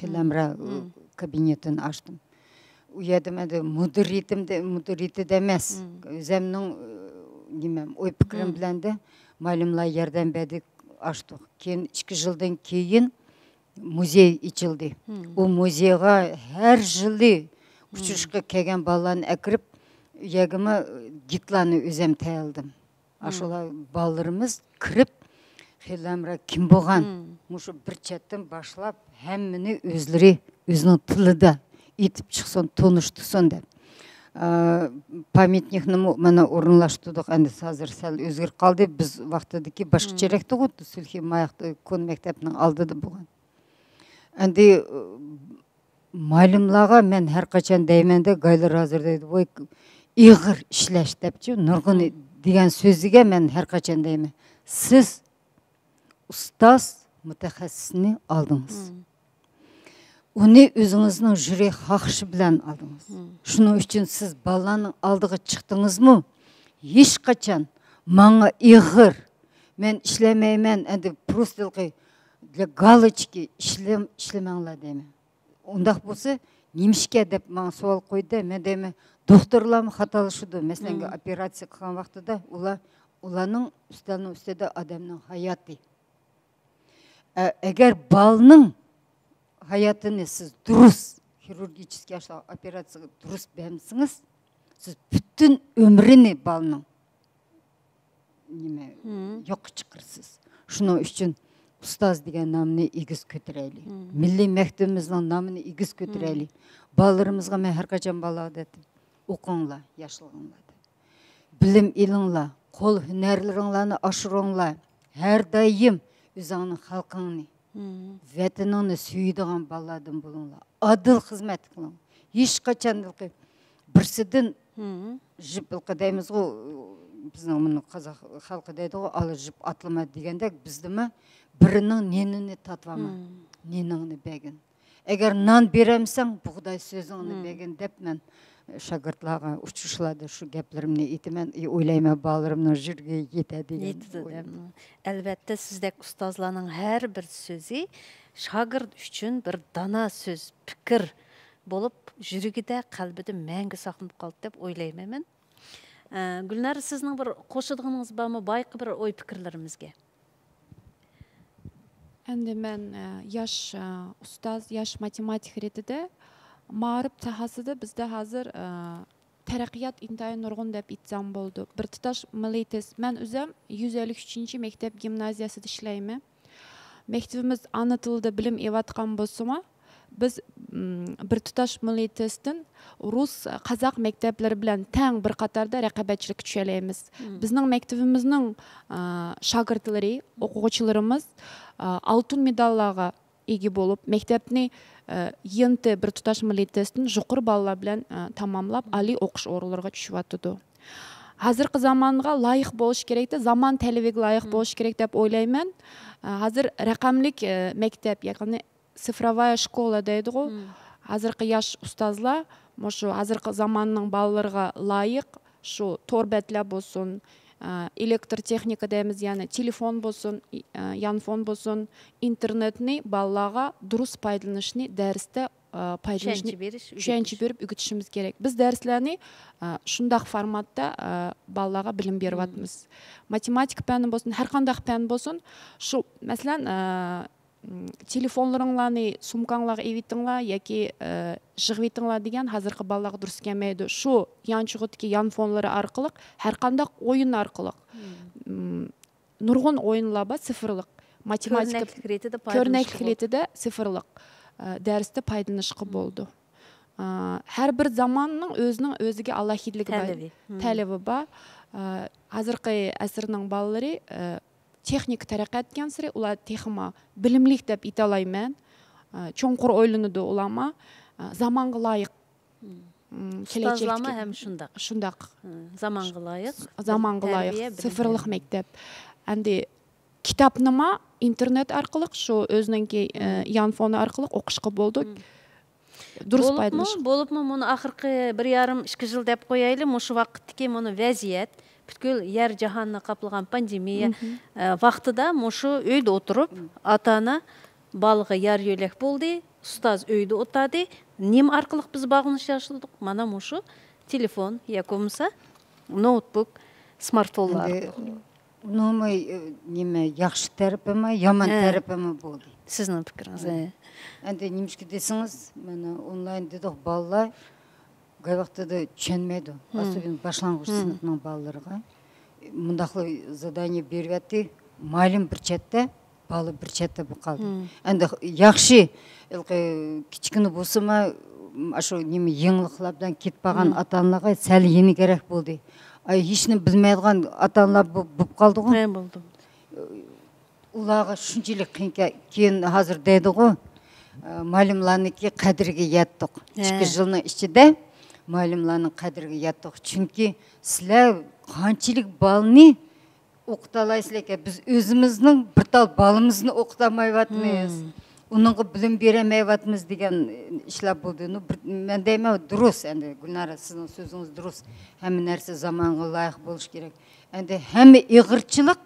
خېلى ھەمراھ كابىنېتىنى ئاچتىم. ئۇ يەردە مەن مۇدىرىيىتىمدە، مۇدىرىيىتىدە ئەمەس، ئۆزەمنىڭ، ئى، نېمەم، ئوي پىكرىم بىلەندە مۇئەللىملار ياردەم بەردى، ئاچتۇق. كېيىن ئىككى يىلدىن كېيىن مۇزېي ئېچىلدى. ئۇ مۇزېيغا ھەر يىلى ئۇچرىشىشقا كەلگەن بالىلارنى ئەكىرىپ، ئۇ يەرگىمۇ گىدلارنى ئۆزەم تەييارلىدىم. ئاشۇلار بالىلىرىمىز كىرىپ، خېلى ھەمراھ كىم بولغان، مۇشۇ بىر چەتتىن باشلاپ ھەممىنى ئۆزلىرى ئۆزىنىڭ تىلىدا ئېيتىپ چىقسۇن، تونۇشتۇرسۇن دەپ. ئا، پامياتنىكنىمۇ مانا ئورۇنلاشتۇردۇق. ئەمدى ھازىر سەل ئۆزگىرىپ قالدى. بىز ۋاقتىدىكى باشقىچە رەختىغۇ، سۈلھى ماياقتا كونا مەكتەپنىڭ ئالدىدا بولغان. ئەمدى، ئۇ، مۇئەللىملارغا مەن ھەر قاچان دەيمەن-دە، گايلار ھازىر دەيدۇ، ۋوي، ئېغىر ئىشلەش دەپچۇ، نۇرغۇن دېگەن سۆزىگە مەن ھەر قاچان دەيمەن، سىز ئۇستاز مۇتەخەسسىسنى ئالدىڭىز. ئۇنى ئۆزىڭىزنىڭ يۈرەك خاھىشى بىلەن ئالدىڭىز. شۇنىڭ ئۈچۈن سىز بالىلارنىڭ ئالدىغا چىقتىڭىزمۇ، ھېچقاچان ماڭا ئېغىر، مەن ئىشلەمەيمەن، ئەمدى پروستىلقى، گالوچكا ئىشلەم-، ئىشلىمەڭلار دەيمەن. ئۇنداق بولسا، نېمىشقا دەپ ماڭا سوئال قويدى. مەن دەيمەن، دوختۇرلارمۇ خاتالىشىدۇ. مەسىلەن، ئوپېراتسىيە قىلغان ۋاقتىدا ئۇلار، ئۇلارنىڭ ئۈستەلنىڭ ئۈستىدە ئادەمنىڭ ھاياتى. ئە-، ئەگەر بالىنىڭ ھاياتىنى سىز دۇرۇس، خىرۇرگىچېسكىي ئاشۇنداق ئوپېراتسىيەگە دۇرۇس بەرمىسىڭىز، سىز پۈتۈن ئۆمرىنى بالىنىڭ نېمە، يوققا چىقىرىسىز. شۇنىڭ ئۈچۈن ئۇستاز دېگەن نامنى ئېگىز كۆتۈرەيلى. مىللىي مەكتىۋىمىزنىڭ نامىنى ئېگىز كۆتۈرەيلى. بالىلىرىمىزغا مەن ھەر قاچان بالىلارغا دەيتتىم، ئوقۇڭلار، ياشلىقىڭلار دەپ. بىلىم ئېلىڭلار، قول ھۈنەرلىرىڭلارنى ئاشۇرۇڭلار. ھەر دائىم ئۆزۈڭنىڭ خەلقىڭنى، ۋەتىنىڭنى سۆيىدىغان بالىلاردىن بولۇڭلار. ئادىل خىزمەت قىلىڭ. ھېچقاچان بىرسىدىن جىپ ھېلىقى دەيمىزغۇ، بىزنىڭ مۇنۇ قازاق خەلقى دەيدىغۇ، ئالا جىپ ئاتلىما دېگەندەك، بىزدىمۇ بىرىنىڭ نېنىنى تاتىۋالما، نېنىڭنى بەرگىن. ئەگەر نان بېرەلمىسەڭ، بۇغداي سۆزۈڭنى بەرگىن دەپ مەن شاگىرتلارغا ئۇچرىشىشلاردا شۇ گەپلىرىمنى ئېيتىمەن. ئويلايمەن، بالىلىرىمنىڭ يۈرىكىگە يېتەر دېگەن يېتىدۇ دەپ. ئويدا. ئەلۋەتتە، سىزدەك ئۇستازلارنىڭ ھەر بىر سۆزى شاگىرت ئۈچۈن بىر دانا سۆز، پىكىر بولۇپ، يۈرىكىدە، قەلبىدە مەڭگۈ ساقلىنىپ قالدى دەپ ئويلايمەن مەن. ئە، گۈلنار، سىزنىڭ بىر قوشىدىغىنىڭىز بارمۇ؟ بايىقى بىر ئوي پىكىرلىرىمىزگە. ئەمدى مەن، ئە، ياش، ئە، ئۇستاز، ياش ماتېماتىك رېتىدە مائارىپ ساھەسىدە بىزدە ھازىر، ئە، تەرەققىيات ئىنتايىن نۇرغۇن دەپ ئېيتسام بولىدۇ. بىر تۇتاش مىللىي تېز. مەن ئۆزۈم يۈز ئەللىك ئۈچىنچى مەكتەپ گىمنازىيەسىدە ئىشلەيمەن. مەكتىپىمىز ئانا تىلىدا بىلىم ئېلىۋاتقان بولسىمۇ، بىز، م، بىر تۇتاش مىللىي تېستتىن رۇس، قازاق مەكتەپلىرى بىلەن تەڭ بىر قاتاردا رىقابەتچىلىككە چۈشەلەيمىز. بىزنىڭ مەكتىپىمىزنىڭ، ئا، شاگىرتلىرى، ئوقۇغۇچىلىرىمىز، ئا، ئالتۇن مېداللارغا ئىگە بولۇپ، مەكتەپنى، ئا، يىنتى بىر تۇتاش مىللىي تېستتىن يۇقىرى باللار بىلەن، ئا، تاماملاپ، ئالىي ئوقۇش ئورۇنلىرىغا چۈشۈۋاتىدۇ. ھازىرقى زامانغا لايىق بولۇش كېرەكتە، زامان تەلىپىگە لايىق بولۇش كېرەك دەپ ئويلايمەن. ئا، ھازىر رەقەملىك، ئا، مەكتەپ، يەنى цифровая школа دەيدىغۇ. ھازىرقى ياش ئۇستازلار مۇشۇ ھازىرقى زاماننىڭ بالىلىرىغا لايىق شۇ تور بەتلەر بولسۇن، ئە، ئېلېكتر تېخنىكا دەيمىز، يەنى تېلېفون بولسۇن، ئى-، ئە، يانفون بولسۇن، ئىنتېرنېتنى بالىلارغا دۇرۇس پايدىلىنىشنى دەرستە پايدىلىنىشنى، چۈشەنچە بېرىپ ئۆگىتىشىمىز كېرەك. بىز دەرسلەرنى شۇنداق فورماتتا بالىلارغا بىلىم بېرىۋاتىمىز. ماتېماتىكا پەنى بولسۇن، ھەر قانداق پەن بولسۇن، شۇ مەسىلەن، تېلېفونلىرىڭلارنى سومكاڭلارغا ئېلىۋېتىڭلار ياكى يىغىۋېتىڭلار دېگەن ھازىرقى بالىلارغا دۇرۇس كەلمەيدۇ. شۇ يانچۇقىدىكى يانفونلىرى ئارقىلىق، ھەر قانداق ئويۇن ئارقىلىق، نۇرغۇن ئويۇنلار بار، سىفىرلىق ماتېماتىكا، كۆرنەكلىك رېتىدە پايدىلىنىشقا كۆرنەكلىك بولىدۇ. رېتىدە سىفىرلىق دەرستە پايدىلىنىشقا بولىدۇ. ھەر بىر زاماننىڭ ئۆزىنىڭ ئۆزىگە ئالاھىدىلىكى بار، تەلىپى بار. ھازىرقى ئەسىرنىڭ بالىلىرى تېخنىكا تەرەققىي ئەتكەنسېرى ئۇلار تېخىمۇ بىلىملىك دەپ ئېيتالايمەن. چوڭقۇر ئويلىنىدۇ ئۇلارمۇ. زامانغا لايىق. ئۇستازلارمۇ ھەم شۇنداق. شۇنداق. زامانغا لايىق. زامانغا لايىق. سىفىرلىق مەكتەپ. ئەمدى كىتابنىمۇ ئىنتېرنېت ئارقىلىق، شۇ ئۆزىنىڭكى يانفونى ئارقىلىق ئوقۇشقا بولىدۇ. دۇرۇس پايدىلىنىش. بولۇپمۇ، بولۇپمۇ مۇنۇ ئاخىرقى بىر يارىم، ئىككى يىل دەپ قويايلى، مۇشۇ ۋاقىتتىكى مۇنۇ ۋەزىيەت، پۈتكۈل يەر جاھاننى قاپلىغان پاندېمىيە ۋاقتىدا مۇشۇ ئۆيدە ئولتۇرۇپ، ئاتا-ئانا بالىغا يار يۆلەك بولدى، ئۇستاز ئۆيدە ئولتۇردى. نېمە ئارقىلىق بىز باغلىنىش ياسىدۇق؟ مانا مۇشۇ تېلېفون ياكى بولمىسا نوتبۇك، سمارتفونلار ئارقىلىق. ئۇنىڭمۇ نېمە، ياخشى تەرىپىمۇ، يامان تەرىپىمۇ بولدى. سىزنىڭ پىكرىڭىز؟ ئەمدى نېمىشقا دېسىڭىز، مانا ئونلاين دېدۇق، بالىلار گاي ۋاقتىدا چۈشەنمەيدۇ، ئاسوبىن باشلانغۇچ سىنىپنىڭ بالىلىرىغا. مۇنداقلا زادانىيە بېرىۋەتتى، مۇئەللىم بىر چەتتە، بالا بىر چەتتە بولۇپ قالدى. ئەمدى ياخشى، ھېلىقى كىچىككىنە بولسىمۇ، ئاشۇ نېمە، يېڭىلىقلار بىلەن كېتىپ قالغان ئاتا-ئانىلارغا سەل يېنىكرەك بولدى. ئاي، ھېچنېمە بىلمەيدىغان ئاتا-ئانىلار بولۇپ قالدىغۇ. ئۇلارغا شۇنچىلىك قىيىن. كېيىن ھازىر دەيدىغۇ، مۇئەللىملەرنىڭكى قەدرىگە يەتتۇق. ئىككى يىلنىڭ ئىچىدە مۇئەللىملەرنىڭ قەدرىگە يەتتۇق. چۈنكى سىلەر قانچىلىك بالىنى ئوقۇتالايسىلەركەن، بىز ئۆزىمىزنىڭ بىر تال بالىمىزنى ئوقۇتالمايۋاتىمىز، ئۇنىڭغا بىلىم بېرەلمەيۋاتىمىز دېگەن ئىشلار بولدى. نۇ، بىر، مەن دەيمەن، دۇرۇس، ئەمدى گۈلنارە، سىزنىڭ سۆزىڭىز دۇرۇس، ھەممە نەرسە زامانغا لايىق بولۇشى كېرەك. ئەمدى ھەممە ئېغىرچىلىق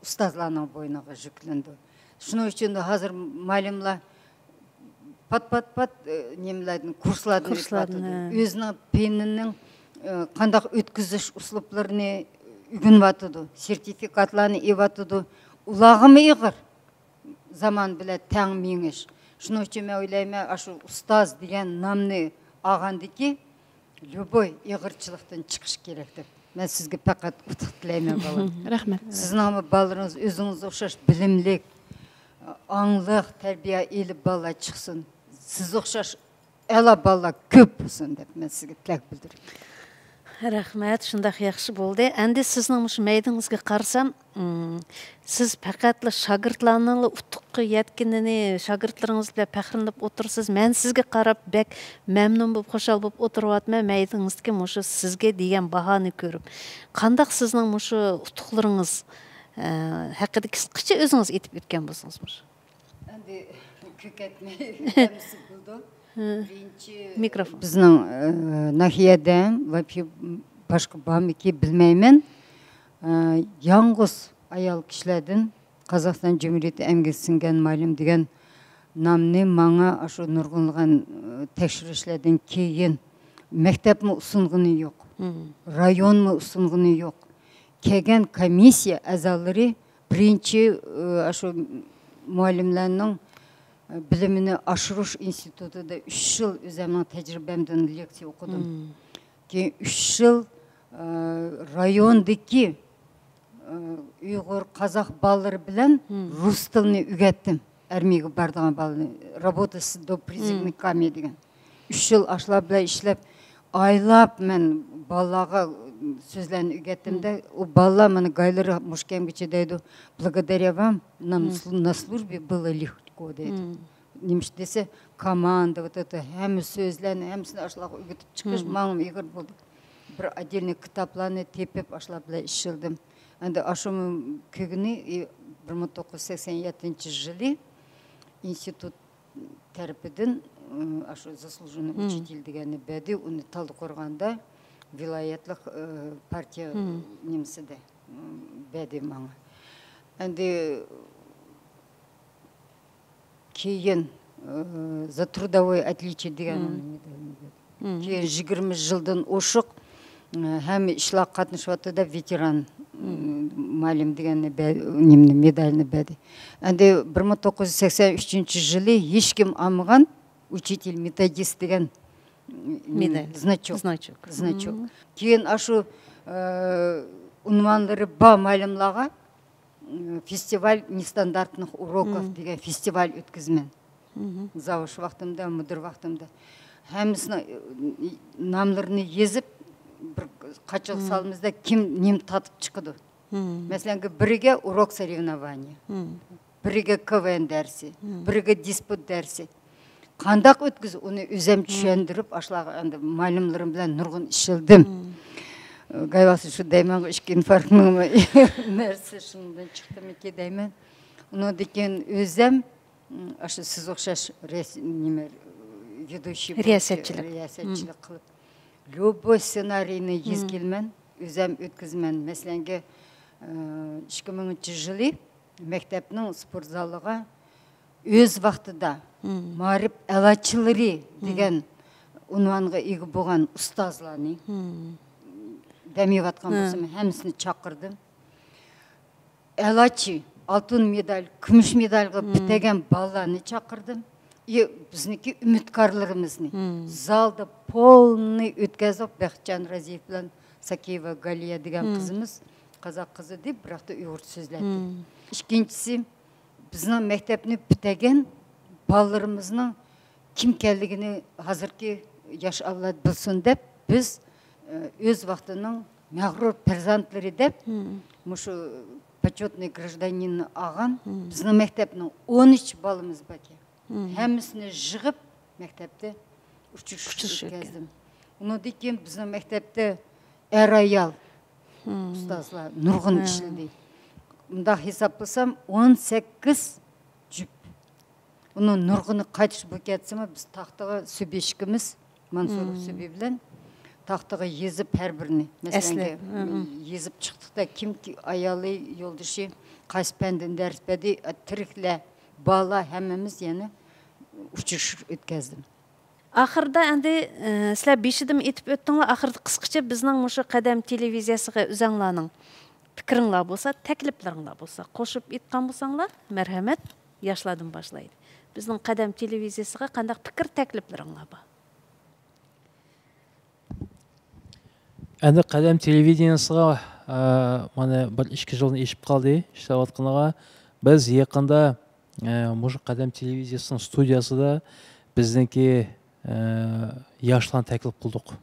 ئۇستازلارنىڭ بوينىغا يۈكلىنىدۇ. شۇنىڭ ئۈچۈن ھازىر مۇئەللىملەر پات، پات، پات، ئى، نېمىلەردىن، كۇرسلاردىن ئۆتۈۋاتىدۇ. ئۆزىنىڭ پېنىنىڭ، ئى، قانداق ئۆتكۈزۈش ئۇسلۇبلىرىنى ئۆگىنىۋاتىدۇ، سېرتىفىكاتلارنى ئېلىۋاتىدۇ. ئۇلارغىمۇ ئېغىر زامان بىلەن تەڭ مېڭىش. شۇنىڭ ئۈچۈن مەن ئويلايمەن، ئاشۇ ئۇستاز دېگەن نامنى ئالغاندىكى، ليۇبوي ئېغىرچىلىقتىن چىقىش كېرەك دەپ، مەن سىزگە پەقەت ئۇتۇق تىلەيمەن، بالام. رەھمەت. سىزنىڭمۇ بالىلىرىڭىز ئۆزىڭىزگە ئوخشاش بىلىملىك، ئاڭلىق، تەربىيە ئېلىپ بالىلار چىقسۇن. سىزگە ئوخشاش ئەلا بالىلار كۆپ بولسۇن دەپ، مەن سىزگە تىلەك بىلدۈرىمەن. رەھمەت، شۇنداق ياخشى بولدى. ئەمدى سىزنىڭ مۇشۇ مەيدىڭىزگە قارىسام، ئىم، سىز پەقەتلا شاگىرتلارنىڭلا ئۇتۇققا يەتكىنىنى، شاگىرتلىرىڭىز بىلەن پەخىرلىنىپ ئولتۇرىسىز. مەن سىزگە قاراپ بەك مەمنۇن بولۇپ، خۇشال بولۇپ ئولتۇرۇۋاتىمەن. مەيدىڭىزدىكى مۇشۇ سىزگە دېگەن باھانى كۆرۈپ. قانداق سىزنىڭ مۇشۇ ئۇتۇقلىرىڭىز، ئە، ھەققىدە قىسقىچە ئۆزىڭىز ئېيتىپ ئۆتكەن بولسىڭىز مۇشۇ. ئەمدى كۆكەتنى ھەممىسى بىلىدۇ. بىرىنچى، مىكروفون. بىزنىڭ، ئە، ناھىيەدە ۋە باشقا بارمىكى بىلمەيمەن. ئە، يالغۇز ئايال كىشىلەردىن قازاقىستان جۇمھۇرىيىتى ئەمگىكى سىڭگەن مۇئەللىم دېگەن نامنى ماڭا ئاشۇ نۇرغۇنلىغان، ئە، تەكشۈرۈشلەردىن كېيىن، مەكتەپمۇ ئۇسۇنغىنى يوق. رايونمۇ ئۇسۇنغىنى يوق. كەلگەن كومىسسىيە ئەزالىرى بىرىنچى، ئى، ئاشۇ مۇئەللىملەرنىڭ، ئى، بىلىمىنى ئاشۇرۇش ئىنستىتۇتىدا ئۈچ يىل ئۆزۈمنىڭ تەجرىبەمدىن لېكسىيە ئوقۇدۇم. كېيىن ئۈچ يىل، ئى، رايوندىكى، ئى، ئۇيغۇر، قازاق بالىلىرى بىلەن رۇس تىلىنى ئۆگەتتىم. ئارمىيەگە بارىدىغان بالىنى، رابوتا с допризывниками دېگەن. ئۈچ يىل ئاشۇلار بىلەن ئىشلەپ، ئايلاپ مەن بالىلارغا سۆزلەرنى ئۆگەتتىم-دە، ئۇ بالىلار مانا گايلىرى مۇشۇ كەمگىچە دەيدۇ، благодаря вам нам на службе было легко دەيدۇ. نېمىش دېسە، командовать، ھەممە سۆزلەرنى، ھەممىسىنى ئاشۇلارغا ئۆگىتىپ چىقىش ماڭىمۇ ئېغىر بولدى. بىر отдельный كىتابلارنى تېپىپ، ئاشۇلار بىلەن ئىشلىدىم. ئەمدى ئاشۇمۇ كۆگىنى، ئى، بىر مىڭ توققۇز يۈز سەكسەن يەتتىنچى يىلى ئىنستىتۇت تەرىپىدىن، ئاشۇ заслуженный ئۇچىتېل دېگەننى بەردى. ئۇنى تالدىقورغاندا ۋىلايەتلىك، ئى، پارتىيە نېمىسىدە، ئى، بەردى ماڭا. ئەمدى كېيىن За трудовое отличие دېگەن. كېيىن يىگىرمە يىلدىن ئوشۇق ھەممە ئىشلارغا قاتنىشىۋاتىدۇ دەپ ۋېتېران مۇئەللىم دېگەننى، نېمىنى، مېدالنى بەردى. ئەندى بىر مىڭ توققۇز يۈز سەكسەن ئۈچىنچى يىلى ھېچكىم ئالمىغان ئۇچىتېل مېتودىست دېگەن مېدال. زناچوك. زناچوك. كېيىن ئاشۇ ئۇنۋانلىرى بار مۇئەللىملارغا فېستىۋال نېستандартنىخ ئۇروكوف دېگەن فېستىۋال ئۆتكۈزىمەن. زاۋۇش ۋاقتىمدا، مۇدىر ۋاقتىمدا ھەممىسىنىڭ ناملىرىنى يېزىپ، بىر قاچىغا سالىمىزدا، كىم نېمە تارتىپ چىقىدۇ. مەسىلەن، بىرىگە ئۇروك سورېۋنوۋانىيە، بىرىگە كىۋېن دەرسى، بىرىگە دىسپۇت دەرسى. قانداق ئۆتكۈزۈپ، ئۇنى ئۆزەم چۈشەندۈرۈپ، ئاشۇلارغا ئەمدى مۇئەللىملىرىم بىلەن نۇرغۇن ئىشلىدىم. گايۋاسى شۇ دەيمەنغۇ، ئىككى ئىنفاركتنىڭ نەرسىسى شۇنىڭدىن چىقتىمىكى دەيمەن. ئۇنىڭدىن كېيىن ئۆزەم، ئاشۇ سىز ئوخشاش رەس-، نېمە، ۋېدۇشىي بولۇپ، رىياسەتچىلىك. رىياسەتچىلىك قىلىپ، ليۇبوي سېنارىينى يېزىپ كېلىمەن، ئۆزەم ئۆتكۈزىمەن. مەسىلەنگە، ئىككى مىڭىنچى يىلى مەكتەپنىڭ سپورت زالىغا ئۆز ۋاقتىدا مائارىپ ئەلاچىلىرى دېگەن ئۇنۋانغا ئىگە بولغان ئۇستازلارنى، دەم يەۋاتقان بولسىمۇ، ھەممىسىنى چاقىردىم. ئەلاچى، ئالتۇن مېدال، كۈمۈش مېدالغا پۈتتۈرگەن بالىلارنى چاقىردىم. ئى، بىزنىڭكى ئۈمىدكارلىرىمىزنى. زالدا پولنىي ئۆتكەزدۇق. بەختىجان رازىيېف بىلەن ساكىيېۋا گالىيە دېگەن قىزىمىز، قازاق قىزى دەپ، بىراق تا ئۇيغۇرچە سۆزلەيتتى. ئىككىنچىسى، بىزنىڭ مەكتەپنى پۈتتۈرگەن بالىلىرىمىزنىڭ كىمكەنلىكىنى ھازىرقى ياش ئەۋلاد بىلسۇن دەپ، بىز، ئۆز ۋاقتىنىڭ مەغرۇر پەرزەنتلىرى دەپ، مۇشۇ почётный гражданинنى ئالغان بىزنىڭ مەكتەپنىڭ ئون ئۈچ بالىمىز باركەن. ھەممىسىنى يىغىپ، مەكتەپتە ئۇچرىشىش ئۆتكەزدىم. ئۇنىڭدىن كېيىن بىزنىڭ مەكتەپتە ئەر-ئايال ئۇستازلار نۇرغۇن ئىشلىدى. مۇنداق ھېسابلىسام، ئون سەككىز جۈپ. ئۇنىڭ نۇرغۇنى قايتىش بولۇپ كەتسىمۇ، بىز تاختىغا سۈبى ئىككىمىز، مانسۇروف سۈبى بىلەن تاختىغا يېزىپ ھەر بىرىنى، مەسىلەن، يېزىپ چىقتۇق-دە، كىم، كىم ئايالى، يولدىشى، قايسى پەندىن دەرس بەردى، تىرىكلەر، بالىلار ھەممىمىز يەنە ئۇچرىشىش ئۆتكەزدىم. ئاخىرىدا ئەمدى، ئە، سىلەر بېشىدىمۇ ئېيتىپ ئۆتتۈڭلار، ئاخىرىدا قىسقىچە بىزنىڭ مۇشۇ قەدەم تېلېۋىزىيەسىگە ئۆزەڭلارنىڭ پىكرىڭلار بولسا، تەكلىپلىرىڭلار بولسا، قوشۇپ ئېيتقان بولساڭلار، مەرھەمەت، ياشلاردىن باشلايلى. بىزنىڭ قەدەم تېلېۋىزىيەسىگە قانداق پىكىر، تەكلىپلىرىڭلار بار؟ ئەمدى قەدەم تېلېۋىدېنىيەسىغا، ئە، مانا بىر ئىككى يىلدىن ئېشىپ قالدى ئىشلەۋاتقىنىغا. بىز يېقىندا، ئە، مۇشۇ قەدەم تېلېۋىزىيەسىنىڭ ستۇدىيەسىدە بىزنىڭكى، ئە، ياشلارنى تەكلىپ قىلدۇق.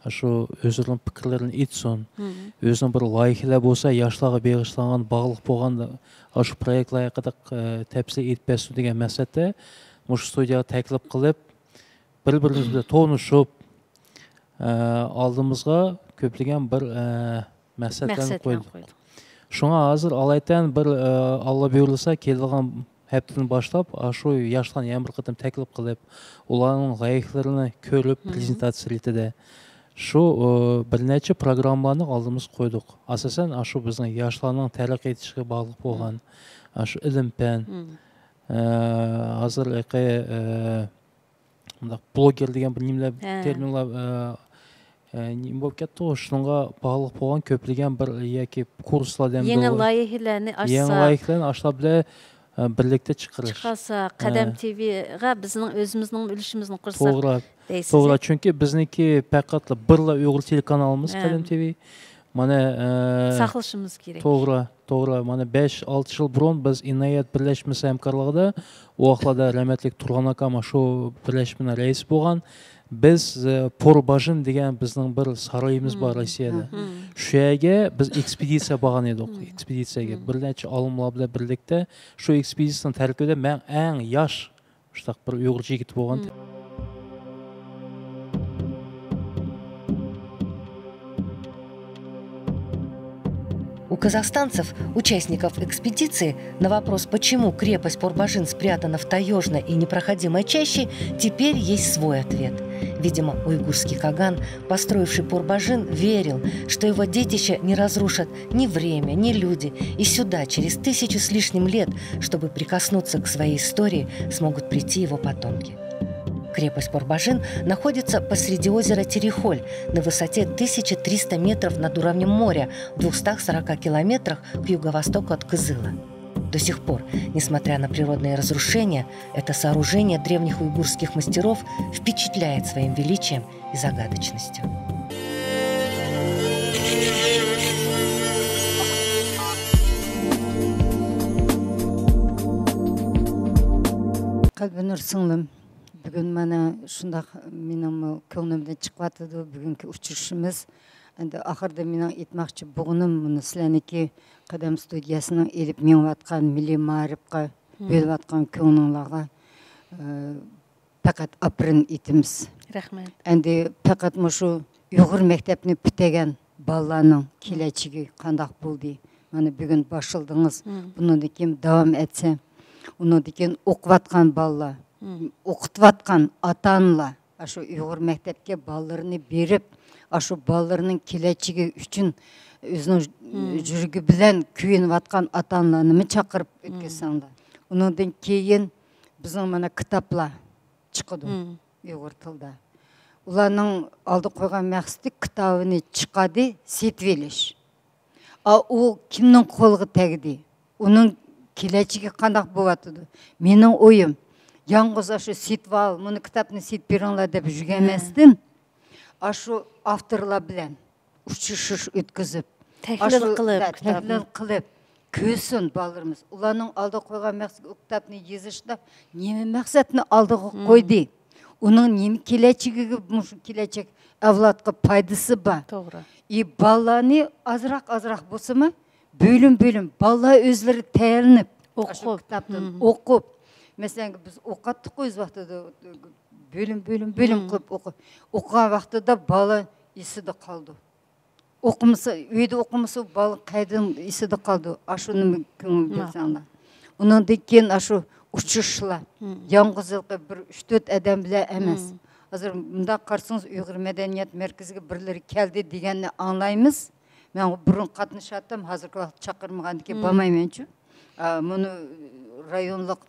شۇ ئۆزلىرىنىڭ پىكىرلىرىنى ئېيتسۇن. ئۆزىنىڭ بىر لايىھىلەر بولسا، ياشلارغا بېغىشلانغان، باغلىق بولغان ئاشۇ پرويېكتلار ھەققىدە، ئە، تەپسىلىي ئېيتىپ بەرسۇن دېگەن مەقسەتتە مۇشۇ ستۇدىيەگە تەكلىپ قىلىپ، بىر-بىرىمىز بىلەن تونۇشۇپ، ئە، ئالدىمىزغا كۆپلىگەن بىر، ئە، مەقسەتلەرنى قويدۇق. شۇڭا ھازىر ئالايىتەن بىر، ئە، ئاللا بۇيرۇلسا، كېلىدىغان ھەپتىدىن باشلاپ، ئاشۇ ياشلارنى يەنە بىر قېتىم تەكلىپ قىلىپ، ئۇلارنىڭ لايىھىلىرىنى كۆرۈپ، پرېزېنتاتسىيە رېتىدە شۇ، ئە، بىر نەچچە پروگراممىلارنى ئالدىمىزغا قويدۇق. ئاساسەن، ئاشۇ بىزنىڭ ياشلارنىڭ تەرەققىي ئېتىشىگە باغلىق بولغان، ئاشۇ ئىلىم-پەن، ئە، ھازىر ھېلىقى، ئە، مۇنداق بلوگېر دېگەن بىر نېمىلەر، تېرمىنلار، ئە، ئە، نېمە بولۇپ كەتتىغۇ، شۇنىڭغا باغلىق بولغان كۆپلىگەن بىر ياكى كۇرسلار دەمدۇ، يېڭى لايىھىلەرنى ئاشسا، يېڭى لايىھىلەرنى ئاشۇلار بىلەن، ئە، بىرلىكتە چىقىرىش. چىقارسا، قەدەم تىۋىغا بىزنىڭ ئۆزىمىزنىڭ ئۈلۈشىمىزنى قوشساق توغرا، دەيسىز. توغرا، چۈنكى بىزنىڭكى پەقەتلا بىرلا ئۇيغۇر تېلېكانالىمىز قەدەم تىۋى. مانا، ئە، ساقلىشىمىز كېرەك. توغرا. توغرا، مانا بەش-ئالتە يىل بۇرۇن بىز ئىنايەت بىرلەشمىسى ھەمكارلىقىدا، ئۇ ۋاقىتلاردا رەھمەتلىك تۇرغان ئاكام شۇ بىرلەشمىنىڭ رەئىسى بولغان. بىز، ئە، پورباژىن دېگەن بىزنىڭ بىر سارىيىمىز بار روسىيەدە. شۇ يەرگە بىز ئېكسپېدىتسىيە بارغان ئىدۇق. ئېكسپېدىتسىيەگە بىر نەچچە ئالىملار بىلەن بىرلىكتە شۇ ئېكسپېدىتسىيەنىڭ تەركىبىدە مەن ئەڭ ياش شۇنداق بىر ئۇيغۇر يىگىتى بولغان. У казахстанцев, участников экспедиции, на вопрос, почему крепость Порбажин спрятана в таёжной и непроходимой чаще, теперь есть свой ответ. Видимо, уйгурский каган, построивший Порбажин, верил, что его детище не разрушат ни время, ни люди, и сюда через тысячу с лишним лет, чтобы прикоснуться к своей истории, смогут прийти его потомки. Крепость Порбажин находится посреди озера Терехоль на высоте тысяча триста метров над уровнем моря, в двухстах сорока километрах к юго-востоку от Кызыла. До сих пор, несмотря на природные разрушения, это сооружение древних уйгурских мастеров впечатляет своим величием и загадочностью. قەلبىنۇر سىڭلىم، بۈگۈن مانا شۇنداق مېنىڭمۇ كۆڭلۈمدىن چىقىۋاتىدۇ بۈگۈنكى ئۇچرىشىشىمىز. ئەمدى ئاخىرىدا مېنىڭ ئېيتماقچى بولغىنىم، مۇنۇ سىلەرنىڭكى قەدەم ستۇدىيەسىنىڭ ئېلىپ مېڭىۋاتقان مىللىي مائارىپقا بۆلۈۋاتقان كۆڭلۈڭلارغا، ئە، پەقەت ئاپىرىن ئېيتىمىز. رەھمەت. ئەمدى پەقەت مۇشۇ ئۇيغۇر مەكتەپنى پۈتتۈرگەن بالىلارنىڭ كېلەچىكى قانداق بولدى؟ مانا بۈگۈن باشلىدىڭىز. بۇنىڭدىن كېيىن داۋام ئەتسە، ئۇنىڭدىن كېيىن ئوقۇۋاتقان بالىلار، ئوقۇتۇۋاتقان ئاتا-ئانىلار، ئاشۇ ئۇيغۇر مەكتەپكە بالىلىرىنى بېرىپ، ئاشۇ بالىلىرىنىڭ كېلەچىكى ئۈچۈن ئۆزىنىڭ يۈرىكى بىلەن كۆيۈنۈۋاتقان ئاتا-ئانىلارنىمۇ چاقىرىپ ئۆتكۈزسەڭلار. ئۇنىڭدىن كېيىن بىزنىڭ مانا كىتابلار چىقىدۇ ئۇيغۇر تىلىدا. ئۇلارنىڭ ئالدىغا قويغان مەقسىتى كىتابىنى چىقاردى، سېتىۋېلىش. ئا، ئۇ كىمنىڭ قولىغا تەگدى؟ ئۇنىڭ كېلەچىكى قانداق بولۇۋاتىدۇ؟ مېنىڭ ئويۇم، يالغۇز ئاشۇ سېتىۋال، مۇنۇ كىتابنى سېتىپ بېرىڭلار دەپ يۈگەنمەستىن، ئاشۇ ئاپتورلار بىلەن ئۇچرىشىش ئۆتكۈزۈپ، تەھلىل ئاشۇ، قىلىپ، ھە، كىتابنى. تەھلىل قىلىپ كۆرسۇن بالىلىرىمىز. ئۇلارنىڭ ئالدىغا قويغان مەقسىتى، ئۇ كىتابنى يېزىشتا نېمە مەقسەتنى ئالدىغا قويدى؟ ئۇنىڭ نېمە كېلەچىكىگە، مۇشۇ كېلەچەك ئەۋلادقا پايدىسى بار؟ توغرا. ئى، بالىلارنى ئازراق-ئازراق بولسىمۇ، بۆلۈم-بۆلۈم، بالىلار ئۆزلىرى تەييارلىنىپ، ئاشۇ ئوقۇپ. كىتابتىن ئوقۇپ. مەسىلەن، بىز ئوقۇتتۇق ئۆز ۋاقتىدا، بۆلۈم، بۆلۈم، بۆلۈم قىلىپ ئوقۇ-، ئوقۇغان ۋاقتىدا بالا ئېسىدە قالىدۇ. ئوقۇمىسا، ئۆيدە ئوقۇمىسا، بالا قەيدىن ئېسىدە قالىدۇ. ئاشۇنى كۆڭۈل بۆلسەڭلار. ئۇنىڭدىن كېيىن ئاشۇ ئۇچۇشۇشلار. يالغۇز ھېلىقى بىر ئۈچ تۆت ئادەم بىلەن ئەمەس. ھازىر مۇنداق قارىسىڭىز، ئۇيغۇر مەدەنىيەت مەركىزىگە بىرلىرى كەلدى دېگەننى ئاڭلايمىز. مەن بۇرۇن قاتنىشاتتىم، ھازىرقى ۋاقىتتا چاقىرمىغاندىكىن بارمايمەنچۇ. ئا، مۇنۇ رايونلۇق،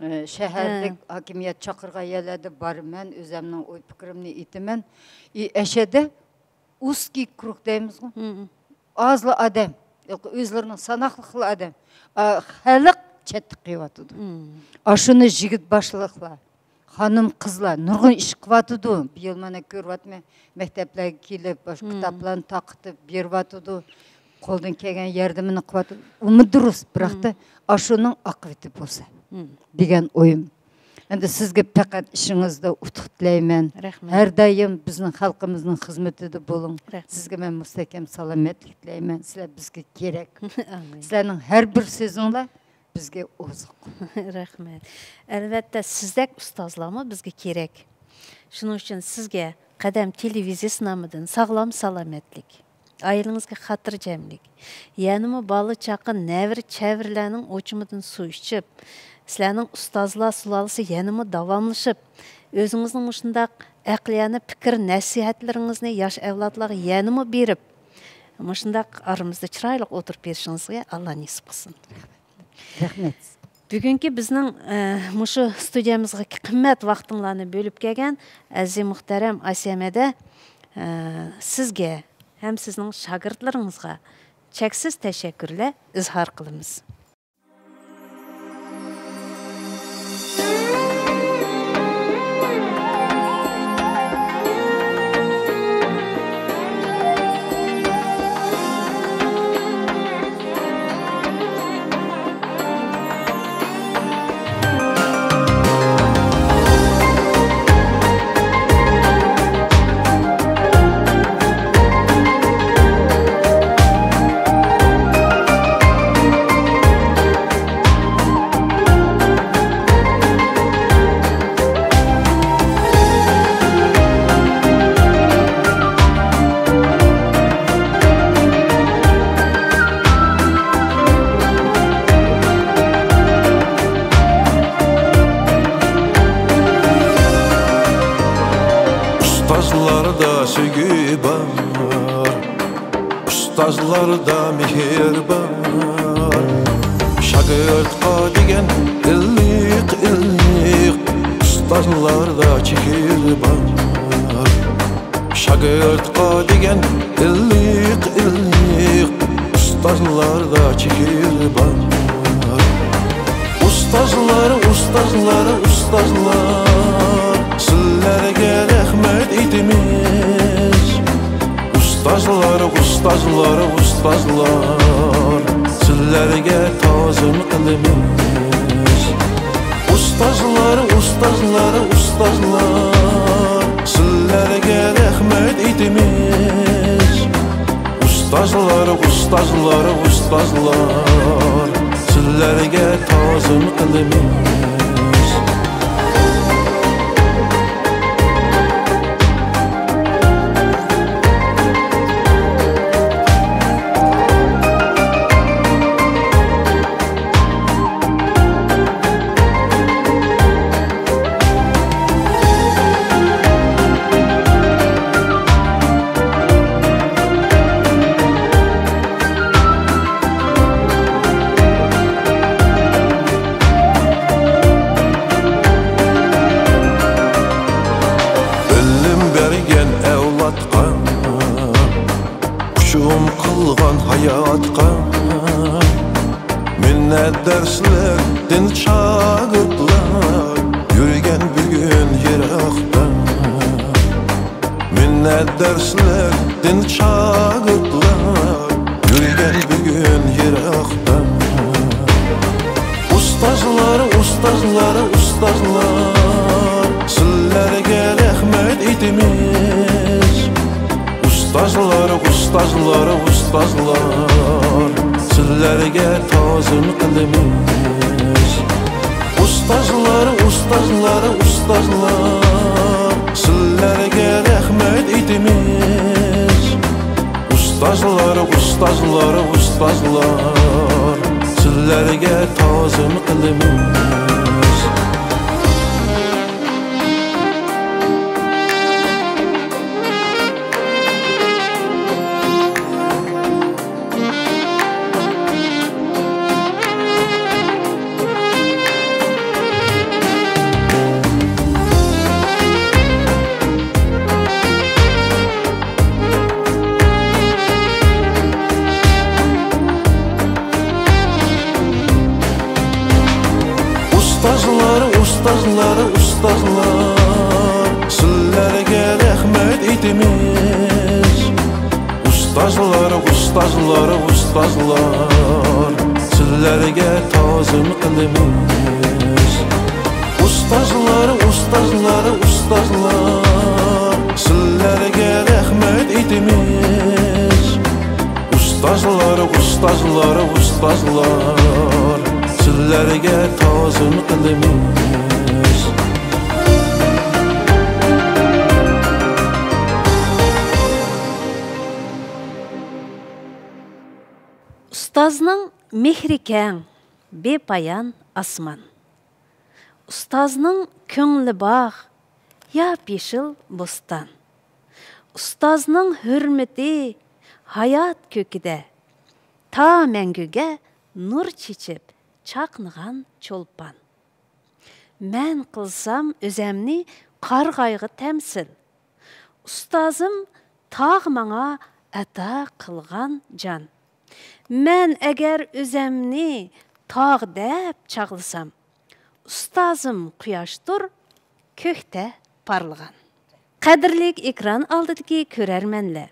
ئە، شەھەرلىك ھاكىمىيەت چاقىرغان يەرلەردە بارىمەن، ئۆزەمنىڭ ئوي پىكرىمنى ئېيتىمەن. ئى، ئەشەدە ئۇسكىي كروك دەيمىزغۇ. ئازلا ئادەم، ئۆزلىرىنىڭ ساناقلىقلا ئادەم. ئا، خەلق چەتتە قېلىۋاتىدۇ. ئاشۇنى يىگىت باشلىقلار، خانىم قىزلار نۇرغۇن ئىش قىلىۋاتىدۇ. بۇ يىل مانا كۆرۈۋاتىمەن، مەكتەپلەرگە كېلىپ، ئاشۇ كىتابلارنى تارقىتىپ بېرىۋاتىدۇ. قولدىن كەلگەن ياردىمىنى قىلىۋاتىدۇ. ئۇمۇ دۇرۇس، بىراقتا ئاشۇنىڭ ئاقىۋىتى بولسا دېگەن ئويۇم. ئەمدى سىزگە پەقەت ئىشىڭىزدا ئۇتۇق تىلەيمەن. رەھمەت. ھەر دائىم بىزنىڭ خەلقىمىزنىڭ خىزمىتىدە بولۇڭ. رەھمەت. سىزگە مەن مۇستەھكەم سالامەتلىك تىلەيمەن. سىلەر بىزگە كېرەك. ئامىن. سىلەرنىڭ ھەر بىر سۆزۈڭلار بىزگە ئوزۇق. رەھمەت. ئەلۋەتتە، سىزدەك ئۇستازلارمۇ بىزگە كېرەك. شۇنىڭ ئۈچۈن سىزگە قەدەم تېلېۋىزىيىسى نامىدىن ساغلام سالامەتلىك، ئائىلىڭىزگە خاتىرجەملىك، يەنىمۇ بالا-چاقا، نەۋرە-چەۋرىلەرنىڭ ئوچىمىدىن سۇ ئىچىپ، سىلەرنىڭ ئۇستازلار سۇلالىسى يەنىمۇ داۋاملىشىپ، ئۆزىڭىزنىڭ مۇشۇنداق ئەقلىيانە پىكىر-نەسىھەتلىرىڭىزنى ياش ئەۋلادلارغا يەنىمۇ بېرىپ، مۇشۇنداق ئارىمىزدا چىرايلىق ئولتۇرۇپ بېرىشىڭىزگە ئاللا نېسىپ قىلسۇن. رەھمەت. بۈگۈنكى بىزنىڭ، ئە، مۇشۇ ستۇدىيەمىزغا قىممەت ۋاقتىڭلارنى بۆلۈپ كەلگەن ئەزىز مۇھتەرەم ئاسىيە مەدە، ئە، سىزگە ھەم سىزنىڭ شاگىرتلىرىڭىزغا چەكسىز تەشەككۈرلەر ئىزھار قىلىمىز. بار، ئۇستازلاردا مېھىر بار. شاگىرتقا دېگەن ئىللىق، ئىللىق، ئۇستازلاردا چېھىر بار. شاگىرتقا دېگەن ئىللىق، ئىللىق، ئۇستازلاردا چېھىر بار. ئۇستازلار، ئۇستازلار، ئۇستازلار، سىلەرگە رەھمەت ئېيتىمىز. ئۇستازلار، ئۇستازلار، ئۇستازلار، سىلەرگە تازىم قىلىمىز. ئۇستازلار، ئۇستازلار، ئۇستازلار، سىلەرگە رەھمەت ئېيتىمىز. ئۇستازلار، ئۇستازلار، ئۇستازلار، سىلەرگە تازىم قىلىمىز. بىلىم بەرگەن ئەۋلادقا، ئۇچۇم قىلغان ھاياتقا، مىننەتدار سىلەردىن شاگىرتلار، يۈرگەن بۈگۈن يىراقتا. مىننەتدار سىلەردىن شاگىرتلار، يۈرگەن بۈگۈن يىراقتا. ئۇستازلار، ئۇستازلار، ئۇستازلار، سىلەرگە رەھمەت ئېيتىمىز. ئۇستازلار، ئۇستازلار، ئۇستازلار، سىلەرگە تازىم قىلىمىز. ئۇستازلار، ئۇستازلار، ئۇستازلار، سىلەرگە رەھمەت ئېيتىمىز. ئۇستازلار، ئۇستازلار، ئۇستازلار، سىلەرگە تازىم قىلىمىز. ئۇستازلار، ئۇستازلار، ئۇستازلار، سىلەرگە رەھمەت ئېيتىمىز. ئۇستازلار، ئۇستازلار، ئۇستازلار، سىلەرگە تازىم قىلىمىز. ئۇستازلار، ئۇستازلار، ئۇستازلار، سىلەرگە رەھمەت ئېيتىمىز. ئۇستازلار، ئۇستازلار، ئۇستازلار، سىلەرگە تازىم قىلىمىز. ئۇستازنىڭ مېھرى كەڭ، بىپايان ئاسمان. ئۇستازنىڭ كۆڭلى باغ، ياپيېشىل بوستان. ئۇستازنىڭ ھۆرمىتى ھايات كۆكىدە، تا مەڭگۈگە نۇر چېچىپ چاقنىغان چولپان. مەن قىلسام ئۆزەمنى قارىغايغا تەمسىل، ئۇستازىم تاغ ماڭا ئاتا قىلغان جان. مەن ئەگەر ئۆزەمنى تاغ دەپ چاغلىسام، ئۇستازىم قۇياشتۇر كۆكتە پارلىغان. قەدىرلىك ئېكران ئالدىدىكى كۆرەرمەنلەر،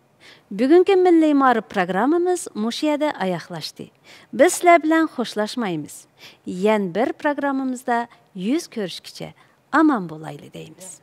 بۈگۈنكى مىللىي مائارىپ پروگراممىمىز مۇشۇ يەردە ئاياغلاشتى. بىز سىلەر بىلەن خوشلاشمايمىز. يەنە بىر پروگراممىمىزدا يۈز كۆرۈشكىچە ئامان بولايلى دەيمىز.